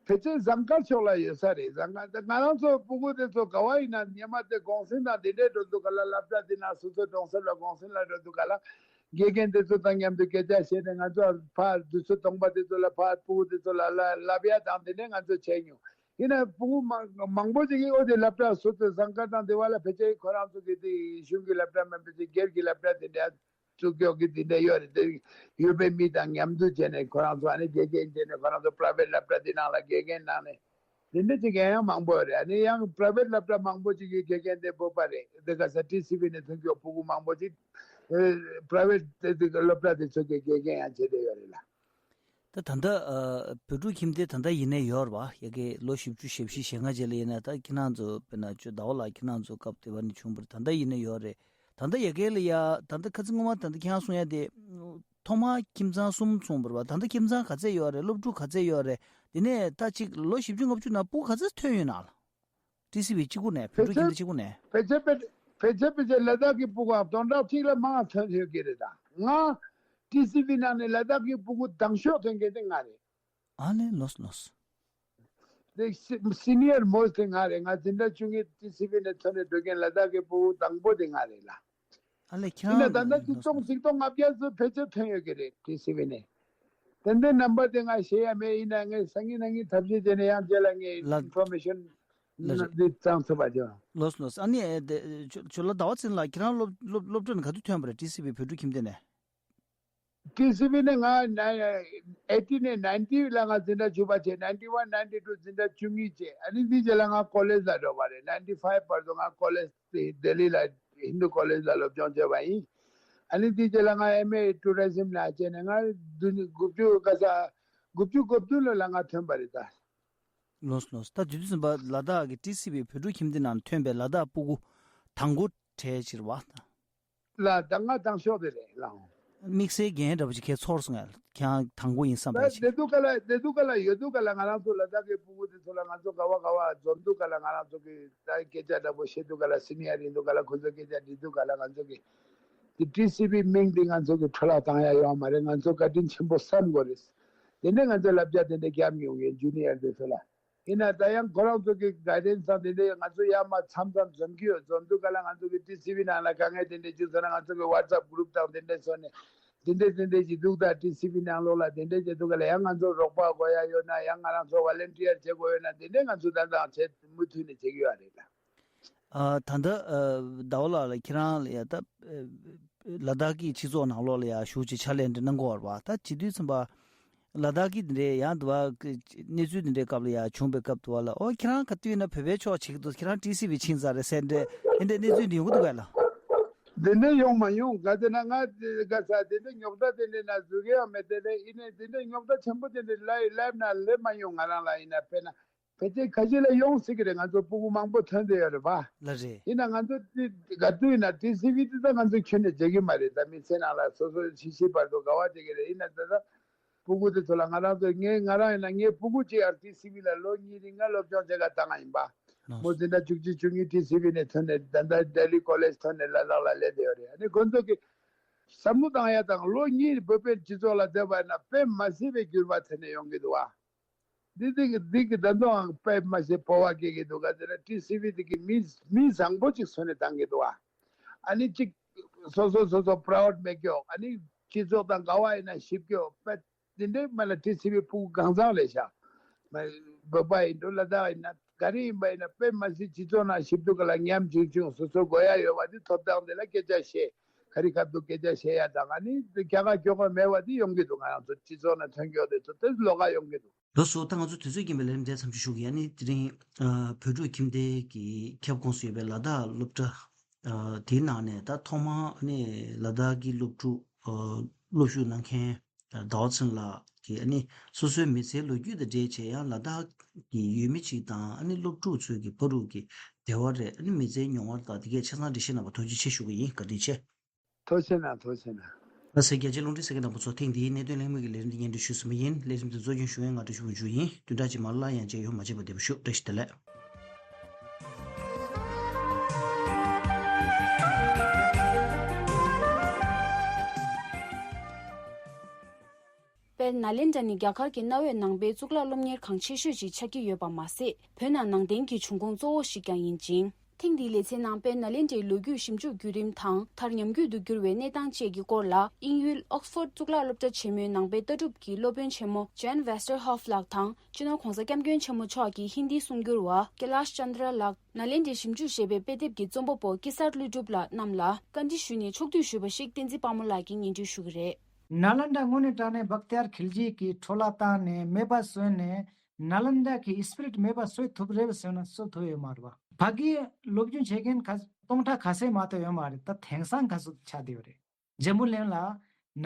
ཕལ་ཆེར་ཟངས་དཀར་ཕྱོགས་ལ་ཡོད་ས་རེད། ཟངས་དཀར་ད་ང་རང་ཚོ་སྤུ་གུ་དེ་ཚོ་ག་བ་ཡིན་ན་སྔོན་མ་དེ་གུང་སེང་དང་དེ་འདྲའི་འགྲོ་དུས་ག་ལ་སློབ་གྲྭ་དེ་ན་སོ་སོའི་གྲོང་གསེབ་ལ་གུང་སེང་ལ་འགྲོ་དུས་ག་ལ་དགེ་རྒན་དེ་ཚོ་དང་མཉམ་དུ་སྐད་ཆ་བཤད་ནས་ང་ཚོ་ཕར་དུས་ཚོད་སྟོང་པ་དེ་ཚོ་ལ་ཕར་སྤུ་གུ་དེ་ཚོ་ལ་ལ་བསླབ་ཡ་དང་དེ་འདྲའི་ང་ཚོ་བྱས་མྱོང་། ཡིན་ན་ཕྲུ་གུ་མང་མང་པོ་ཅིག་གིས་ཨོ་དེ་སློབ་གྲྭ་སོ་སོའི་ཟངས་དཀར་དང་དེ་བ་ལ་ཕལ་ཆེར་ཁོ་རང་ཚོ་གི་དེ་གཞུང་གི་སློབ་གྲྭ་མིན་པའི་ཅིག་སྒེར་གྱི་སློབ་གྲྭ་དེ་འདྲ་བཙུགས་ཀྱོག་གི་དེ་འདྲ་ཡོད་རེད། དེ་ཡོད་པའི་མི་དང་མཉམ་དུ་བྱས་ནས་ཁོ་རང་ཚོ་ཨ་ནི་དགེ་རྒན་བྱས་ནས་ཁོ་རང་ཚོ་པ་རའི་ཝེཊ་སློབ་གྲྭ་དེ་ནང་ལ་དགེ་རྒན་གནང་ནས་དེ་འདྲ་ཅིག་ཡང་ཡང་མང་པོ་ཡོད་རེད། ཨ་ནི་ཡང་པ་རའི་ཝེཊ་སློབ་གྲྭ་མང་པོ་ཅིག་གི་དགེ་རྒན་དེ་བོད་པ་རེད། དེ་ག་ས་ཊི་སི་ཝི་ནས་ཐོན་ཀྱོག་ཕྲུ་གུ་མང་པོ་ཅིག་པ་རའི་ཝེཊ་དེ་དེ་སློབ་གྲྭ་དེ་ཚོ་གི་དགེ་རྒན་ཡང་བྱས་བསྡད་ཡོད་རེད་ལ། ད་ད་ལྟ་ཨ་བོད་ཕྲུག་ཁྱིམ་སྡེ་ད་ལྟ་ཡིན་ནའི་ཡོད་རེད་བ། ཡ་གི་ལོ་བཞི་བཅུ་ཞེ་བཞི་ཞེ་ལྔ་རྗེས་ལ་ཡིན་ན་ད་ཁྱེད་རང་ཚོ་དཔེར་ན་ཅོ་ཟླ་བ་ལགས་ཁྱེད་རང་ཚོ་སྐབས་དེ་བ་ནས་བྱུང་བར་ད་ལྟ་ཡིན་ནའི་ཡོད་རེད། ད་ལྟ་ཡ་གི་ལ་ཡ་ད་ལྟ་ཁ་ཚིག་སྔོན་མ་ད་ལྟ་ཁྱེད་རང་གསུང་ཡ་དེ་ཐོག་མར་ཁྱིམ་ཚང་གསུམ་གསུངས་པ་རེད་བ། ད་ལྟ་ཁྱིམ་ཚང་ག་ཚད་ཡོད་རེད། སློབ་ཕྲུག་ག་ཚད་ཡོད་རེད། དེ་ནས་ད་ཅིག་ལོ་བཞི་བཅུ་ལྔ་བཅུ་ནང་སྤུ་གུ་ག་ཚད་ཐོན་ཡོད་ན་ལ། ཊི་སི་ཝི་གཅིག་པུ་ནས་བོད་ཕལ་ཕྲུག་ཁྱིམ་ཆེར་སྡེ་གཅིག་པུ་ནས། ཕལ་ཆེར་ཕལ་ཕལ་ཆེར་ཕལ་ཆེར་ལ་དྭགས་ཀྱི་ཕྲུ་གུའང་སྟོང་ཕྲག་གཅིག་ལ་མང་ཐོན་ཡོད་ཀྱི་རེད། ད་ང་ཊི་སི་ཝི་ནང་ནས་ལ་དྭགས་ཀྱི་ཕྲུ་གུ་དང་ཤོས་ཐོན་མཁན་དེ་ང་རེད། ཨ་ལེ་ལོས་ལོས། དེ་སི་སི་ནི་ཡར་མོ་སི་ཊི་དེ་ང་རེད། ང་འཛིན་གྲྭ་བཅུ་གཉིས་ཊི་སི་ཝི་ནས་ཐོན་ནས་འགྲོ་མཁན་ལ་དྭགས་ཀྱི་ཕྲུ་གུ་དང་པོ་དེ་ང་རེད་ལ། ཨ་ལེ་ཁྱེད་ཡིན་ན་རང་ད་ལྟ་ཆིག་སྟོང་ཆིག་སྟོང་ལྔ་བརྒྱ་ཚོ་ཕལ་ཆེར་ཐོན་ཡོད་ཀྱི་རེད་ཊི་སི་ཝི་ནས། དེ་འདྲའི་རྣམ་པ་དེ་ང་ཤེས་ཡ་མེད། ཡིན་ན་ངས་སང་ཉིན་གནངས་ཉིན་ཐབས་ཤེས་བྱས་ནས་ཡང་རྗེས་ལ་ངས་ལ་ཨིན་ཕོར་མེ་ཤོན་ལ་རེད། འདི་བཙང་ཐུབ་པ་བྱུང་། ལོས་ལོས། ཨ་ནི་ཨེ་དེ་ཇོ་ཇོ་ལགས་ཟླ་བ་ཚེ་རིང་ལགས་ཁྱེད་རང་སློབ་སློབ་སློབ་གྲྭ་ནས་ག་དུས་ཐོན་པ་རེད། ཊི་སི་ཝི་བོད་ཕྲུག་ཁྱིམ་སྡེ་ནས། ཊི་སི་ཝི་ནས་ང་ན་ཨེ་ཊི་ནས་ནའིན་ཊི་ལ་ང་འཛིན་གྲྭ་བཅུ་པ་བྱས། ནའིན་ཊི་ཝན་ནའིན་ཊི་ཊུ་འཛིན་གྲྭ་བཅུ་གཉིས་བྱས། ཨ་ནི་འདི་རྗེས་ལ་ང་ཀོ་ལེཇ་ལ་འགྲོ་བ་རེད། ནའིན་ཊི་ཕའིབ་བར་དུ་ང་ཀོ་ལེཇ་དེ་ལྡི་ལི་ལ་ཧིན་དུ་ཀོ་ལེཇ་ལ་སློབ་སྦྱོང་བྱས་པ་ཡིན། ཨ་ནི་འདི་རྗེས་ལ་ང་ཨེམ་ཨེ་ཊུ་རི་ཛིམ་ལ་བྱས་ནས་ང་བདུན་དགུ་བཅུ་ག་ས་དགུ་བཅུ་གོ་བདུན་ལོ་ལ་ང་ཐོན་པ་རེད་ད། ལོས་ལོས། ད་དུས་དུས་ཙམ་པ་ལ་དྭགས་ཀྱི་ཊི་སི་ཝི་བོད་ཕྲུག་ཁྱིམ་སྡེ་ནང་ཐོན་པའི་ལ་དྭགས་སྤུ་གུ་དང་པོ་གྲས་ཅིག་རེད་བ། ལ་ད་ང་དང་ཤོག་དེ་རེད་ལགས། དམིགས་བསལ་འགན་འདྲ་པོ་ཅིག་ཁྱེད་ཚོར་སོང་ངས། ཁྱེད་རང་དང་པོ་ཡིན་བསམ་པའི་ད་ཅིག་བསྡད་དུས་ག་ལ་བསྡད་དུས་ག་ལ་ཡོད་དུས་ག་ལ་ང་རང་ཚོ་ལ་དྭགས་ཀྱི་ཕྲུ་གུ་དེ་ཚོ་ལ་ང་ཚོ་ག་བ་ག་བ་འཛོམས་དུས་ག་ལ་ང་རང་ཚོ་གི་ད་སྐད་ཆ་འདྲ་པོ་བཤད་དུས་ག་ལ་སི་ནི་ཡར་ཡིན་དུས་ག་ལ་ཁོ་ཚོ་སྐད་ཆ་འདྲི་དུས་ག་ལ་ང་ཚོ་གི་དེ་ཊི་སི་ཝི་མིང་དེ་ང་ཚོ་གི་འཕྲོ་བརླག་བཏང་ཡ་ཡོད་མ་རེད། ང་ཚོ་བཀའ་དྲིན་ཆེན་པོ་བསམ་དགོས་རེད། དེ་ནས་ང་ཚོ་བསླབ་བྱ་དེ་འདྲ་བརྒྱབ་མྱོང་གི་ཇུ་ནི་ཡར་དེ་ཚོ་ལ། ཡིན་ན་ད་ཡང་ཁོ་རང་ཚོ་གི་གའི་ཌན་སི་དང་དེ་འདྲ་ང་ཚོ་ཡར་མར་མཚམས་མཚམས་འཛོམས་ཀྱི་ཡོད། འཛོམས་དུས་ག་ལ་ང་ཚོ་གི་ཊི་སི་ཝི་ནང་ལ་དཀའ་ངལ་དེ་འདྲ་བྱུང་སོང་ན་ང་ཚོ་གི་ཝ་ཊི་སི་ཨེབ་གུ་རུབ་དང་དེ་འདྲ་བཟོས་ནས་དེ་འདྲ་དེ་འདྲ་ཞིག་འདུག་ད་ཊི་སི་ཝི་ནང་ལོགས་ལ་དེ་འདྲ་བྱེད་དུས་ག་ལ་ཡང་ང་ཚོ་རོགས་པ་དགོས་ཡ་ཡོད་ན་ཡང་ང་རང་ཚོ་ཝོ་ལན་ཊི་ཡར་བྱེད་དགོས་ཡོད་ན་དེ་འདྲ་ང་ཚོ་ད་ལྟའང་བྱེད་མུ་མཐུད་ནས་བྱེད་ཀྱི་ཡོད་རེད་ལ། ཨ། ད་ལྟ་ཨ་ཟླ་བ་ལགས་ལ་ཁྱེད་རང་ལ་ཡ་ད་ཨ་ལ་དྭགས་ཀྱི་སྤྱི་ཚོགས་ནང་ལོགས་ལ་ཡ་ཞུགས་བྱས་ཕྱག་ལས་འདི་གནང་གི་ཡོད་རེད་བ། ད་བྱེད་དུས་ཙམ་པ་ལ་དྭགས་ཀྱི་འདི་འདྲའི་ཡང་འདི་བ་གནས་ཚུལ་འདི་འདྲའི་སྐབས་ལ་ཡ་བྱུང་བའི་སྐབས་དུ་བ་ལ་ཨོ་ཁྱེད་རང་ག་དུས་ཡིན་ན་བོད་པའི་ཕྱོགས་བྱེད་ཀྱི་འདུག་ཁྱེད་རང་ཊི་སི་ཝི་ཕྱིན་ཚར་རེད་ཟེར་འདྲ་དེ་འདྲའི་གནས་ཚུལ་འདི་ཡོང་གི་འདུག་གས་ལ། དེ་འདྲ་ཡོང་མ་ཡོང་ག་ཟེར་ན་ང་དེ་ག་ས་དེ་འདྲ་རྙོག་དྲ་དེ་འདྲའི་ནང་འཛུལ་གི་ཡང་མེད། དེ་འདྲ་ཡིན་ནའི་དེ་འདྲ་རྙོག་དྲ་ཆེན་པོ་དེ་འདྲའི་ལའི་ལའིབ་ནང་སླེབས་མ་ཡོང་། ང་རང་ལ་ཡིན་ན་དཔེར་ན། ཕལ་ཆེར་ཁ་ཤས་ལ་ཡོང་སྲིད་ཀྱི་རེད། ང་ཚོ་སྤུ་གུ་མང་པོ་ཐོན་བསྡད་ཡོད་རེད་པ། ལ་རེད། ཡིན་ན་ང་ཚོ་དེ་ག་དུས་ཡིན་ན་ཊི་སི་ཝི་དེ་ད་ང་ཚོ་ཁྱོན་ནས་བརྗེད་ཀྱི་མ་རེད། ད་མི་ཚེ་ནང་ལ་སོ་སོ་ཤི་ཤི་བར་དུ་དགའ་བ་བྱེད་ཀྱི་རེད། ཡིན་ན་ད་ལྟ་སྤུ་གུ་དེ་ཚོ་ལ་ང་རང་ཚོ་ངས་ང་རང་ཡིན་ན་ངའི་སྤུ་གུ་གཅིག་ཡར་ཊི་སི་ཝི་ལ་ལོ་གཉིས་རིང་ང་སློབ་སྦྱོང་བྱེད་ག་བཏང་ང་ཡིན་པ། མོ་འཛིན་གྲྭ་བཅུ་གཅིག་བཅུ་གཉིས་ཊི་སི་ཝི་ནས་ཐོན་ནས་ད་ལྟ་ལྡི་ལི་ཀོ་ལེཇ་ཐོན་ནས་ལ་དྭགས་ལ་སླེབས་བསྡད་ཡོད་རེད། ཨ་ནི་ཁོ་ཚོ་གི་བསམ་བློ་བཏང་ཡ་དང་ལོ་གཉིས་བོད་པའི་སྤྱི་ཚོགས་ལ་བསྡད་པ་ཡིན་ན་དཔེ་མ་སྲིད་པའི་འགྱུར་བ་དེ་ནས་ཡོང་གི་འདུག་བ། འདི་འདི་གི་འདི་གི་ད་དུང་ཨང་དཔེ་མ་སྲིད་སྤོབས་པ་སྐྱེ་གི་འདུག་ག་དེ་ལ་ཊི་སི་ཝི་འདི་གི་མི་མི་བཟང་པོ་ཅིག་བཟོས་ནས་བཏང་གི་འདུག་བ། ཨ་ནི་ཅིག་སོ་སོ་སོ་སོ་པ་རའུ་ཌི་མེད་ཀྱོག་ཨ་ནི་སྤྱི་ཚོགས་དང་ག་བ་ཡིན་ན་ཞིབ་ཀྱོག་དཔེ་འདི་འདྲའི་མ་ལ་ཊི་སི་ཝི་ཕྲུ་གུ་གང་ཚང་རེད་ཤག་མ་བོད་པ་ཡིན་འགྲོ་ལ་དྭགས་ཡིན་ན་ག་རེ་ཡིན་པ་ཡིན་ན་དཔེ་མ་སྲིད་སྤྱི་ཚོགས་ནང་ཞིབ་འདུག་ག་ལ་ཉམས་ཆུང་ཆུང་སོ་སོ་དགོས་ཡ་ཡོད་པ་འདི་ཐོབ་ཐང་དེ་ལ་སྐད་ཆ་བཤད་ག་རེ་ཁ་ཐུག་སྐད་ཆ་བཤད་ཡ་དང་ཨ་ནི་རྒྱ་གར་སྐྱོ་ག་མེད་པ་འདི་ཡོང་གི་འདུག་ང་རང་ཚོ་སྤྱི་ཚོགས་ནང་ཐོན་སྐྱོ་དེ་ཚོ་དེ་ལོགས་ཀ་ཡོང་གི་འདུག་ལགས་སོ། ད་ང་ཚོ་དུས་ཚོད་རྐྱེན་པས་ལས་རིམ་འདི་མཚམས་འཇོག་ཞུ་གི་ཡིན། ཨ་ནི་དེ་རིང་ཨ་བོད་ཕྲུག་ཁྱིམ་སྡེ་གི་ཁྱབ་ཁོངས་སུ་ཡོད་པའི་ལ་དྭགས་སློབ་གྲྭ་ཨ་དེའི་ནང་ནས་ད་ཐོག་མར་ཨ་ནི་ལ་དྭགས་ཀྱི་སློབ་ཕྲུག་ཨ་སློབ་ཞུགས་གནང་མཁན་ཨ་ཟླ་བ་ཚེ་རིང་ལགས་ཀྱིས་ཨ་ནི་སོ་སོའི་མི་ཚེའི་ལོ་རྒྱུས་དང་འབྲེལ་བྱས་ཡང་ལ་དྭགས་ཀྱི་ཡུལ་མི་གཅིག་དང་ཨ་ནི་སློབ་ཕྲུག་ཚོའི་གི་བར་དུ་གི་འབྲེལ་བ་རེད། ཨ་ནི་མི་ཚེའི་མྱོང་བ་དང་དེ་གས་ཆ་ཚང་འགྲེལ་བཤད་གནང་བར་ཐུགས་རྗེ་ཆེ་ཞུ་གི་ཡིན། བཀའ་དྲིན་ཆེ། ཐུགས་རྗེ་གནང་། ཐུགས་རྗེ་གནང་། ལགས་སོ། རྒྱ་ཆེའི་རླུང་འཕྲིན་གསན་མཁན་རྣམ་པ་ཚོ་ཐེངས་འདིའི་གནད་དོན་གླེང་མོལ་གྱི་ལས་རིམ་འདི་སྙན་སྒྲོན་ཞུས་ཟིན་པ་ཡིན། ལས་རིམ་འདི་གཙོ་སྐྱོང་ཞུ་མཁན་ང་བཀྲ་ཤིས་ཕུན་ཚོགས་ཡིན། བདུན་ཕྲག་རྗེས་མ་སླར་ཡང་མཇལ་ཡོང་། མ་བརྗེད་པར་བདེ་པོ་བཞུགས། བཀྲ་ཤིས་བདེ་ལེགས། དཔལ་ནཱ་ལེནྡྲ་ནི་རྒྱ་གར་གྱི་གནའ་བོའི་ནང་པའི་གཙུག་ལག་སློབ་གཉེར་ཁང་ཆེ་ཤོས་ཤིག་ཆགས་ཀྱི་ཡོད་པ་མ་ཟད། བོད་ནང་ནང་བསྟན་གྱི་འབྱུང་ཁུངས་གཙོ་བོ་ཞིག་ཀྱང་ཡིན་ཅིང་། ཐེངས་འདིའི་ལེ་ཚན་ནང་དཔལ་ནཱ་ལེནྡྲའི་ལོ་རྒྱུས་ཞིབ་འཇུག་བརྒྱུད་རིམ་དང་མཐར་ཉམས་རྒུད་དུ་གྱུར་བའི་གནས་སྟངས་བཅས་ཀྱི་སྐོར་ལ། དབྱིན་ཡུལ་ཨོག་སི་ཕོར་གཙུག་ལག་སློབ་གྲྭ་ཆེན་མོའི་ནང་པའི་ལྟ་གྲུབ་ཀྱི་སློབ་དཔོན་ཆེན་མོ་ཇན་ཝེ་སྟར་ཧོབ་ལགས་དང་། སྤྱི་ནོར་༧གོང་ས་༧སྐྱབས་མགོན་ཆེན་པོ་མཆོག་གི་ཧིན་དིའི་གསུང་སྒྱུར་བ་ཀེ་ལཱཤ་ཅན་དྲ་ལགས། ནཱ་ལེནྡྲའི་ཞིབ་འཇུག་ཞེས་པའི་དཔེ་དེབ་ཀྱི་རྩོམ་པ་པོ་ཀེ་སར་ཀླུ་སྒྲུབ་ལགས་རྣམས་ལ་བཀའ་འདྲི་ཞུས་ནས་ཕྱོགས་བསྡུས་ཞུས་པ་ཞིག་བསྟན་འཛིན་དཔལ་མོ་ལགས་ཀྱིས་སྙན་སྒྲོན་ཞུ་གི་རེད། ནཱ་ལེནྡྲ་དངོས་གནས་དྲང་གནས་བཀྟ་ཡར་ཁིལ་ཇི་གིས་འཕྲོ་བརླག་བཏང་ནས་མེད་པ་བཟོས་ནས་ནཱ་ལེནྡྲ་གི་ཨི་སི་པི་རིཊ་མེད་པ་བཟོས་ཐུབ་རེད་ཟེར་ན་བཟོ་ཐུབ་ཡོད་མ་རེད་བ། ཕ་གིའི་སློབ་སྦྱོང་བྱེད་མཁན་ག་སྟོང་ཕྲག་ག་ཚད་མ་གཏོགས་ཡོད་མ་རེད། ད་དེང་སང་ག་ཚོད་ཆགས་བསྡད་ཡོད་རེད། འཛམ་བུ་གླིང་ལ་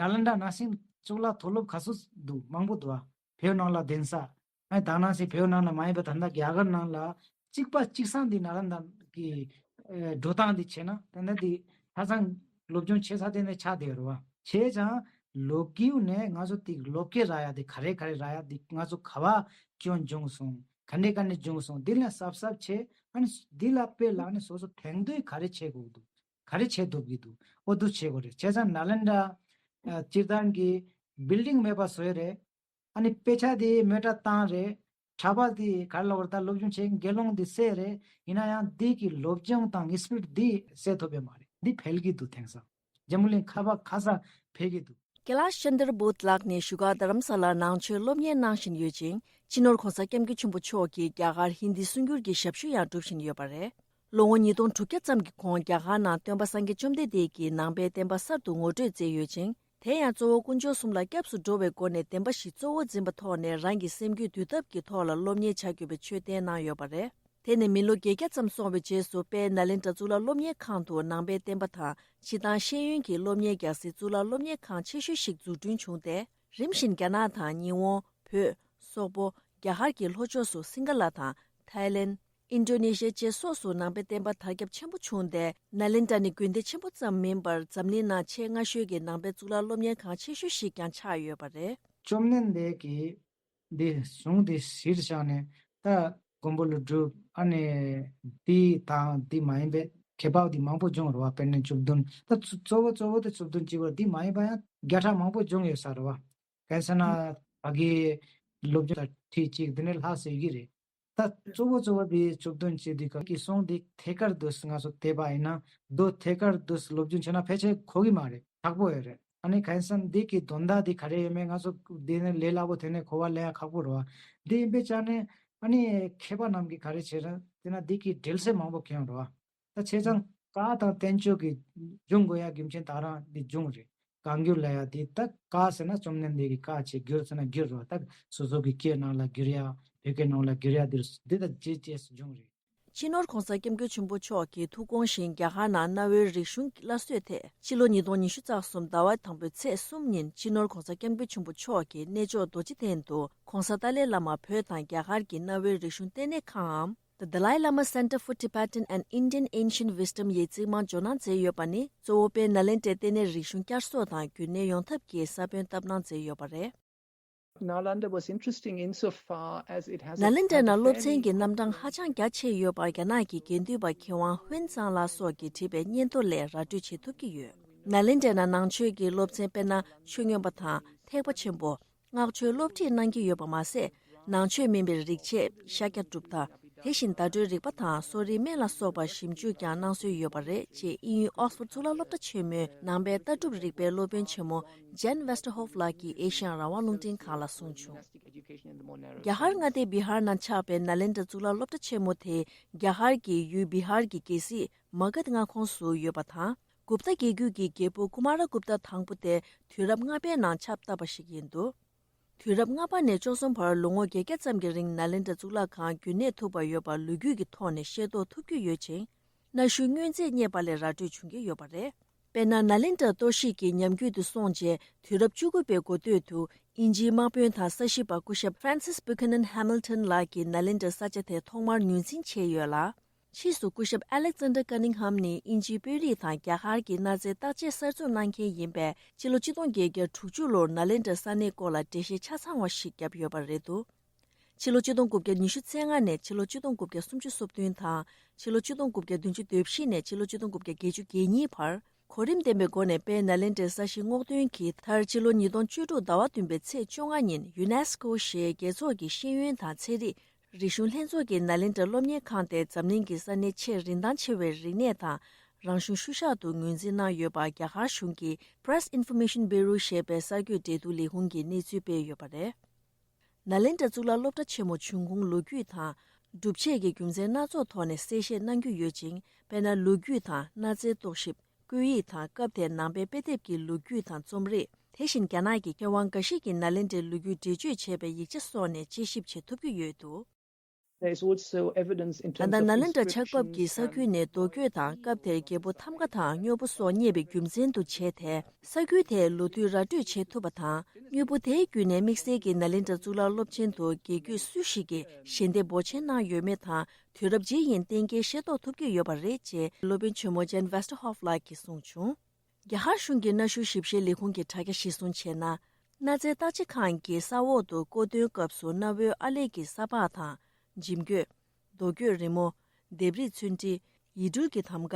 ནཱ་ལེནྡྲ་ནང་བཞིན་གཙུག་ལག་མཐོ་སློབ་ག་ཚོད་འདུག་མང་པོ་འདུག་ཨ། བོད་ནང་ལ་གདན་ས། ཨ་ད་ནང་བཞིན་བོད་ནང་ལ་མ་ཡིན་པ་ད་ལྟ་རྒྱ་གར་ནང་ལ་གཅིག་པ་གཅིག་སང་འདི་ནཱ་ལེནྡྲ་གི་ཨེ་འགྲོ་སྟངས་འདི་བྱས་ན་ད་ལྟ་འདི་ཆ་ཚང་སློབ་སྦྱོང་བྱེད་ས་དེ་ནས་ཆགས་བསྡད་ཡོད་རེད་བ། བྱས་ཙང་ལོ་རྒྱུས་ནས་ང་ཚོ་དེ་ལོ་སྐད་རག་ཡ་དེ་ག་རེ་ག་རེ་རག་ཡ་དེ་ང་ཚོ་ག་བ་སྐྱོན་བྱུང་སོང་ག་འདྲས་ག་འདྲས་བྱུང་སོང་འདི་ལ་གཟབ་གཟབ་བྱས། ཨ་ནི་འདི་ལ་དཔེ་ལ་ཨ་ནི་སོ་སོ་དེང་དུས་ག་རེ་བྱེད་དགོས་འདུག་ག་རེ་བྱེད་ཐུབ་ཀྱི་འདུག་འོ་འདུག་བྱེད་དགོས་རེད། བྱས་ཙང་ནཱ་ལེནྡྲ་ཨ་སྤྱིར་བཏང་གི་བིལ་ཌིང་མེད་པ་བཟོས་རེད། ཨ་ནི་དཔེ་ཆ་དེ་མེ་སྲེག་བཏང་རེད། གྲྭ་པ་དེ་ག་རེ་ལབ་དགོས་རེད། ད་སློབ་སྦྱོང་བྱེད་དགེ་སློང་དེ་བསད་རེད། ཡིན་ན་ཡང་འདི་གི་སློབ་སྦྱོང་དང་ཨི་སི་པི་རིཊ་འདི་བསད་ཐུབ་ཡོད་མ་རེད། འདི་འཕེལ་གྱི་འདུག་དེང་སང་འཛམ་བུ་གླིང་ཁ་བ་ཁ་ས་འཕེལ་གྱི་འདུག་ཀེ་ལཱཤ་ཅན་དྲ་བྷོད་ལགས་ནི་བཞུགས་སྒར་རྡ་རམ་ས་ལར་ནང་ཆོས་སློབ་གཉེར་གནང་བཞིན་ཡོད་ཅིང་། སྤྱི་ནོར་༧གོང་ས་༧སྐྱབས་མགོན་ཆེན་པོ་མཆོག་གིས་རྒྱ་གར་ཧིན་དི་གསུང་སྒྱུར་གྱི་ཞབས་ཞུ་ཡང་སྒྲུབ་བཞིན་ཡོད་པ་རེད། ལོ་ངོ་ཉིས་སྟོང་དྲུག་བརྒྱ་ཙམ་གྱི་གོང་རྒྱ་གར་ནང་སྟོན་པ་སངས་རྒྱས་བཅོམ་ལྡན་འདས་ཀྱིས་ནང་པའི་བསྟན་པ་གསར་དུ་ངོ་སྤྲོད་མཛད་ཡོད་ཅིང་། དེ་ཡང་གཙོ་བོ་དཀོན་མཆོག་གསུམ་ལ་སྐྱབས་སུ་འགྲོ་བའི་སྒོ་ནས་བདེན་པ་བཞི་གཙོ་བོ་འཛིན་པའི་ཐོག་ནས་རང་གི་སེམས་རྒྱུད་འདུལ་ཐབས་ཀྱི་ཐོག་ལ་སློབ་གཉེར་བྱ་དགོས་པའི་ཆོས་བསྟན་གནང་ཡོད་པ་རེད། དེ་ནས་མི་ལོ་བརྒྱད་བརྒྱ་ཙམ་སོང་བའི་རྗེས་སུ་དཔལ་ནཱ་ལེནྡྲ་གཙུག་ལག་སློབ་གཉེར་ཁང་དུ་ནང་པའི་བསྟན་པ་དང་སྤྱིར་བཏང་ཤེས་ཡོན་གྱི་སློབ་གཉེར་རྒྱག་སའི་གཙུག་ལག་སློབ་གཉེར་ཁང་ཆེ་ཤོས་ཤིག་འཛུགས་སྐྲུན་བྱུང་སྟེ། རིམ་བཞིན་རྒྱ་ནག་དང་ཉི་ཧོང་། བོད། སོག་པོ། རྒྱ་གར་གྱི་ལྷོ་ཕྱོགས་སུ་སིང་ག་ལ་དང་། ཐའི་ལེན། ཨིན་ཌོ་ནེ་ཤི་ཡ་བཅས་སོགས་སུ་ནང་པའི་བསྟན་པ་དར་ཁྱབ་ཆེན་པོ་བྱུང་སྟེ། ནཱ་ལེནྡྲ་ནི་དགོན་སྡེ་ཆེན་པོ་ཙམ་མིན་པར་འཛམ་གླིང་ནང་ཆེས་སྔ་ཤོས་ཀྱི་ནང་པའི་གཙུག་ལག་སློབ་གཉེར་ཁང་ཆེ་ཤོས་ཤིག་ཀྱང་ཆགས་ཡོད་པ་རེད། བཅོམ་ལྡན་འདས་ཀྱིས་འདི་གཞུང་འདི་གཞིར་བཞག་ནས་ད་མགོན་པོ་ཀླུ་སྒྲུབ་ཨ་ནི་འདི་དང་འདི་མ་ཡིན་པའི་མཁས་པ་འདི་མང་པོ་བྱུང་རེད་བ། དཔེར་ན་བཅུ་བདུན། ད་གཙོ་བོ་གཙོ་བོ་དེ་བཅུ་བདུན་གཅིག་པ་འདི་མ་ཡིན་པ་ཡང་བརྒྱ་ཕྲག་མང་པོ་བྱུང་ཡོད་ས་རེད་བ། གང་ཟེར་ན་ཕ་གིའི་སློབ་སྦྱོང་དང་ཁྲིད་གཅིག་འདི་ནས་ལྷག་ཟེར་གྱི་རེད། ད་གཙོ་བོ་གཙོ་བོ་དེ་བཅུ་བདུན་བྱས་དུས་སྐབས་ཀྱི་གསུང་དེ་ཐད་ཀར་དུ་ང་ཚོ་བལྟས་པ་ཡིན་ན་མདོ་ཐད་ཀར་དུ་སློབ་སྦྱོང་བྱས་ན་ཕལ་ཆེར་གོ་གི་མ་རེད། ཁག་པོ་ཡོད་རེད། ཨ་ནི་གང་ཟེར་ན་འདི་གི་དོན་དག་དེ་ག་རེ་ཡོད་མེད་ང་ཚོ་དེ་ནས་ལས་སླ་པོ་དེ་ནས་གོ་བ་ལེན་ཡ་ཁག་པོ་རེད་བ། འདི་ཡིན་པའི་ཆ་ནས་ཨ་ནི་མཁས་པ་རྣམས་ཀྱིས་ག་རེ་བྱས་རེད་དེ་ན་འདི་གི་འགྲེལ་བཤད་མང་པོ་གྱོན་རེད་བ། ད་བྱས་ཙང་བཀའ་དང་བསྟན་བཅོས་ཀྱི་འབྱུང་དགོས་ཡ་རྒྱུ་མཚན་ད་རང་འདི་འབྱུང་རེད། བཀའ་འགྱུར་ལབ་ཡ་འདི་ད་བཀའ་ཟེར་ན་བཅོམ་ལྡན་འདས་ཀྱི་བཀའ་བྱས། འགྱུར་ཟེར་ན་འགྱུར་རོ། ད་སོ་སོ་གི་སྐད་ནང་ལ་བསྒྱུར་ཡ། བོད་སྐད་ནང་ལ་བསྒྱུར་ཡ་འདི་འདི་ད་རྗེས་རྗེས་སུ་འབྱུང་རེད། སྤྱི་ནོར་༧གོང་ས་༧སྐྱབས་མགོན་ཆེན་པོ་མཆོག་གི་ཐུགས་དགོངས་བཞིན་རྒྱ་གར་ནང་གནའ་བོའི་རིག་གཞུང་གི་སླར་གསོའི་ཐད་ཕྱི་ལོ་ཉིས་སྟོང་ཉི་ཤུ་རྩ་གསུམ་ཟླ་བ་དང་པོའི་ཚེས་གསུམ་ཉིན་སྤྱི་ནོར་༧གོང་ས་༧སྐྱབས་མགོན་ཆེན་པོ་མཆོག་གིས་གནས་མཆོག་རྡོ་རྗེ་གདན་དུ་༧གོང་ས་ཏཱ་ལའི་བླ་མ་བོད་དང་རྒྱ་གར་གྱི་གནའ་བོའི་རིག་གཞུང་ལྟེ་གནས་ཁང་འམ། The Dalai Lama Center for Tibetan and Indian Ancient Wisdom ཡི་རྩིག་རྨང་ཇོ་ནང་མཛད་ཡོད་པ་ནི་གཙོ་བོ་དཔལ་ནཱ་ལེནྡྲའི་ལྟེ་གནས་རིག་གཞུང་བསྐྱར་གསོ་དང་རྒྱུན་གནས་ཡོང་ཐབས་ཀྱི་ས་བོན་བཏབ་གནང་མཛད་ཡོད་པ་རེད། Nalanda was interesting insofar as it has a ན་ལེན་ཌ་ན་སློབ་ཚན་གྱི་རྣམ་གྲངས་ཧ་ཅང་རྒྱ་ཆེ་ཡོད་པར་རྒྱ་ནག་གི་དགེ་འདུན་པ་མཁས་དབང་ཧུན་ཙང་ལགས་སོགས་ཀྱིས་བྲིས་པའི་སྙན་ཐོ་ལས་ར་སྤྲོད་བྱེད་ཐུབ་ཀྱི་ཡོད། ན་ལེན་ཌ་ན་ནང་ཆོས་ཀྱི་སློབ་ཚན་དཔེར་ན་ཆོས་མངོན་པ་དང་ཐེག་པ་ཆེན་པོ། སྔགས་ཆོས་སློབ་ཁྲིད་གནང་གི་ཡོད་པ་མ་ཟད། ནང་ཆོས་མིན་པའི་རིག་བྱེད་ཤཱཀྱ་གྲུབ་མཐའ། དེ་བཞིན་བརྡ་སྤྲོད་རིག་པ་དང་གསོ་རིག་སྨན་ལ་སོགས་པར་ཞིབ་འཇུག་ཀྱང་གནང་སྲོལ་ཡོད་པ་རེད་ཅེས་དབྱིན་ཡུལ་ཨོག་སི་ཕོར་གཙུག་ལག་སློབ་གྲྭ་ཆེན་མོའི་ནང་པའི་ལྟ་གྲུབ་རིག་པའི་སློབ་དཔོན་ཆེན་མོ་ཇན་ཝེ་སྟར་ཧོབ་ལགས་ཀྱིས་ཨེ་ཤེ་ཡང་རང་དབང་རླུང་འཕྲིན་ཁང་ལ་གསུངས་བྱུང་། རྒྱ་གར་མངའ་སྡེ་བི་ཧར་ནང་ཆགས་པའི་ནཱ་ལེནྡྲ་གཙུག་ལག་སློབ་གྲྭ་ཆེན་མོ་དེ་རྒྱ་གར་གྱི་ཡུལ་བི་ཧར་གྱི་རྒྱལ་སྲིད་མ་གྷ་དྷ་མངའ་ཁོངས་སུ་ཡོད་པ་དང་། གུབ་ཏ་རྒྱལ་རྒྱུད་ཀྱི་རྒྱལ་པོ་ཀུ་མཱ་ར་གུབ་ཏ་དང་པོ་དེ་དུས་རབས་ལྔ་པའི་ནང་ཆབ་བཏབ་པ་ཞིག་ཡིན་འདུག་དུས་རབས་ལྔ་པ་ནས་བཅུ་གསུམ་བར་ལོ་ངོ་བརྒྱད་བརྒྱ་ཙམ་གྱི་རིང་ནཱ་ལེནྡྲ་གཙུག་ལག་ཁང་རྒྱུན་གནས་ཐུབ་པ་ཡོད་པ་ལོ་རྒྱུས་ཀྱི་ཐོག་ནས་ཤེས་རྟོགས་ཐུབ་ཀྱི་ཡོད་ཅིང་། གནའ་ཤུལ་མངོན་རྫས་རྙེད་པ་ལས་ར་སྤྲོད་བྱུང་གི་ཡོད་པ་རེད། དཔེར་ན་ནཱ་ལེནྡྲ་གཏོར་བཤིག་གི་ཉམས་རྒུད་དུ་སོང་རྗེས་དུས་རབས་བཅུ་དགུ་པའི་འགོ་སྟོད་དུ་དབྱིན་ཇིའི་དམག་དཔོན་དང་ས་ཞིབ་པ་སྐུ་ཞབས་Francis Buchanan Hamilton་ལགས་ཀྱིས་ནཱ་ལེནྡྲ་ས་ཆ་དེ་ཐོག་མར་ངོས་འཛིན་བྱས་ཡོད་ལ། ཕྱིས་སུ་སྐུ་ཞབས་Alexander Cunningham་ནི་དབྱིན་ཇིའི་དཔོན་རིགས་དང་རྒྱ་གར་གྱི་གནའ་རྫས་བརྟག་དཔྱད་གསར་འཛུགས་གནང་མཁན་ཡིན་པས་ཕྱི་ལོ་ཆིག་སྟོང་བརྒྱད་བརྒྱ་དྲུག་ཅུ་ལོར་ནཱ་ལེནྡྲ་ས་གནས་སྐོར་ལ་འགྲེལ་བཤད་ཆ་ཚང་བ་ཞིག་བརྒྱབ་ཡོད་པ་རེད་འདུག་ཕྱི་ལོ་ཆིག་སྟོང་དགུ་བརྒྱ་ཉི་ཤུ་རྩ་ལྔ་ནས་ཕྱི་ལོ་ཆིག་སྟོང་དགུ་བརྒྱ་སུམ་ཅུ་སོ་བདུན་དང་ཕྱི་ལོ་ཆིག་སྟོང་དགུ་བརྒྱ་བདུན་ཅུ་དོན་བཞི་ནས་ཕྱི་ལོ་ཆིག་སྟོང་དགུ་བརྒྱ་བརྒྱད་ཅུ་གྱ་གཉིས་བར་གོ་རིམ་ལྡན་པའི་སྒོ་ནས་དཔལ་ནཱ་ལེནྡྲའི་ས་གཞི་སྔོག་འདོན་གྱིས་མཐར་ཕྱི་ལོ་ཉིས་སྟོང་བཅུ་དྲུག་ཟླ་བ་བདུན་པའི་ཚེས་བཅོ་ལྔ་ཉིན་ཡུ་ནེ་སི་ཀོ་ཞེས་རྒྱལ་ཚོགས་ཀྱི་ཤེས་ཡོན་དང་ཚན་རིག་རིག་གཞུང་ལྷན་ཚོགས་ཀྱིས་ནཱ་ལེནྡྲ་སློབ་གཉེར་ཁང་དེ་འཛམ་གླིང་གི་ས་གནས་ཆེས་རིན་ཐང་ཆེ་བའི་རིག་གནས་དང་རང་བྱུང་ཤུལ་བཞག་ཏུ་ངོས་འཛིན་གནང་ཡོད་པ་རྒྱ་གར་གཞུང་གི་Press Information Bureau ཞེས་པའི་གསར་འགོད་འབྲེལ་གཏུག་ལས་ཁུངས་ཀྱིས་གནས་ཚུལ་སྤེལ་ཡོད་པ་རེད། ནཱ་ལེནྡྲ་གཙུག་ལག་སློབ་གྲྭ་ཆེན་མོ་བྱུང་ཁུངས་ལོ་རྒྱུས་དང་། སྒྲུབ་བྱེད་ཀྱི་རྒྱུ་མཚན་སྣ་ཚོགས་ཐོག་ནས་གསལ་བཤད་གནང་རྒྱུ་ཡོད་ཅིང་། དཔེར་ན་ལོ་རྒྱུས་དང་གནའ་རྫས་རྟོག་ཞིབ། བཀོད་ཡིག་དང་སྐབས་དེའི་ནང་པའི་དཔེ་དེབ་ཀྱི་ལོ་རྒྱུས་དང་རྩོམ་རིག་དེ་བཞིན་རྒྱ་ནག་གི་མཁས་དབང་འགའ་ཞིག་གིས་ནཱ་ལེནྡྲའི་ལོ་རྒྱུས་འགྲེལ་བརྗོད་བྱས་པའི་ཡིག་ཆ་སོགས་ནས་དཔྱད་ཞིབ་བྱེད་ཐུབ་ཀྱི་ཡོད་འདུག There is also evidence in ད་terms ལྟ་of ནཱ་ལེནྡྲ་ཆགས་བབས་ཀྱི་ས་ཁུལ་ནས་རྡོ་བརྐོས་དང་སྐབས་དེར་རྒྱལ་པོ་ཐམ་ག་དང་དངོས་པོ་སོགས་རྙེད་པའི་རྒྱུ་མཚན་དུ་བྱས་ཏེ། ས་ཁུལ་དེའི་ལོ་དུས་ར་སྤྲོད་བྱེད་ཐུབ་པ་དང་། དངོས་པོ་དེའི་བརྒྱུད་ནས་དམིགས་བསལ་གྱིས་ནཱ་ལེནྡྲ་གཙུག་ལག་སློབ་ཆེན་དུ་དགེ་བསྐོས་སུ་ཞིག་གིས་ཞལ་འདེབས་འབོར་ཆེན་གནང་ཡོད་མེད་དང་། དུས་རབས་ཇི་ཡིན་གཏན་འཁེལ་ཤེས་རྟོགས་ཐུབ་ཀྱི་ཡོད་པ་རེད་ཅེས་སློབ་དཔོན་ཆེན་མོ་ཇན་ཝེ་སྟར་ཧོབ་ལགས་ཀྱིས་གསུངས་བྱུང་། རྒྱ་གར་གཞུང་གི་གནའ་ཤུལ་ཞིབ་བཤེར་ལས་ཁུངས་ཀྱི་དྲ་རྒྱ་གཞིར་བཟུང་བྱས་ན། གནའ་རྫས་བརྟག་དཔྱད་ཁང་གིས་ས་འོག་ཏུ་རྐོ་འདོན་སྐབས་སུ་གནའ་བོའི་ཨར་ལས་ཀྱི་ས་ཕག་དང་། འཇིམ་སྐོས། རྡོ་བརྐོས་རི་མོ། ལྡེབས་རིས་ཚོན་ཁྲི། ཡིག་འབྲུ་གི་ཐམ་ག་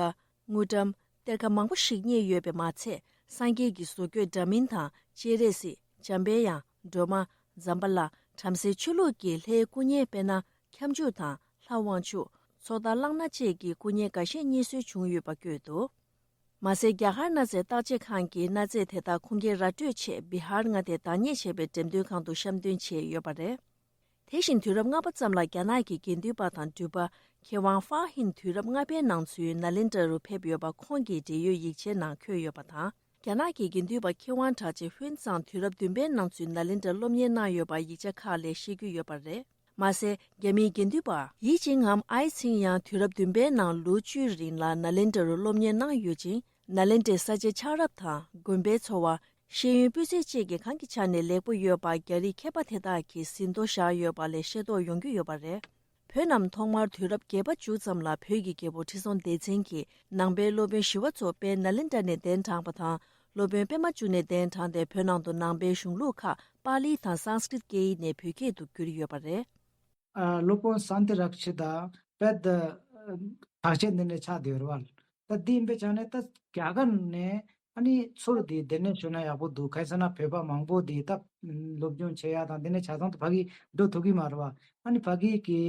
དངུལ་ཀྲམ། གཏེར་ཁ་མང་པོ་ཞིག་རྙེད་ཡོད་པས་མ་ཚད། སངས་རྒྱས་ཀྱི་བཟོ་བཀོད་འདྲ་མིན་དང་སྤྱན་རས་གཟིགས། འཇམ་པའི་དབྱངས། སྒྲོལ་མ། ཛམ་བྷ་ལ། བྲམ་ཟེའི་ཆོས་ལུགས་ཀྱི་ལྷའི་སྐུ་བརྙན་དཔེར་ན། ཁྱབ་འཇུག་དང་། ལྷ་དབང་ཕྱུག་མཚོ་རྟ་གླང་སྣ་བཅས་ཀྱི་སྐུ་བརྙན་འགའ་ཤས་རྙེད་སོན་བྱུང་ཡོད་པ་བཀོད་འདུག་མ་ཟད་རྒྱ་གར་གནའ་རྫས་བརྟག་དཔྱད་ཁང་གིས་གནའ་རྫས་དེ་དག་ཁུངས་སྐྱེལ་ར་སྤྲོད་ཆེད་བི་ཧར་མངའ་སྡེ་བདག་གཉེར་བྱས་པའི་འགྲེམས་སྟོན་ཁང་དུ་བཤམས་སྟོན་བྱས་ཡོད་པ་རེད། དེ་བཞིན་དུས་རབས་ལྔ་པ་ཙམ་ལ་རྒྱ་ནག་གི་དགེ་འདུན་པ་དང་འགྲུལ་པ་མཁས་དབང་ཧྥ་ཧིན་དུས་རབས་ལྔ་པའི་ནང་ཚུད་ནཱ་ལེནྡྲ་རུ་ཕེབས་ཡོད་པ་ཁོང་གི་འབྲེལ་ཡོད་ཡིག་ཆའི་ནང་འཁོད་ཡོད་པ་དང་། རྒྱ་ནག་གི་དགེ་འདུན་པ་མཁས་དབང་གྲགས་ཅན་ཧུན་ཙང་དུས་རབས་བདུན་པའི་ནང་ཚུད་ནཱ་ལེནྡྲར་སློབ་གཉེར་གནང་ཡོད་པ་ཡིག་ཆ་ཁག་ལས་ཤེས་རྒྱུ་ཡོད་པ་རེད། མ་ཟད། རྒྱ་མིའི་དགེ་འདུན་པ་ཡི་ཅིང་ངམ་ཨའི་ཚིང་ཡང་དུས་རབས་བདུན་པའི་ནང་ལོ་བཅུའི་རིང་ལ་ནཱ་ལེནྡྲ་རུ་སློབ་གཉེར་གནང་ཡོད་ཅིང་། ནཱ་ལེནྡྲའི་ས་ཆའི་ཆགས་རབས་དང་དགོན་པའི་འཚོ་བ། ཤེས་ཡོན་སྤུས་ཚད་བཅས་ཀྱི་གང་གི་ཆ་ནས་ལེགས་པོ་ཡོད་པ་རྒྱ་རིགས་མཁས་པ་དེ་དག་གིས་ཟིན་ཐོ་བཞག་ཡོད་པ་ལས་ཤེས་རྟོགས་ཡོང་རྒྱུ་ཡོད་པ་རེད། བོད་རྣམས་ཐོག་མར་དུས་རབས་བརྒྱད་པ་མཇུག་ཙམ་ལ་བོད་ཀྱི་རྒྱལ་པོ་ཁྲི་སྲོང་ལྡེ་བཙན་གྱིས་ནང་པའི་སློབ་དཔོན་ཞི་བ་འཚོ་དཔལ་ནཱ་ལེནྡྲ་ནས་གདན་དྲངས་པ་དང་། སློབ་དཔོན་པད་མ་འབྱུང་གནས་གདན་དྲངས་ཏེ་བོད་ནང་དུ་ནང་པའི་གཞུང་ལུགས་ཁག་པཱ་ལི་དང་སཾ་སྐྲྀཏ་སྐད་ཡིག་ནས་བོད་སྐད་དུ་བསྒྱུར་ཡོད་པ་རེད། ཨ། སློབ་དཔོན་སཱན་ཏི་རཀྵི་ཏ་དཔེ་ད་ཐག་བཅད་འདི་འདྲ་ཆགས་བསྡད་ཡོད་རེད་བ། ད་འདི་ཡིན་པའི་ཆ་ནས་ད་རྒྱ་གར་ནས་ཨ་ནི་ཚུར་འདི་འདི་ནས་བྱུང་ན་ཡག་པོ་འདུག་གང་ཟེར་ན་བོད་པ་མང་པོ་འདི་ད་སློབ་སྦྱོང་བྱེད་ཡ་དང་འདི་ནས་བྱས་ཙང་ད་ཕ་གི་འགྲོ་ཐུབ་ཀྱི་མ་རེད་བ། ཨ་ནི་ཕ་གི་གི་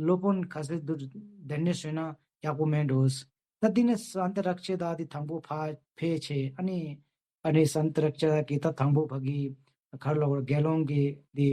སློབ་དཔོན་ག་ཚད་འདུག་འདི་ནས་བྱུང་ན་ཡག་པོ་མེད་འགྲོ། ད་འདི་ནས་སཱན་ཏི་རཀྵི་ཏ་འདི་དང་པོ་ཕ་ཕེབས་བྱས་ཨ་ནི། ཨ་ནི་སཱན་ཏི་རཀྵི་ཏ་གི་ད་དང་པོ་ཕ་གི་གར་ལ་བར་དགེ་སློང་གི་དེ་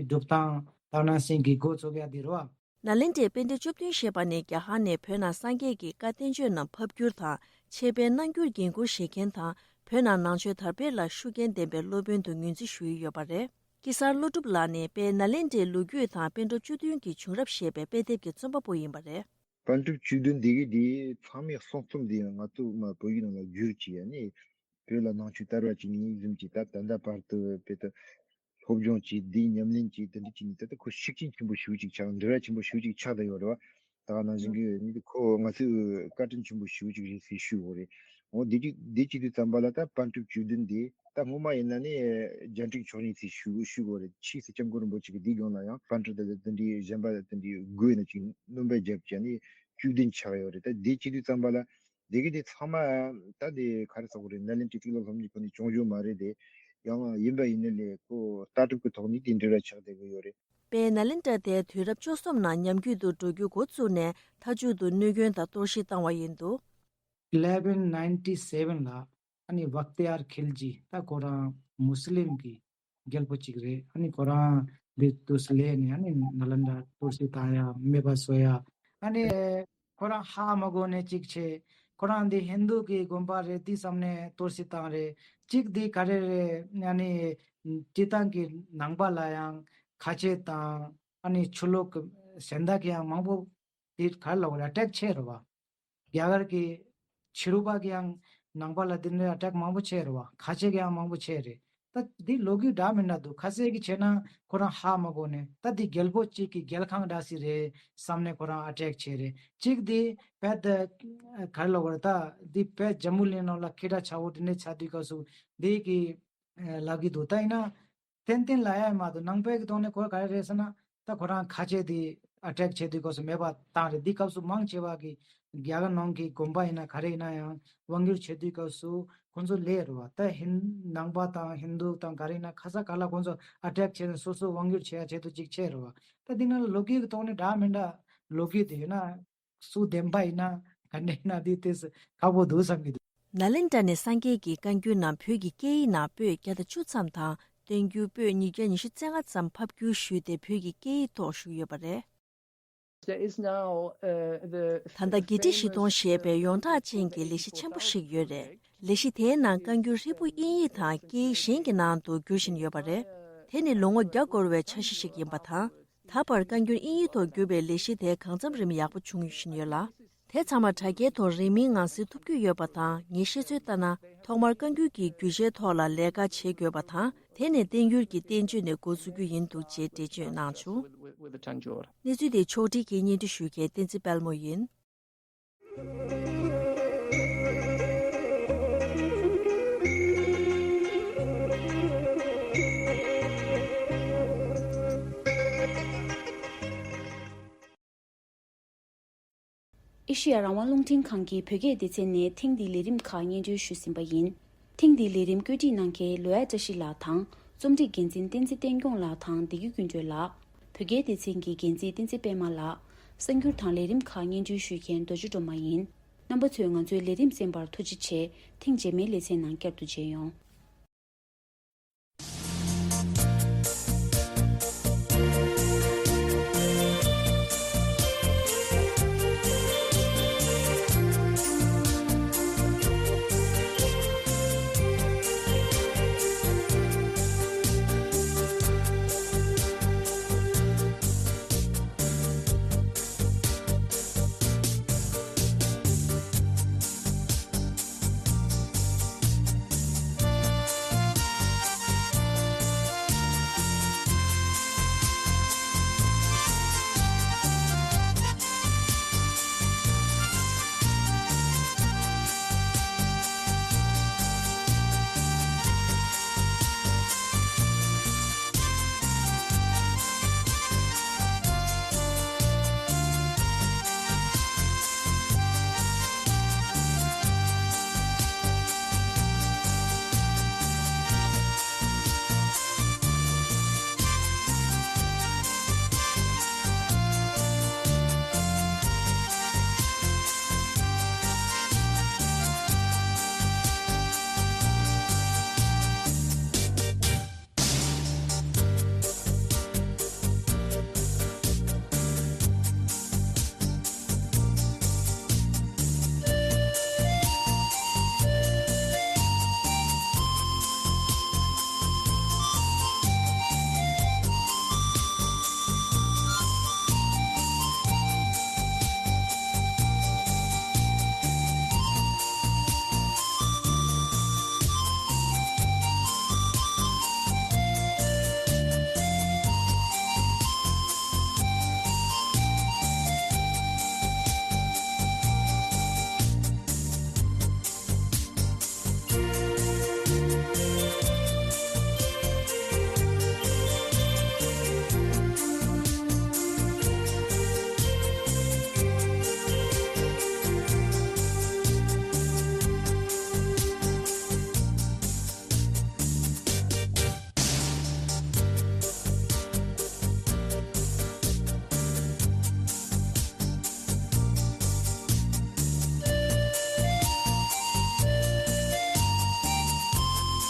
སྒྲུབ་སྟངས་སྟག་སྣ་སེང་གི་འགོ་ཚུགས་ཡ་དེ་རེད་བ། ནཱ་ལེནྡྲའི་པཎྜི་ཏ་བཅུ་བདུན་ཞེས་པ་ནི་རྒྱ་གར་ནས་བོད་ནང་སངས་རྒྱས་ཀྱི་བཀའ་བསྟན་བཅོས་རྣམས་ཕབ་བསྒྱུར་དང་འཆད་སྤེལ་གནང་རྒྱུར་འགན་འཁུར་བཞེས་མཁན་དང་བོད་ནང་ནང་ཆོས་དར་སྤེལ་ལ་ཤུགས་རྐྱེན་ལྡན་པའི་སློབ་དཔོན་དུ་ངོས་འཛིན་ཞུ་ཡི་ཡོད་པ་རེད། ཀེ་སར་ཀླུ་སྒྲུབ་ལགས་ནི་དཔལ་ནཱ་ལེནྡྲའི་ལོ་རྒྱུས་དང་པཎྜི་ཏ་བཅུ་བདུན་གྱི་བྱུང་རབས་ཞེས་པའི་དཔེ་དེབ་ཀྱི་རྩོམ་པ་པོ་ཡིན་པ་རེད། པཎྜི་ཏ་བཅུ་བདུན་འདི་གི་འདི་ཚང་མའི་གསུང་རྩོམ་འདི་ང་ཚོ་མ་བོད་ཡིག་ནང་ལ་བསྒྱུར་གྱི་ཡ་ནི། བོད་ལ་ནང་ཆོས་དར་བ་བྱས་ནས་ཡིན་བཟུམ་གྱི་ད་ད་ལྟ་བར་དུ་བོད་དུ་སློབ་སྦྱོང་བྱས་འདི་ཉམས་ལེན་བྱས་དེ་འདྲ་བྱས་ནས་ད་ལྟ་ཁོ་ཤུགས་རྐྱེན་ཆེན་པོ་ཞེ་པོ་ཅིག་ཆགས་འབྲེལ་བ་ཆེན་པོ་ཞེ་པོ་ཅིག་ཆགས་བསྡད་ཡོད་རེད་བ། ད་ག་ནང་བཞིན་གྱི་ནི་ཁོ་ང་ཚོའི་བཀའ་དྲིན་ཆེན་པོ་ཞེ་པོ་ཅིག་རེད་ཟེར་ཞུ་དགོས་རེད། འོ་དེ་གཅིག་དེ་གཅིག་དུས་ཙམ་པ་ལ་ད་པཎ་གྲུབ་བཅུ་བདུན་དེ་ད་སྔོན་མ་ཡིན་ན་ནི་རྒྱན་དྲུག་མཆོག་གཉིས་ཚེ་ཞུ་ཞུ་དགོས་རེད། ཕྱིས་སུ་སྐྱབས་མགོན་རིན་པོ་ཆེ་གིས་དེའི་སྒང་ལ་ཡང་པཎ་གྲུབ་དང་དེ་འདྲའི་གཞན་པ་དེ་འདྲའི་དགོས་ན་ཅིག་སྣོན་པ་བརྒྱབ་བྱས་ནས་བཅུ་བདུན་ཆགས་ཡོད་རེད། ད་དེ་བྱེད་དུས་ཙམ་པ་ལ་དེ་གི་དེ་ཚང་མ་ད་དེ་ག་རེ་ཟེར་དགོས་རེད། ནཱ་ལེནྡྲའི་ཐིག་ལེ་སློབ་གཉེར་ཁང་ནས་སྐྱོང་རྒྱུ་མ་རེད་དེ། ཡང་ཡིན་པ་ཡིན་ནི་ལས་ཁོ་ལྟ་གྲུབ་ཀྱི་ཐོག་ནས་དེ་འདྲ་ར་ཆགས་བསྡད་གི་ཡོད་རེད། པས་ནཱ་ལེནྡྲ་དེ་དུས་རབས་བཅུ་གསུམ་ནང་ཉམས་རྒུད་དུ་འགྲོ་རྒྱུ་འགོ་བཙུགས་ནས་མཐའ་མཇུག་ཏུ་གནོད་སྐྱོན་དང་གཏོར་བཤིག་བཏང་བ་ཡིན་འདུག། Eleven ninety seven ལ་ཨ་ནི་བཀྟི་ཡར་ཁིལ་ཇི་ད་ཁོ་རང་མུ་སི་ལིམ་གྱི་རྒྱལ་པོ་གཅིག་རེད། ཨ་ནི་ཁོ་རང་འདི་དུས་སུ་སླེབས་ནས་ཨ་ནི་ནཱ་ལེནྡྲ་གཏོར་བཤིག་བཏང་ཡ་མེད་པ་བཟོ་ཡ་ཨ་ནི་ཁོ་རང་ཧ་མ་གོ་ནས་གཅིག་བྱས། ཁོ་རང་འདི་ཧིན་དུ་གི་དགོན་པ་རེད་འདི་བསམ་ནས་གཏོར་བཤིག་བཏང་རེད། གཅིག་འདི་ག་རེ་རེད། ཨ་ནི་སྤྱིར་བཏང་གི་ནང་པ་ལ་ཡང་ཁ་ཆེ་དང་ཨ་ནི་ཆོས་ལུགས་གཞན་དག་གི་ཡང་མང་པོ་དེ་ག་རེ་ལབ་དགོས་རེད། ཨ་ཊེག་བྱས་རེད་བ། རྒྱ་གར་གྱི་ཕྱི་རོལ་པ་གི་ཡང་ནང་པ་ལ་འདི་འདྲའི་ཨ་ཊེག་མང་པོ་བྱས་རེད་བ། ཁ་ཆེ་གི་ཡང་མང་པོ་བྱས་རེད། ད་འདི་ལོ་རྒྱུས་འདྲ་མི་འདྲ་འདུག། ཁ་ཤས་ཀྱིས་བྱས་ན་ཁོ་རང་ཧ་མ་གོ་ནས་ད་འདི་རྒྱལ་པོ་གཅིག་གི་རྒྱལ་ཁང་འདྲ་ཞིག་རེད་བསམ་ནས་ཁོ་རང་ཨ་ཊེག་བྱས་རེད། གཅིག་འདི་བེད་ག་རེ་ལབ་དགོས་རེད། ད་འདི་བེད་ཇམ་མུ་གླིང་ནང་ལ་སྐད་གྲགས་ཆེ་བོ་འདི་འདྲ་ཆགས་དུས་སྐབས་སུ་འདི་གི་ལབ་ཀྱི་འདུག། ད་ཡིན་ན། ཏན་ཏན་ལབ་ཡ་མ་གཏོགས་ནང་པའི་གི་ཐོག་ནས་ཁོ་ག་རེ་རེད་ཟེར་ན། ད་ཁོ་རང་ཁ་ཆེ་དེ་ཨ་ཊེག་བྱེད་དུས་སྐབས་སུ་མེད་པ་བཏང་རེད། འདི་སྐབས་སུ་མང་ཆེ་བ་གི་རྒྱ་གར་ནང་གི་དགོན་པ་ཡིན་ན་ག་རེ་ཡིན་ན་ཡང་དབང་སྒྱུར་བྱེད་དུས་སྐབས་སུ་ཁོང་ཚོ་ལས་རེད་བ། ད་ཧིན་ནང་པ་དང་ཧིན་དུ་དང་ག་རེ་ཡིན་ན་ཁ་ས་ག་ལ་ཁོང་ཚོ་ཨ་ཊེག་བྱེད་ནས་སོ་སོ་དབང་སྒྱུར་བྱེད་ཡ་ཆེད་དུ་ཅིག་བྱས་རེད་བ། ད་འདི་ནང་ལ་ལོ་རྒྱུས་ཀྱི་ཐོག་ནས་འདྲ་མི་འདྲ་ལོ་རྒྱུས་དེ་ཡོད་ན། སུ་བདེན་པ་ཡིན་ན་ག་འདྲ་ཡིན་ན་དེ་ཏོག་ཙམ་ཁག་པོ་འདུག་བསམ་གྱི་འདུག། ནཱ་ལེནྡྲ་ནས་སངས་རྒྱས་ཀྱི་བཀའ་འགྱུར་རྣམས་བོད་ཀྱི་སྐད་ཡིག་ནང་པོད་བརྒྱ་དང་བཅུ་ཙམ་དང་བསྟན་འགྱུར་པོད་ཉིས་བརྒྱ་ཉི་ཤུ་རྩ་ལྔ་ཙམ་ཕབ་བསྒྱུར་ཞུས་ཏེ་བོད་ཀྱི་སྐད་ཡིག་ཐོག་བཞུགས་ཡོད་པ་རེད། There is now, uh, the ད་ལྟ་དགེ་བཀྲིས་བཞི་སྟོང་ཞེས་པའི་ཡོངས་གྲགས་ཅན་གྱི་ལས་གཞི་ཆེན་པོ་ཞིག་ཡོད་རེད། ལས་གཞི་དེའི་ནང་བཀའ་འགྱུར་ཧྲིལ་པོ་དབྱིན་ཡིག་དང་སྐད་ཡིག་གཞན་གྱི་ནང་དུ་བསྒྱུར་བཞིན་ཡོད་པ་རེད། དེ་ནི་ལོ་ངོ་བརྒྱ་འགོར་བའི་འཆར་གཞི་ཞིག་ཡིན་པ་དང་། ད་བར་བཀའ་འགྱུར་དབྱིན་ཡིག་ཐོག་བསྒྱུར་བའི་ལས་གཞི་དེ་གང་འཚམ་རིམ་ཡག་པོ་བྱུང་བཞིན་ཡོད་ལ། དེ་ཚང་མ་དྲ་རྒྱའི་ཐོག་རིན་མེད་ངང་སེལ་ཐུབ་རྒྱུ་ཡོད་པ་དང་། ངས་ཤེས་ཚོད་ལྟར་ན། ཐོག་མར་བཀའ་འགྱུར་གྱི་བསྒྱུར་བྱའི་ཐོག་ལ་ལས་ཀ་བྱེད་དགོས་པ་དང་། དེ་ནས་བསྟན་འགྱུར་གྱི་བསྟན་བཅོས་ནས་འགོ་ཚུགས་རྒྱུ་ཡིན་འདུག་ཅེས་འགྲེལ་བརྗོད་གནང་བྱུང་། གནས་ཚུལ་དེ་ཕྱོགས་སྒྲིག་གིས་སྙན་སྒྲོན་ཞུ་མཁན་བསྟན་འཛིན་དཔལ་མོ་ཡིན། ཨེ་ཤེ་ཡ་རང་དབང་རླུང་འཕྲིན་ཁང་གི་བོད་སྐད་སྡེ་ཚན་ནས་ཐེངས་འདིའི་ལས་རིམ་ཁག་སྙན་སྒྲོན་ཞུས་ཟིན་པ་ཡིན། ཐེངས་འདིའི་ལས་རིམ་བཀོད་སྒྲིག་གནང་མཁན་ལོ་ཡ་བཀྲ་ཤིས་ལགས་དང་རྩོམ་སྒྲིག་འགན་འཛིན་བསྟན་འཛིན་བསྟན་སྐྱོང་ལགས་དང་བདེ་སྐྱིད་ཀུན་སྒྲོན་ལགས། བོད་སྐད་སྡེ་ཚན་གྱི་འགན་འཛིན་བསྟན་འཛིན་པད་མ་ལགས། གསར་འགྱུར་དང་ལས་རིམ་ཁག་སྙན་སྒྲོན་ཞུ་མཁན་རྡོ་རྗེ་སྒྲོལ་མ་ཡིན། རྣམ་པ་ཚོས་ང་ཚོའི་ལས་རིམ་གསན་པར་ཐུགས་རྗེ་ཆེ། ཐེངས་རྗེས་མའི་ལེ་ཚན་ནང་བསྐྱར་དུ་མཇལ་ཡོང་།